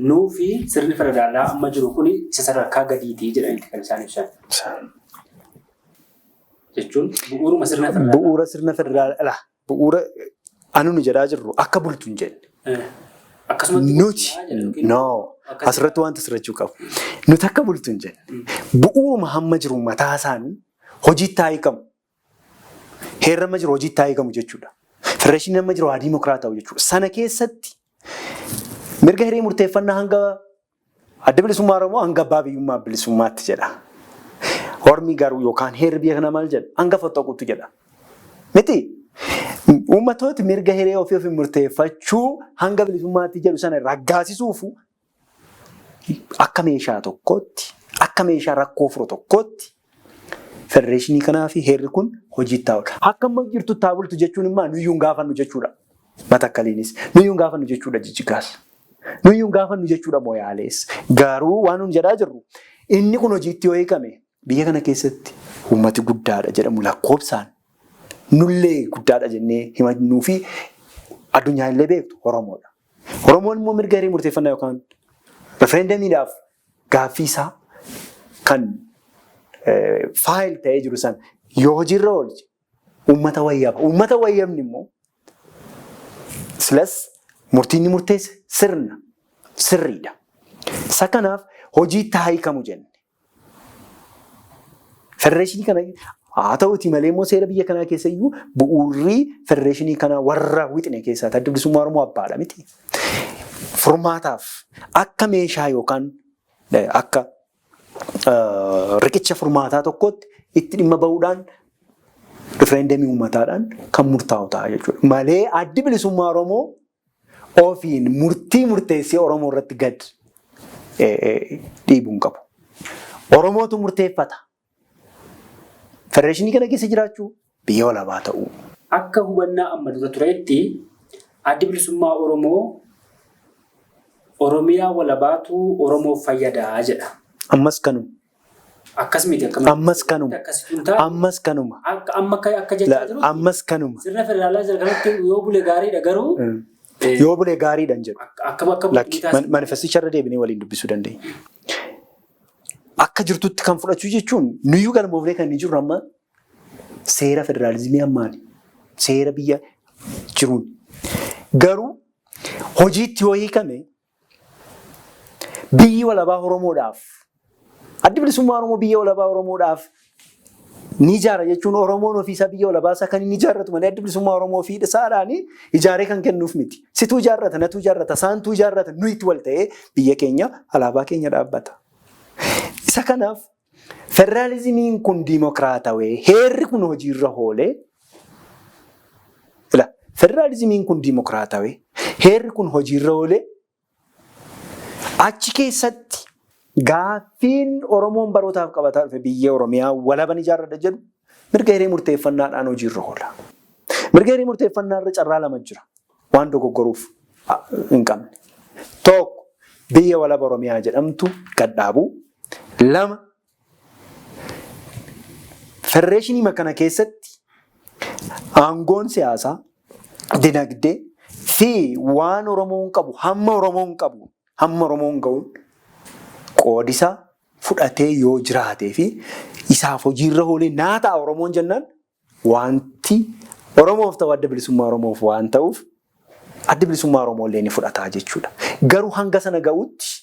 Nuu fi sirni federaalaa amma jiru kun isa sadarkaa gadiiti jedhaniiti kan isaan ibsan. Jechuun bu'uuruma sirna federaalaa. Bu'uura sirna federaalaa bu'uura anu nu jedhaa jirru akka bultu hin jenne. Akkasumatti Nuti no asirratti wanta sirrachuu qabu. Nuti akka bultu hin jenne. Bu'uuruma hamma jiru mataa isaanii hojiitti haa hiikamu. Heerri amma jiru hojiitti haa hiikamu jechuudha. Federeeshiniin amma jiru haa diimokiraata'u jechuudha. Sana keessatti mirga hiree murteeffannaa hanga Adda Bilisummaa Oromoo hanga abbaa biyyummaa bilisummaatti jedha. Hormi garuu yookaan heerri biyya kanaa maal jedha? Hanga fottoquutti jedha. Miti. Uummatooti mirga hiree ofii ofii murteeffachuu hanga bilisummaatti jedhu sana raggaasisuufu akka meeshaa tokkootti, akka meeshaa rakkoo furu tokkootti federeeshinii kanaa fi heerri kun hojiitti haa oolu. Akka amma jirtutti haa bultu jechuun immoo nuyyuu hin gaafannu jechuudha. Matakkaliinis nuyyuu hin gaafannu jechuudha Jijjigaas. Nuyyuu hin gaafannu jechuudha Moyaalees. Garuu waan nun jedhaa jirru inni kun hojiitti yoo hiikame biyya kana keessatti uummati guddaadha jedhamu lakkoofsaan nullee guddaadha jennee himannuu fi addunyaan illee beektu Oromoodha. Oromoon immoo mirga hiree murteeffannaa yookaan referendamiidhaaf gaaffii isaa kan faayil ta'ee jiru sana yoo hojiirra oolche uummata wayyaba. Uummata wayyabni immoo silas murtiin inni murteesse sirna sirriidha. Isa kanaaf hojiitti haa hiikamu jenne. Federeeshinii kana haa ta'uti malee immoo seera biyya kanaa keessa iyyuu bu'uurri federeeshinii kanaa warra wixine keessaa Adda Bilisummaa Oromoo abbaadha miti. Furmaataaf akka meeshaa yookaan akka riqicha furmaataa tokkootti itti dhimma bahuudhaan rifereendemii uummataadhaan kan murtaa'u ta'a jechuudha. Malee Addi Bilisummaa Oromoo ofiin murtii murteessee Oromoo irratti gad dhiibuu hin qabu. Oromootu murteeffata. Federeeshinii kana keessa jiraachuu biyya walabaa ta'uu. Akka hubannaa amma dura tureetti Addi Bilisummaa Oromoo Oromiyaa walabaatu Oromoof fayyada jedha. Ammas kanuma. Akkas miti akka Ammas kanuma. Akkasitti hin taane. Ammas kanuma. Akka amma akka akka jechaa jirutti Ammas kanuma. sirna federaalaa jira kanatti yoo bule gaariidha garuu Yoo bule gaariidha hin jedhu. Akkam akka Lakki manifesticha irra deebinee waliin dubbisuu dandeenya. Akka jirtutti kan fudhachuu jechuun nuyyuu galmoofnee kan inni jirru amma seera federaalizimii ammaani. Seera biyya jiruun. Garuu hojiitti yoo hiikame Biyyi walabaa Oromoodhaaf, Addi Bilisummaa Oromoo biyya walabaa Oromoodhaaf ni ijaara jechuun Oromoon ofiisaa biyya walabaa isaa kan inni ijaarratu malee Addi Bilisummaa Oromoo ofii isaadhaan ijaaree kan kennuuf miti. Situu ijaarrata, natuu ijaarrata, isaantuu ijaarrata, nuyitti wal ta'ee biyya keenya alaabaa keenya dhaabbata. Isa kanaaf federaalizimiin kun diimokiraatawee heerri kun hojiirra hoolee ila federaalizimiin kun diimokiraatawee heerri kun hojiirra oolee achi keessatti gaaffiin Oromoon barootaaf qabataa dhufe biyya Oromiyaa walaban ijaarradha jedhu mirga hiree murteeffannaadhaan hojiirra oola. Mirga hiree murteeffannaa irra carraa lama jira. Waan dogoggoruuf hin qabne. Tokko biyya walaba Oromiyaa jedhamtu gad dhaabuu. Lama federeeshinii kana keessatti aangoon siyaasaa, dinagdee fi waan Oromoon qabu hamma Oromoon qabu hamma Oromoon ga'uun qoodisaa fudhatee yoo jiraatee fi isaaf hojiirra oolee naa ta'a Oromoon jennaan wanti Oromoof ta'u Adda Bilisummaa Oromoof waan ta'uuf Addi Bilisummaa Oromoo illee ni fudhata jechuudha. Garuu hanga sana ga'utti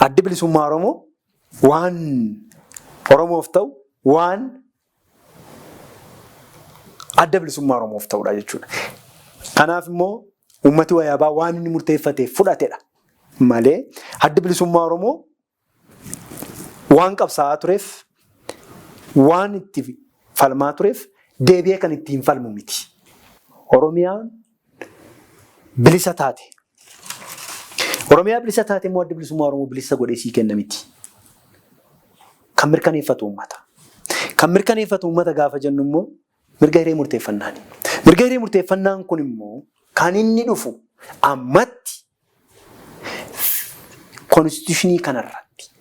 Addi Bilisummaa Oromoo waan Oromoof ta'u waan Adda Bilisummaa Oromoof ta'udha jechuudha. Kanaaf immoo uummati wayaabaa waan inni murteeffate fudhatedha malee Addi Bilisummaa Oromoo waan qabsaa'aa tureef waan itti falmaa tureef deebi'ee kan ittiin falmu miti. Oromiyaan bilisa taate. Oromiyaa bilisa taate immoo Adda Bilisummaa Oromoo bilisa godhee sii kenna miti. Kan mirkaneeffatu uummata. Kan mirkaneeffatu uummata gaafa jennu immoo mirga hiree murteeffannaani. Mirga hiree murteeffannaan kun immoo kan inni dhufu ammatti konstituushinii kanarratti.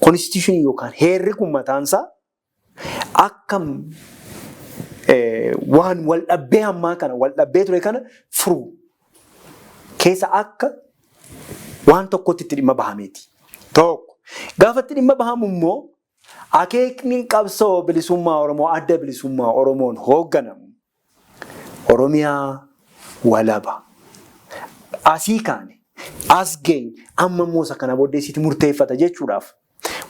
Konstituushinii yookaan heerri kun mataansaa akka waan wal dhabbee ammaa kana wal dhabbee ture kana furu keessa akka waan tokkotti itti dhimma bahameeti. Tokko gaafa itti dhimma bahamu immoo akeekni qabsoo bilisummaa Oromoo Adda Bilisummaa Oromoon hoogganamu Oromiyaa Walaba. Asii kaane, as geenye, amma immoo isa kana booddee sitti murteeffata jechuudhaaf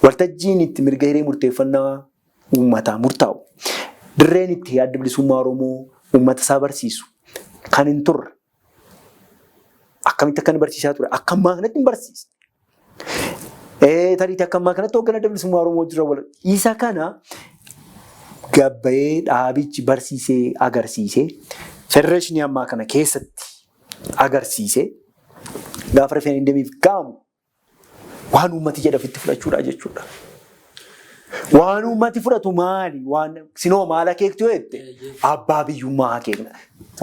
waltajjiin itti mirga hiree murteeffannaa uummataa murtaa'u, dirreen itti Addi Bilisummaa Oromoo uummata isaa barsiisu kan hin turre, akkamitti akka inni barsiisaa ture akka ammaa kanatti hin barsiisne. Tariitii akka ammaa kanatti hoogganaa Adda Bilisummaa Oromoo jira wal isa kana gabbayee dhaabichi barsiisee agarsiisee federeeshinii ammaa kana keessatti agarsiisee gaafa referendemiif ga'amu waan uummati jedhe ofitti fudhachuudha jechuudha. Waan uummati fudhatu maali? Waan sinoo maal akeektu yoo jette abbaa biyyummaa akeekna.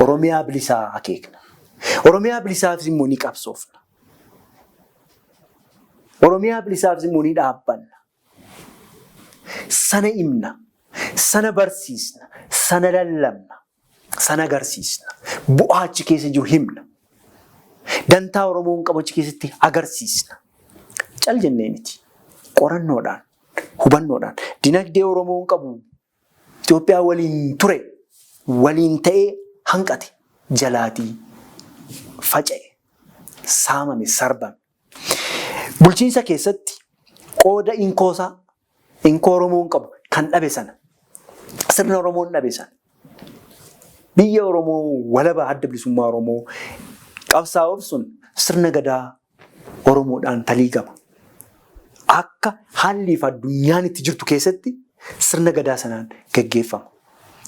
Oromiyaa bilisaa akeekna. Oromiyaa bilisaafis immoo ni qabsoofna. Oromiyaa bilisaafis immoo ni dhaabbanna. Sana himna. Sana barsiisna. Sana lallabna. Sana agarsiisna. Bu'aa achi keessa jiru himna. Dantaa Oromoon qabu achi keessatti agarsiisna. Cal jennee miti. Qorannoodhaan, hubannoodhaan, dinagdee Oromoon qabu Itoophiyaa waliin ture, waliin ta'ee hanqate, jalaatii faca'e, saamame, sarbame. Bulchiinsa keessatti qooda inkoosaa, inkoo Oromoon qabu kan dhabe sana, sirna Oromoon dhabe sana, biyya Oromoo walaba Adda Bilisummaa Oromoo qabsaa'uuf sun sirna gadaa Oromoodhaan taliigama. Akka haalli fi addunyaan itti jirtu keessatti sirna gadaa sanaan gaggeeffama.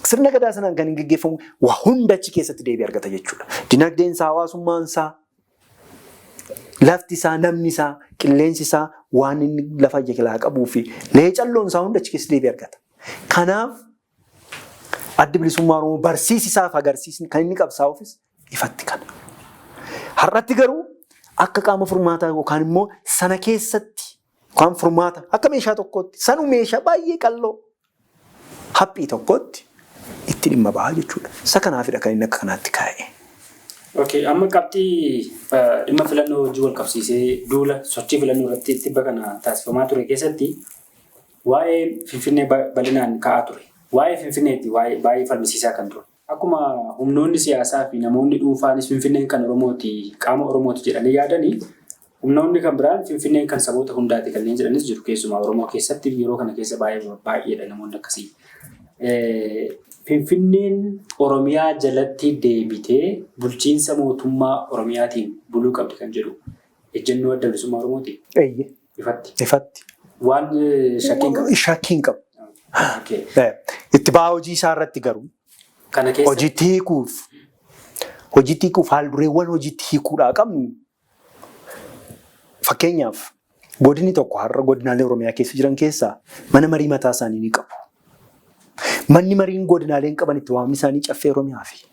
Sirna gadaa sanaan kan hin gaggeeffamu waa hunda achi keessatti deebii argata jechuudha. Dinagdeen isaa, hawaasummaan isaa, lafti isaa, namni isaa, qilleensi isaa, waan inni lafa jalaa qabuu fi leecalloon isaa hunda achi keessatti deebii argata. Kanaaf Addi Bilisummaa Oromoo barsiisi isaaf agarsiisni kan inni qabsaa'uufis ifatti kana. Har'atti garuu akka qaama furmaataa yookaan immoo sana keessatti yookaan furmaata akka meeshaa tokkootti sanu meeshaa baay'ee qalloo haphii tokkootti itti dhimma bahaa jechuudha. Isa kanaafidha kan inni akka kanaatti kaa'e. Okay, amma qabxii dhimma filannoo wajjin wal qabsiisee duula sochii filannoo irratti tibba kana taasifamaa ture keessatti waa'ee Finfinnee bal'inaan ka'aa ture. Waa'ee Finfinneeti waa'ee baay'ee falmisiisaa kan ture. Akkuma humnoonni siyaasaa fi namoonni dhuunfaanis Finfinneen kan Oromooti, qaama Oromooti jedhanii yaadanii, humnoonni kan biraan Finfinneen kan saboota hundaati kanneen jedhanis jiru. Keessumaa Oromoo keessatti yeroo kana keessa baay'ee baay'eedha namoonni akkasii. Finfinneen Oromiyaa jalatti deebitee bulchiinsa mootummaa Oromiyaatiin buluu qabdi kan jedhu ejjennoo Adda Bilisummaa Oromooti. Eeyyee. Ifatti. Ifatti. Waan shakkiin qabu. Shakkiin qabu. Itti ba'aa hojii isaa irratti garuu Kana keessa hojiitti hiikuuf hojiitti hiikuuf haaldureewwan hojiitti hiikuudhaa qabnu, fakkeenyaaf godinni tokko har'a godinaalee Oromiyaa keessa jiran keessaa mana marii mataa isaanii ni qabu. Manni mariin godinaaleen qaban itti waamni isaanii Caffee Oromiyaa fi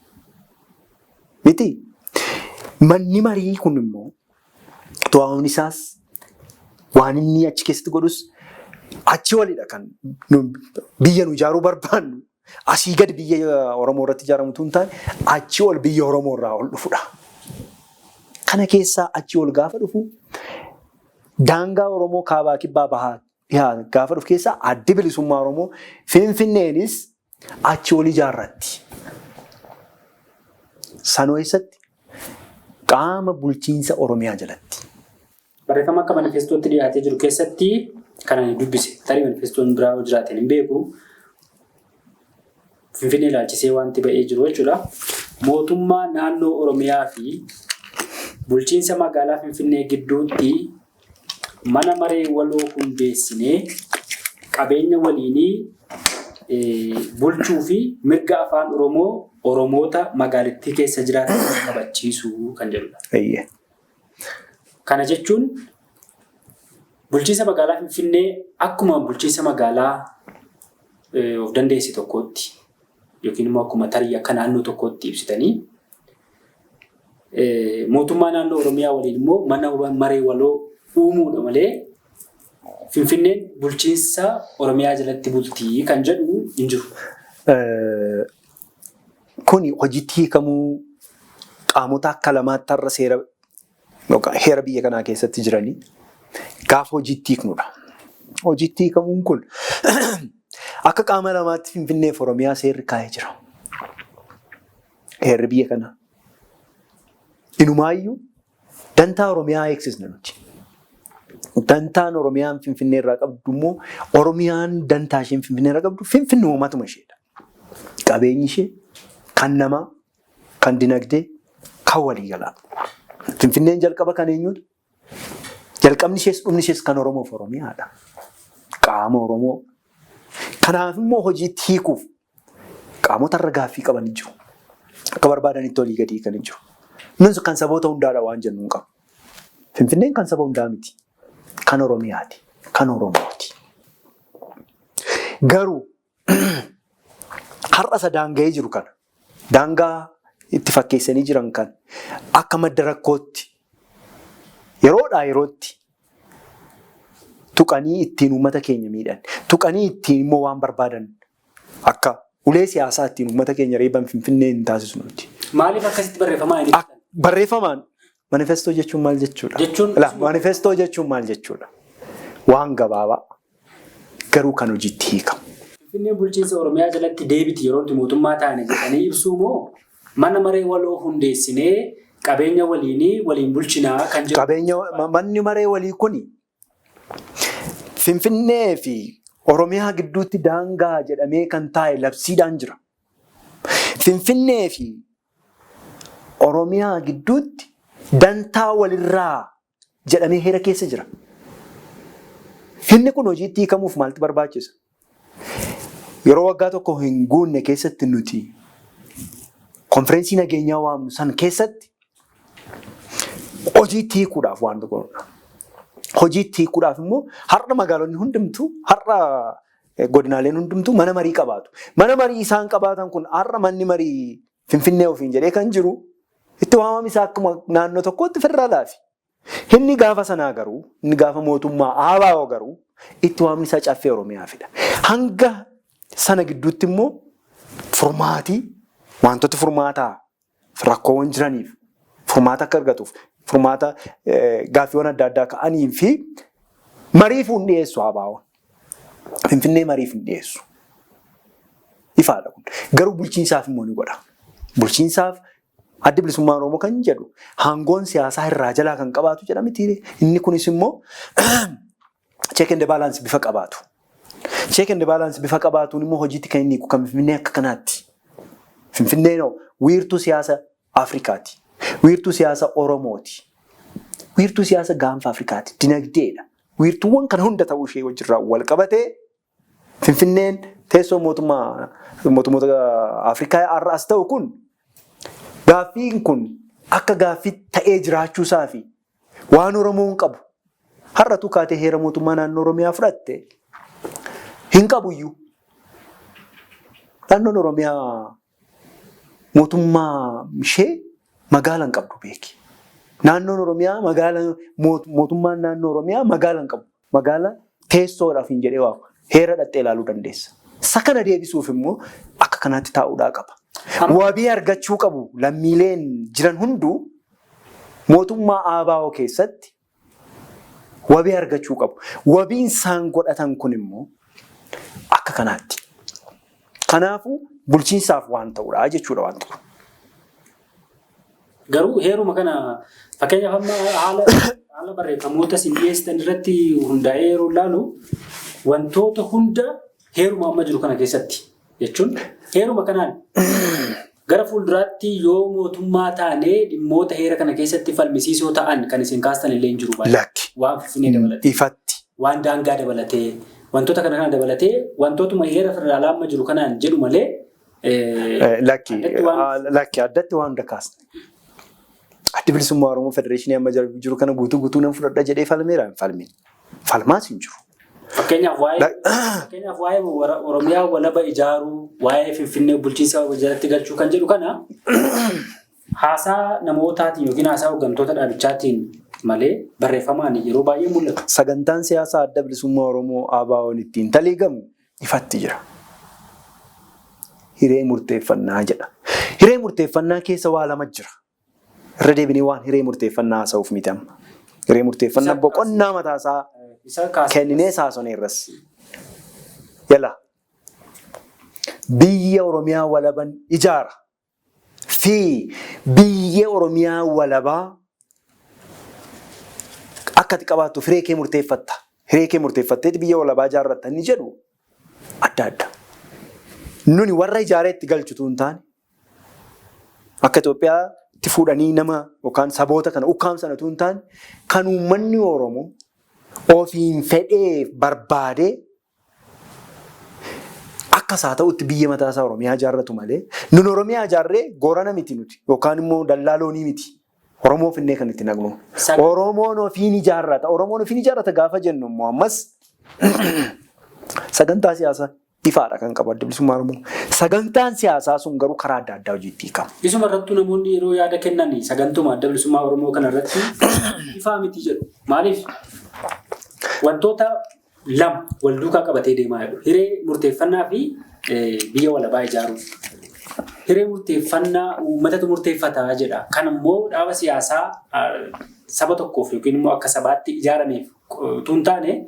miti. Manni marii kun immoo itti waamamni isaas waan inni achi keessatti godhus achi olidha. Kan biyya nu ijaaruu barbaannu asii gad biyya Oromoo irratti ijaaramu hin taane, achi ol biyya Oromoo irraa ol dhufudha. Kana keessaa achi ol gaafa dhufu, daangaa Oromoo kaabaa, kibbaa, bahaa, dhihaa gaafa dhufu keessaa Addi Bilisummaa Oromoo Finfinneenis achi ol ijaarratti. Sanoo eessatti? Qaama bulchiinsa Oromiyaa jalatti. Barreeffama akka manifestootti dhiyaatee jiru keessatti kan ani dubbise, tarii manifestoon biraa yoo jiraateen hin beeku, Finfinnee ilaalchisee wanti ba'ee jiru jechuudha. Mootummaa naannoo Oromiyaa fi bulchiinsa magaalaa Finfinnee gidduutti mana maree waloo hundeessinee qabeenya waliinii bulchuu fi mirga afaan Oromoo Oromoota magaalittii keessa jiraatan kabachiisuu kan jedhudha. Kana jechuun bulchiinsa magaalaa Finfinnee akkuma bulchiinsa magaalaa of dandeesse tokkootti yookiin immoo akkuma tarii akka naannoo tokkootti ibsitanii, mootummaa naannoo Oromiyaa waliin immoo mana maree waloo uumuudha malee Finfinneen bulchiinsa Oromiyaa jalatti bultii kan jedhu hin jiru. Kuni hojiitti hiikamuu qaamota akka lamaatti har'a seera yookaan heera biyya kanaa keessatti jiranii gaafa hojiitti hiiknudha. Hojiitti hiikamuun kun akka qaama lamaatti Finfinneef Oromiyaa seerri kaa'ee jira. Heerri biyya kanaa. Inumaayyuu dantaa Oromiyaa eegsisna nuti. Dantaan Oromiyaan Finfinnee irraa qabdu immoo, Oromiyaan dantaa isheen Finfinnee irraa qabdu, Finfinnee uummatuma isheedha. Qabeenyi ishee kan namaa, kan dinagdee, kan waliigalaa. Finfinneen jalqaba kan eenyuuti? Jalqabni ishees dhumni ishees kan Oromoof Oromiyaadha. Qaama Oromoo. Kanaaf immoo hojiitti hiikuuf qaamota irra gaaffii qaban jiru. Akka barbaadanitti olii gadi kan jiru. Nus kan saboota hundaadha waan jennu hin qabu. Finfinneen kan saba hundaa miti. Kan Oromiyaati. Kan Oromooti. Garuu har'a isa daanga'ee jiru kana, daangaa itti fakkeessanii jiran kan akka madda rakkootti yeroodhaa yerootti tuqanii ittiin uummata keenya miidhan, tuqanii ittiin immoo waan barbaadan akka ulee siyaasaa ittiin uummata keenya reeban Finfinnee hin taasisu nuti. Maaliif akkasitti barreeffamaa hin Barreeffamaan manifestoo jechuun maal jechuudha? Jechuun Manifestoo jechuun maal jechuudha? Waan gabaabaa garuu kan hojiitti hiikamu. Finfinnee bulchiinsa Oromiyaa jalatti deebiti yeroo nuti mootummaa taane jedhanii ibsuu moo, mana maree waloo hundeessinee qabeenya waliinii waliin bulchinaa kan jedhu? Qabeenya manni maree walii kuni Finfinnee fi Oromiyaa gidduutti daangaa jedhamee kan taa'e labsiidhaan jira. Finfinnee fi Oromiyaa gidduutti dantaa walirraa jedhamee heera keessa jira. Inni kun hojiitti hiikamuuf maaltu barbaachisa? Yeroo waggaa tokko hin guunne keessatti nuti konfireensii nageenyaa waamnu san keessatti hojiitti hiikuudhaaf waan tokkodha. Hojiitti hiikuudhaaf immoo har'a magaalonni hundumtuu, har'a godinaaleen hundumtuu mana marii qabaatu. Mana marii isaan qabaatan kun, har'a manni marii Finfinnee ofiin jedhee kan jiru, itti waamamni isaa akkuma naannoo tokkootti federaalaafi. Inni gaafa sanaa garuu, inni gaafa mootummaa ABO garuu, itti waamni isaa Caffee Oromiyaafidha. Hanga sana gidduutti immoo furmaatii wantoota furmaataa rakkoowwan jiraniif furmaata akka argatuuf, furmaata gaaffiiwwan adda addaa ka'anii fi mariif hin dhiyeessu ABO'n. Finfinnee mariif hin dhiyeessu. Ifaadha kun. Garuu bulchiinsaaf immoo ni godha. Bulchiinsaaf Addi Bilisummaa Oromoo kan jedhu aangoon siyaasaa irraa jalaa kan qabaatu jedha miti. Inni kunis immoo check and balance bifa qabaatu. Check and balance bifa qabaatuun immoo hojiitti kan inni hiiku kan Finfinnee akka kanaatti. Finfinneen wiirtuu siyaasa Afrikaati. Wiirtuu siyaasa Oromooti. Wiirtuu siyaasa gaanfa Afrikaati. Dinagdeedha. Wiirtuuwwan kana hunda ta'uu ishee wajjirraa wal qabatee Finfinneen teessoo mootummaa mootummoota Afrikaa har'aas ta'u kun, gaaffiin kun akka gaaffii ta'ee jiraachuusaa fi waan Oromoon qabu har'atu kaatee heera mootummaa naannoo Oromiyaa fudhatte hin qabuyyuu. Naannoon Oromiyaa mootummaa ishee magaala hin qabdu, beeki. Naannoon Oromiyaa magaala, mootummaan naannoo Oromiyaa magaala hin qabu. Magaala teessoodhaaf hin jedhee waamu. Heera dhattee ilaaluu dandeessa. Isa kana deebisuuf immoo akka kanaatti taa'uudhaa qaba. Wabii argachuu qabu lammiileen jiran hunduu, mootummaa ABO keessatti wabii argachuu qabu. Wabiin isaan godhatan kun immoo akka kanaatti. Kanaafuu bulchiinsaaf waan ta'udha jechuudha wanti kun. Garuu heeruma kana, fakkeenyaaf, amma haala barreeffamoota isin dhiyeessitan irratti hundaa'ee yeroo ilaalu, wantoota hunda heeruma amma jiru kana keessatti jechuun heeruma kanaan gara fuulduraatti yoo mootummaa taanee dhimmoota heera kana keessatti falmisiisoo ta'an kan isin kaastan illee hin jiru baay'ee. Lakki. Waan Finfinnee dabalatee. Ifatti. Waan daangaa dabalatee, wantoota kana dabalatee, wantootuma heera federaalaa amma jiru kanaan jedhu malee Lakki, lakki, addatti waan hunda kaasne. Addi Bilisummaa Oromoo federeeshinii amma jiru kana guutuu guutuu nan fudhadha jedhee falmeera hin falmin. Falmaas hin jiru. Fakkeenyaaf waa'ee Oromiyaa walaba ijaaruu, waa'ee Finfinnee bulchiinsa jalatti galchuu kan jedhu kana haasaa namootaatiin yookiin haasaa hooggantoota dhaabichaatiin malee barreeffamaan yeroo baay'ee mul'atu. Sagantaan siyaasaa Adda Bilisummaa Oromoo ABO'n ittiin taliigamu ifatti jira. Hiree murteeffannaa jedha. Hiree murteeffannaa keessa waa lama jira. Irra deebinee waan hiree murteeffannaa haasa'uuf miti amma. Hiree murteeffannaa boqonnaa mataasaa kenninee saasoneerras. Yala. Biyya Oromiyaa walaban ijaara. Fi biyya Oromiyaa walabaa akka ati qabaattu hiree kee murteeffatta. Hiree kee murteeffatteeti biyya walabaa ijaarratta inni jedhu adda adda. Nuni warra ijaaree itti galchutu hin taane akka Itoophiyaatti fuudhanii nama yookaan saboota kana ukkaamsan utuu hin taane kan uummanni Oromoo ofiin fedhee barbaadee akka isaa ta'utti biyya mataa isaa Oromiyaa ijaarratu malee nun Oromiyaa ijaarree Gorana miti nuti yookaan immoo dallaa loonii miti. Oromoo finnee kan itti naqnu. Oromoon ofiin ijaarrata. Oromoon ofiin ijaarrata gaafa jennu immoo ammas sagantaa siyaasaa ifaadha kan qabu Adda Bilisummaa Oromoo. Sagantaan siyaasaa sun garuu karaa adda addaa hojiitti hiikama. Isuma irrattuu namoonni yeroo yaada kennan sagantuma Adda Bilisummaa Oromoo kana irratti ifaa miti jedhu. Maaliif? Wantoota lama wal duukaa qabatee deemaa jedhu. Hiree murteeffannaa fi biyya walabaa ijaaruu. Hiree murteeffannaa uummatatu murteeffata jedha. Kan immoo dhaaba siyaasaa saba tokkoof yookiin immoo akka sabaatti ijaarameef utuu hin taane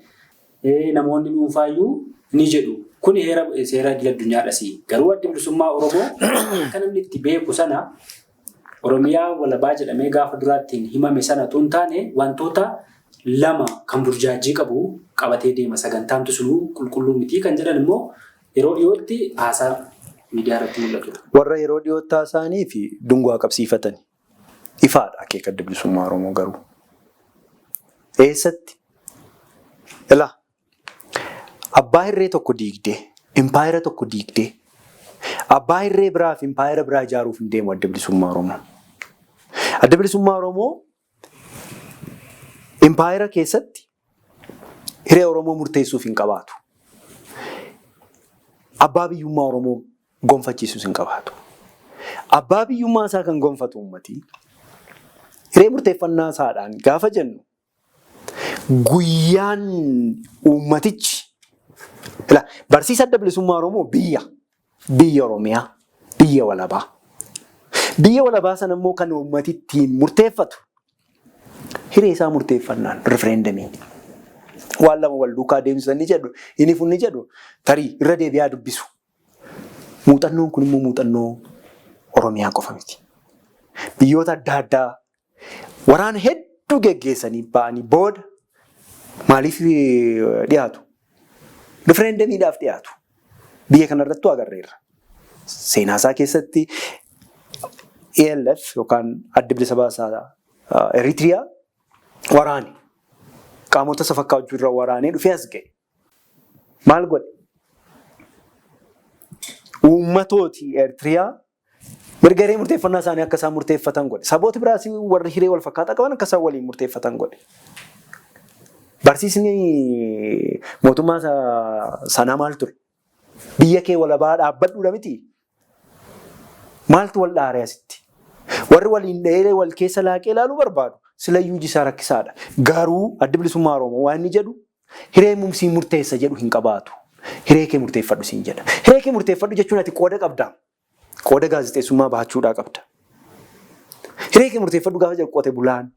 namoonni dhuunfaayyuu ni jedhu. Kun heera seera idil addunyaadhas. Garuu Addi Bilisummaa Oromoo akka namni itti beeku sana Oromiyaa walabaa jedhamee gaafa duraattiin himame sana utuu hin taane wantoota lama kan burjaajii qabu qabatee deema. Sagantaamti sunuu qulqulluu miti kan jedhan immoo yeroo dhiyootti haasaa miidiyaa irratti mul'atudha. Warra yeroo dhiyootti haasa'anii fi dungoo qabsiifatani. Ifaadha akeeka Adda Bilisummaa Oromoo garuu. Eessatti? Ilaa abbaa hirree tokko diigdee, impaayera tokko diigdee, abbaa hirree biraa fi impaayera biraa ijaaruuf hin deemu Adda Bilisummaa Oromoo. Adda Bilisummaa Oromoo impaayera keessatti hiree Oromoo murteessuuf hin qabaatu. Abbaa biyyummaa Oromoo gonfachiisus hin qabaatu. Abbaa biyyummaa isaa kan gonfatu ummati hiree murteeffannaa isaadhaan gaafa jennu guyyaan uummatichi barsiisa Adda Bilisummaa Oromoo biyya biyya Oromiyaa biyya walabaa. Biyya walabaa sana immoo kan uummati ittiin murteeffatu hiree isaa murteeffannaan rifereendamiin. Waan lama wal duukaa deemsisan ni jedhu, inni fun ni jedhu tarii irra deebi'aa dubbisu. Muuxannoon kun immoo muuxannoo Oromiyaa qofa miti. Biyyoota adda addaa waraana hedduu geggeessanii ba'anii booda maaliif dhiyaatu? Rifereendamiidhaaf dhiyaatu. Biyya kanarrattuu agarreerra. Seenaa isaa keessatti ELF yookaan Adda Bilisa Baasaa Eritiriyaa waraane. Qaamota isa fakkaatu irra waraanee dhufee as ga'e. Maal godhe? Uummatooti Eritiriyaa mirga hiree murteeffannaa isaanii akka isaan murteeffatan godhe. Sabooti biraas warri hiree wal fakkaataa qaban akka isaan waliin murteeffatan godhe. Barsiisni mootummaa sanaa maal ture? Biyya kee walabaa dhaabbadhuudha miti. Maaltu wal dhaare asitti? Warri waliin dhahee wal keessa laaqee ilaaluu barbaadu silayyuu iji isaa rakkisaadha. Garuu Addi Bilisummaa Oromoo waan inni jedhu hiree siin murteessa jedhu hin qabaatu. Hiree kee murteeffadhu siin jedha. Hiree kee murteeffadhu jechuun ati qooda qabda. Qooda gaazexeessummaa bahachuudhaa qabda. Hiree kee murteeffadhu gaafa jedhu qote bulaan,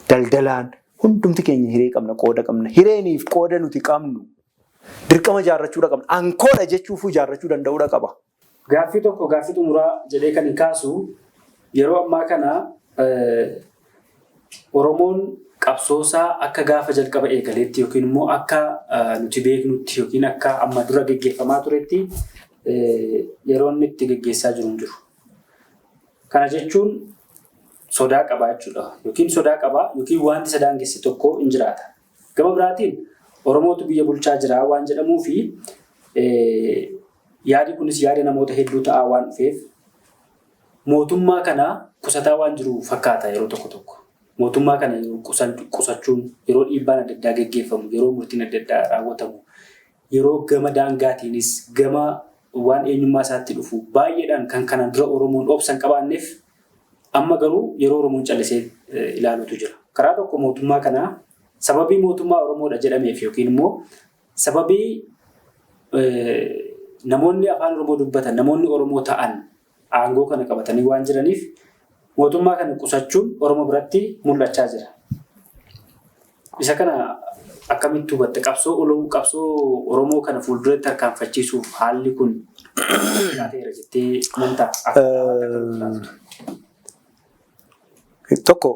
daldalaan hundumti keenya hiree qabna, qooda qabna. Hireeniif qooda nuti qabnu dirqama ijaarrachuudha qabna. Ankoodha jechuufuu ijaarrachuu danda'uudha qaba. Gaaffii tokko gaaffii xumuraa jedhee kan hin kaasu yeroo ammaa kana Oromoon qabsoosaa akka gaafa jalqaba eegaleetti yookiin immoo akka nuti beeknutti yookiin akka amma dura geggeeffamaa turetti yeroo inni itti geggeessaa jiru hin jiru. Kana jechuun sodaa qabaa jechuudha. Yookiin sodaa qabaa yookiin wanti isa daangesse tokko hin jiraata. Gama biraatiin Oromootu biyya bulchaa jira waan jedhamuu fi yaadi kunis yaada namoota hedduu ta'aa waan dhufeef mootummaa kana qusataa waan jiru fakkaata yeroo tokko tokko. Mootummaa kana yeroo qusachuun yeroo dhiibbaan adda addaa geggeeffamu, yeroo murtiin adda addaa raawwatamu, yeroo gama daangaatiinis gama waan eenyummaa isaatti dhufu baay'eedhaan kan kanaan dura Oromoon obsa hin qabaanneef amma garuu yeroo Oromoon callisee ilaalutu jira. Karaa tokko mootummaa kanaa sababii mootummaa Oromoodha jedhameef yookiin immoo sababii namoonni afaan Oromoo dubbatan, namoonni Oromoo ta'an aangoo kana qabatanii waan jiraniif mootummaa kana qusachuun Oromoo biratti mul'achaa jira. Isa kana akkamitti hubatte? Qabsoo Oromoo kana fuulduratti tarkaanfachiisuuf haalli kun Xiqqaateera jettee amantaa? Akka dhaabaatti akka Tokko,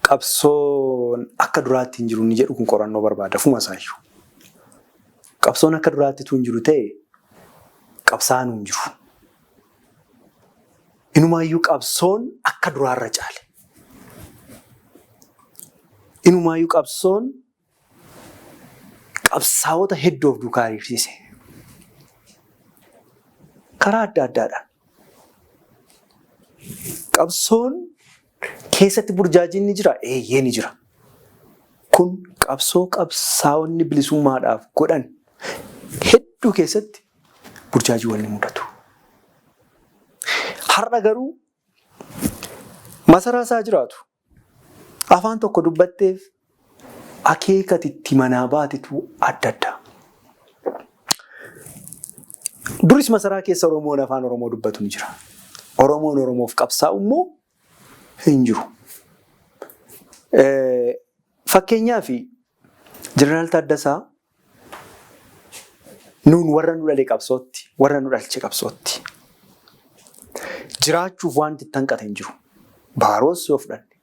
qabsoon akka duraatti hin jiru inni jedhu kun qorannoo barbaada. Fuma isaayyuu. Qabsoon akka duraatti utuu hin jiru ta'e qabsaa'aan hin jiru. Inumaayyuu qabsoon akka duraarra caale. Inumaayyuu qabsoon qabsaa'ota hedduu of duukaa hiriirsise. Karaa adda addaadhaan. Qabsoon keessatti burjaajiin ni jira? Eeyyee, ni jira. Kun qabsoo qabsaa'onni bilisummaadhaaf godhan hedduu keessatti burjaajiiwwan ni mudatu. Har'a garuu masaraa isaa jiraatu afaan tokko dubbatteef akeekati itti manaa baatetu adda adda. Duris masaraa keessa Oromoon afaan Oromoo dubbatu ni jira. Oromoon Oromoof qabsaa'u immoo hin jiru. Fakkeenyaaf, Jeneraal Taaddasaa nuun warra nu dhale qabsootti, warra nu dhalche qabsootti. Jiraachuuf wanti itti hanqate hin jiru. Baaroos yoo fudhanne,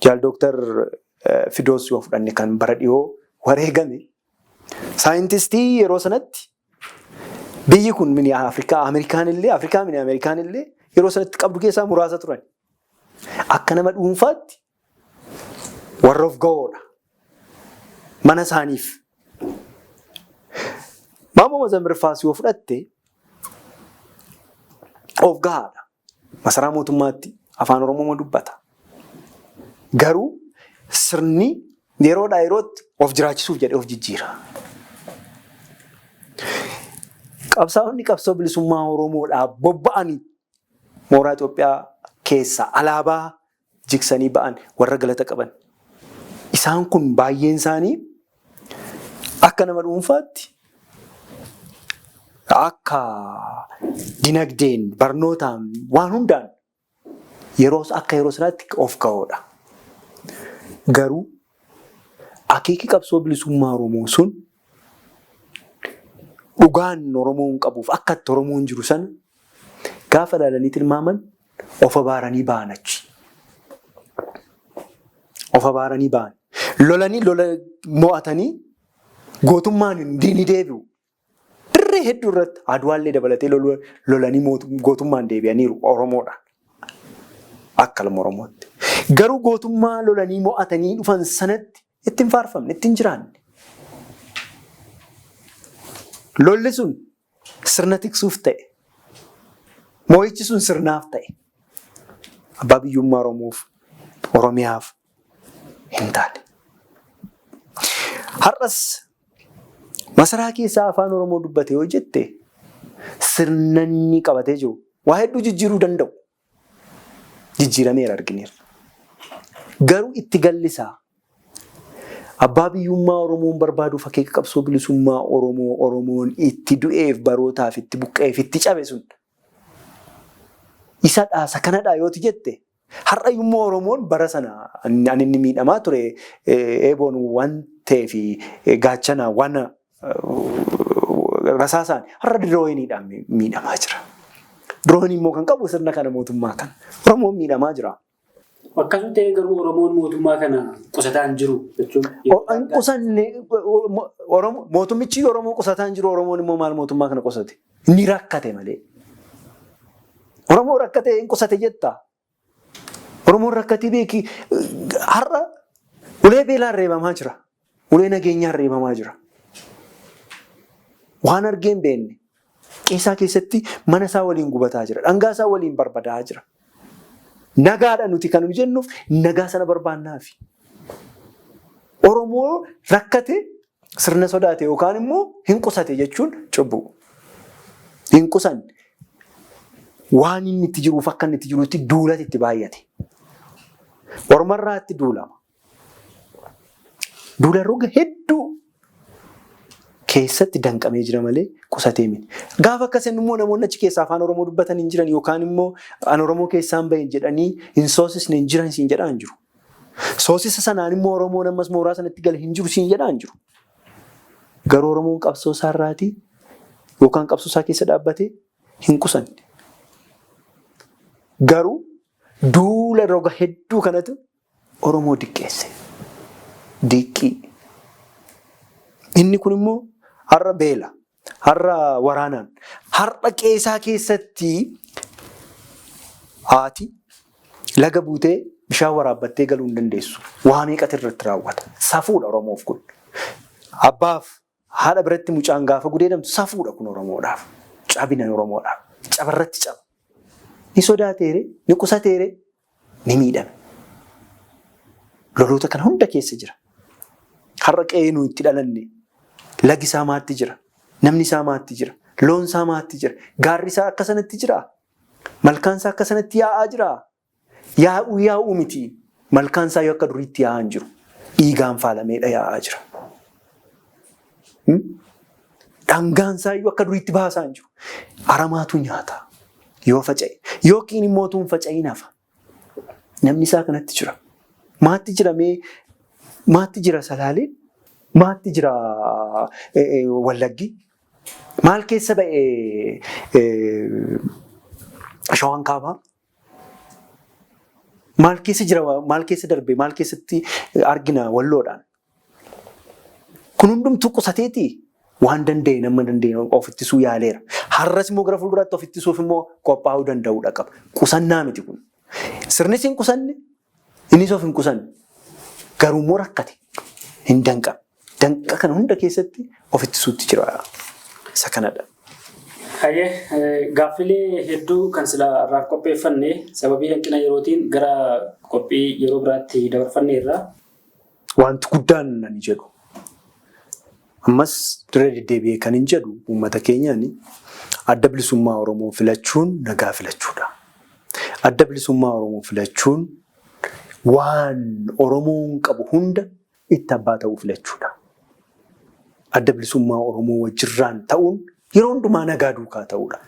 Jaal Dooktar Fidoos yoo fudhanne, kan bara dhiyoo wareegame, saayintistii yeroo sanatti biyyi kun mini Afrikaa Ameerikaan illee, Afrikaa mini Ameerikaan illee yeroo sanatti qabdu keessaa muraasa turan. Akka nama dhuunfaatti warra of ga'oodha. Mana isaaniif. Maammoo Mazammirfaas yoo fudhatte of gahaadha. Masaraa mootummaatti afaan Oromoo dubbata. Garuu sirni yeroodhaa yerootti of jiraachisuuf jedhee of jijjiira. Qabsaa'onni qabsoo bilisummaa Oromoodhaaf bobba'anii mooraa Itoophiyaa keessaa alaabaa jigsanii ba'an, warra galata qaban. Isaan kun baay'een isaanii akka nama dhuunfaatti, akka dinagdeen, barnootaan, waan hundaan yeroo akka yeroo sanaatti of ga'oodha. Garuu akeeki qabsoo bilisummaa Oromoo sun dhugaan Oromoon qabuuf akka itti Oromoon jiru sana gaafa ilaalanii tilmaaman of abaaranii ba'an achi. Of abaaranii ba'an. Lolanii lola mo'atanii gootummaan ni deebi'u. Dirree hedduu irratti Adwaallee dabalatee lolanii gootummaan deebi'aniiru Oromoodhaan. Akka ilma Oromootti. Garuu gootummaa lolanii mo'atanii dhufan sanatti ittiin faarfamne, ittiin jiraanne. Lolli sun sirna tiksuuf ta'e. Mo'ichi sun sirnaaf ta'e. Abbaa biyyummaa Oromoof, Oromiyaaf hin taane. Har'as masaraa keessaa afaan Oromoo dubbate yoo jette, sirna inni qabatee jiru waa hedduu jijjiiruu danda'u. Jijjiirameera, argineerra. Garuu itti gallisaa abbaa biyyummaa Oromoon barbaaduuf akeeka qabsoo bilisummaa Oromoo Oromoon itti du'eef, barootaaf itti buqqa'eef, itti cabe sun isa dhaasa kanadhaa yooti jette, har'a immoo Oromoon bara sana ani inni miidhamaa ture eeboon waan ta'ee fi gaachana waan rasaasaan, har'a dirooniidhaan miidhamaa jira. Diroonii immoo kan qabu sirna kana, mootummaa kana. Oromoon miidhamaa jira. Akkasuma ta'ee garuu Oromoon mootummaa kana qusataa hin jiru jechuun. Hin qusanne. Mootummichi Oromoo qusataa hin jiru. Oromoon immoo maal mootummaa kana qusate? Ni rakkate malee. Oromoo rakkate hin qusate jettaa? Oromoon rakkatee beeki, har'a ulee beelaan reebamaa jira. Ulee nageenyaan reebamaa jira. Waan argee hin beekne. Qeessaa keessatti mana isaa waliin gubataa jira. Dhangaa isaa waliin barbadaa'aa jira. Nagaadha nuti kan nu jennuuf nagaa sana barbaannaafi. Oromoo rakkate, sirna sodaate yookaan immoo hin qusate jechuun cubbuu. Hin qusanne. Waan inni itti jiruuf akka inni itti jirutti duulati itti baay'ate. Ormarraa itti duulama. Duula roga hedduu keessatti danqamee jira malee qusatee miti. Gaafa akkas jennu immoo namoonni achi keessaa afaan Oromoo dubbatan hin jiran yookaan immoo an Oromoo keessaan bahe jedhanii hin soosisne hin jiran siin jedhaa hin jiru. Soosisa sanaan immoo Oromoon ammas mooraa sanatti gale hin jiru siin jedhaa hin jiru. Garuu Oromoon qabsoo isaarraatii yookaan qabsoo isaa keessa dhaabbatee hin qusanne. Garuu duula roga hedduu kanatu Oromoo diqqeesse. Diqqii. Inni kun immoo har'a beela, har'a waraanaan, har'a qeesaa keessatti haati laga buutee bishaan waraabbattee galuu hin dandeessu. Waa meeqatu irratti raawwata. Safuudha Oromoof kun. Abbaaf haadha biratti mucaan gaafa gudeedamtu safuudha kun Oromoodhaaf. Cabina Oromoodhaaf. Cabarratti caba. Ni sodaateere, ni qusateere, ni miidhame. Loloota kana hunda keessa jira. Har'a qe'ee nu itti dhalanne lagi isaa maatti jira. Namni isaa maatti jira. Loon isaa maatti jira. Gaarri isaa akka sanatti jira. Malkaan isaa akka sanatti yaa'aa jira. Yaa'uu yaa'uu miti. Malkaan isaa yoo akka duriitti yaa'aa hin jiru. Dhiigaan faalameedha yaa'aa jira. Dhangaan isaa iyyuu akka duriitti baasaa hin jiru. Aramaatu nyaata yoo faca'e. Yookiin immoo utuu hin faca'iin hafa. Namni isaa kanatti jira. Maatti jira mee? Maatti jira Salaaleen? Maatti jira Wallaggi? Maal keessa ba'e Shawaan Kaabaa? Maal keessa jira? Maal keessa darbe? Maal keessatti argina Walloodhaan? Kun hundumtuu qusateeti waan danda'e nama danda'e of ittisuu yaaleera. Har'as immoo gara fuulduraatti of ittisuuf immoo qophaa'uu danda'uudha qaba. Qusannaa miti kun. Sirnis hin qusanne, innis of hin qusanne. Garuu immoo rakkate. Hin danqame. Danqa kana hunda keessatti of ittisuutti jira. Isa kanadha. Hayyee, gaaffilee hedduu kan sila irraaf qopheeffanne sababii hanqina yerootiin gara qophii yeroo biraatti dabarfanneerra. Wanti guddaan ani jedhu ammas irra deddeebi'ee kan hin jedhu uummata keenyaan Adda Bilisummaa Oromoo filachuun nagaa filachuudha. Adda Bilisummaa Oromoo filachuun waan Oromoon qabu hunda itti abbaa ta'uu filachuudha. Adda Bilisummaa Oromoo wajjirraan ta'uun yeroo hundumaa nagaa duukaa ta'uudha.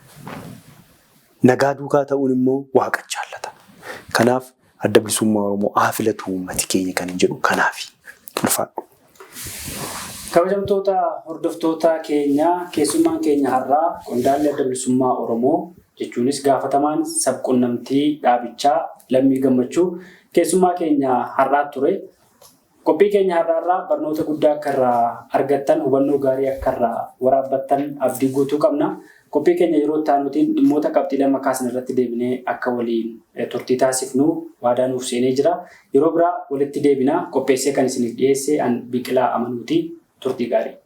Nagaa duukaa ta'uun immoo Waaqa jaallata. Kanaaf Adda Bilisummaa Oromoo haa filatu uummati keenya kan hin jedhu kanaafi. Ulfaadhu. Kabajamtoota hordoftoota keenyaa, keessummaan keenya har'aa qondaalli Adda Bilisummaa Oromoo jechuunis gaafatamaan sabquunnamtii dhaabichaa Lammii Gammachuu keessummaa keenya har'aa ture. Qophii keenya har'aarraa barnoota guddaa akka irraa argattan, hubannoo gaarii akka irraa waraabbattan abdii guutuu qabna. Qophii keenya yeroo itti aanuutiin dhimmoota qabxiilee amma kaasne irratti deebinee akka waliin turtii taasifnu waadaa nuuf seenee jira. Yeroo biraa walitti deebina. Qopheessee kan isiniif dhiyeesse an Biqilaa Amanuuti. Turtii gaarii.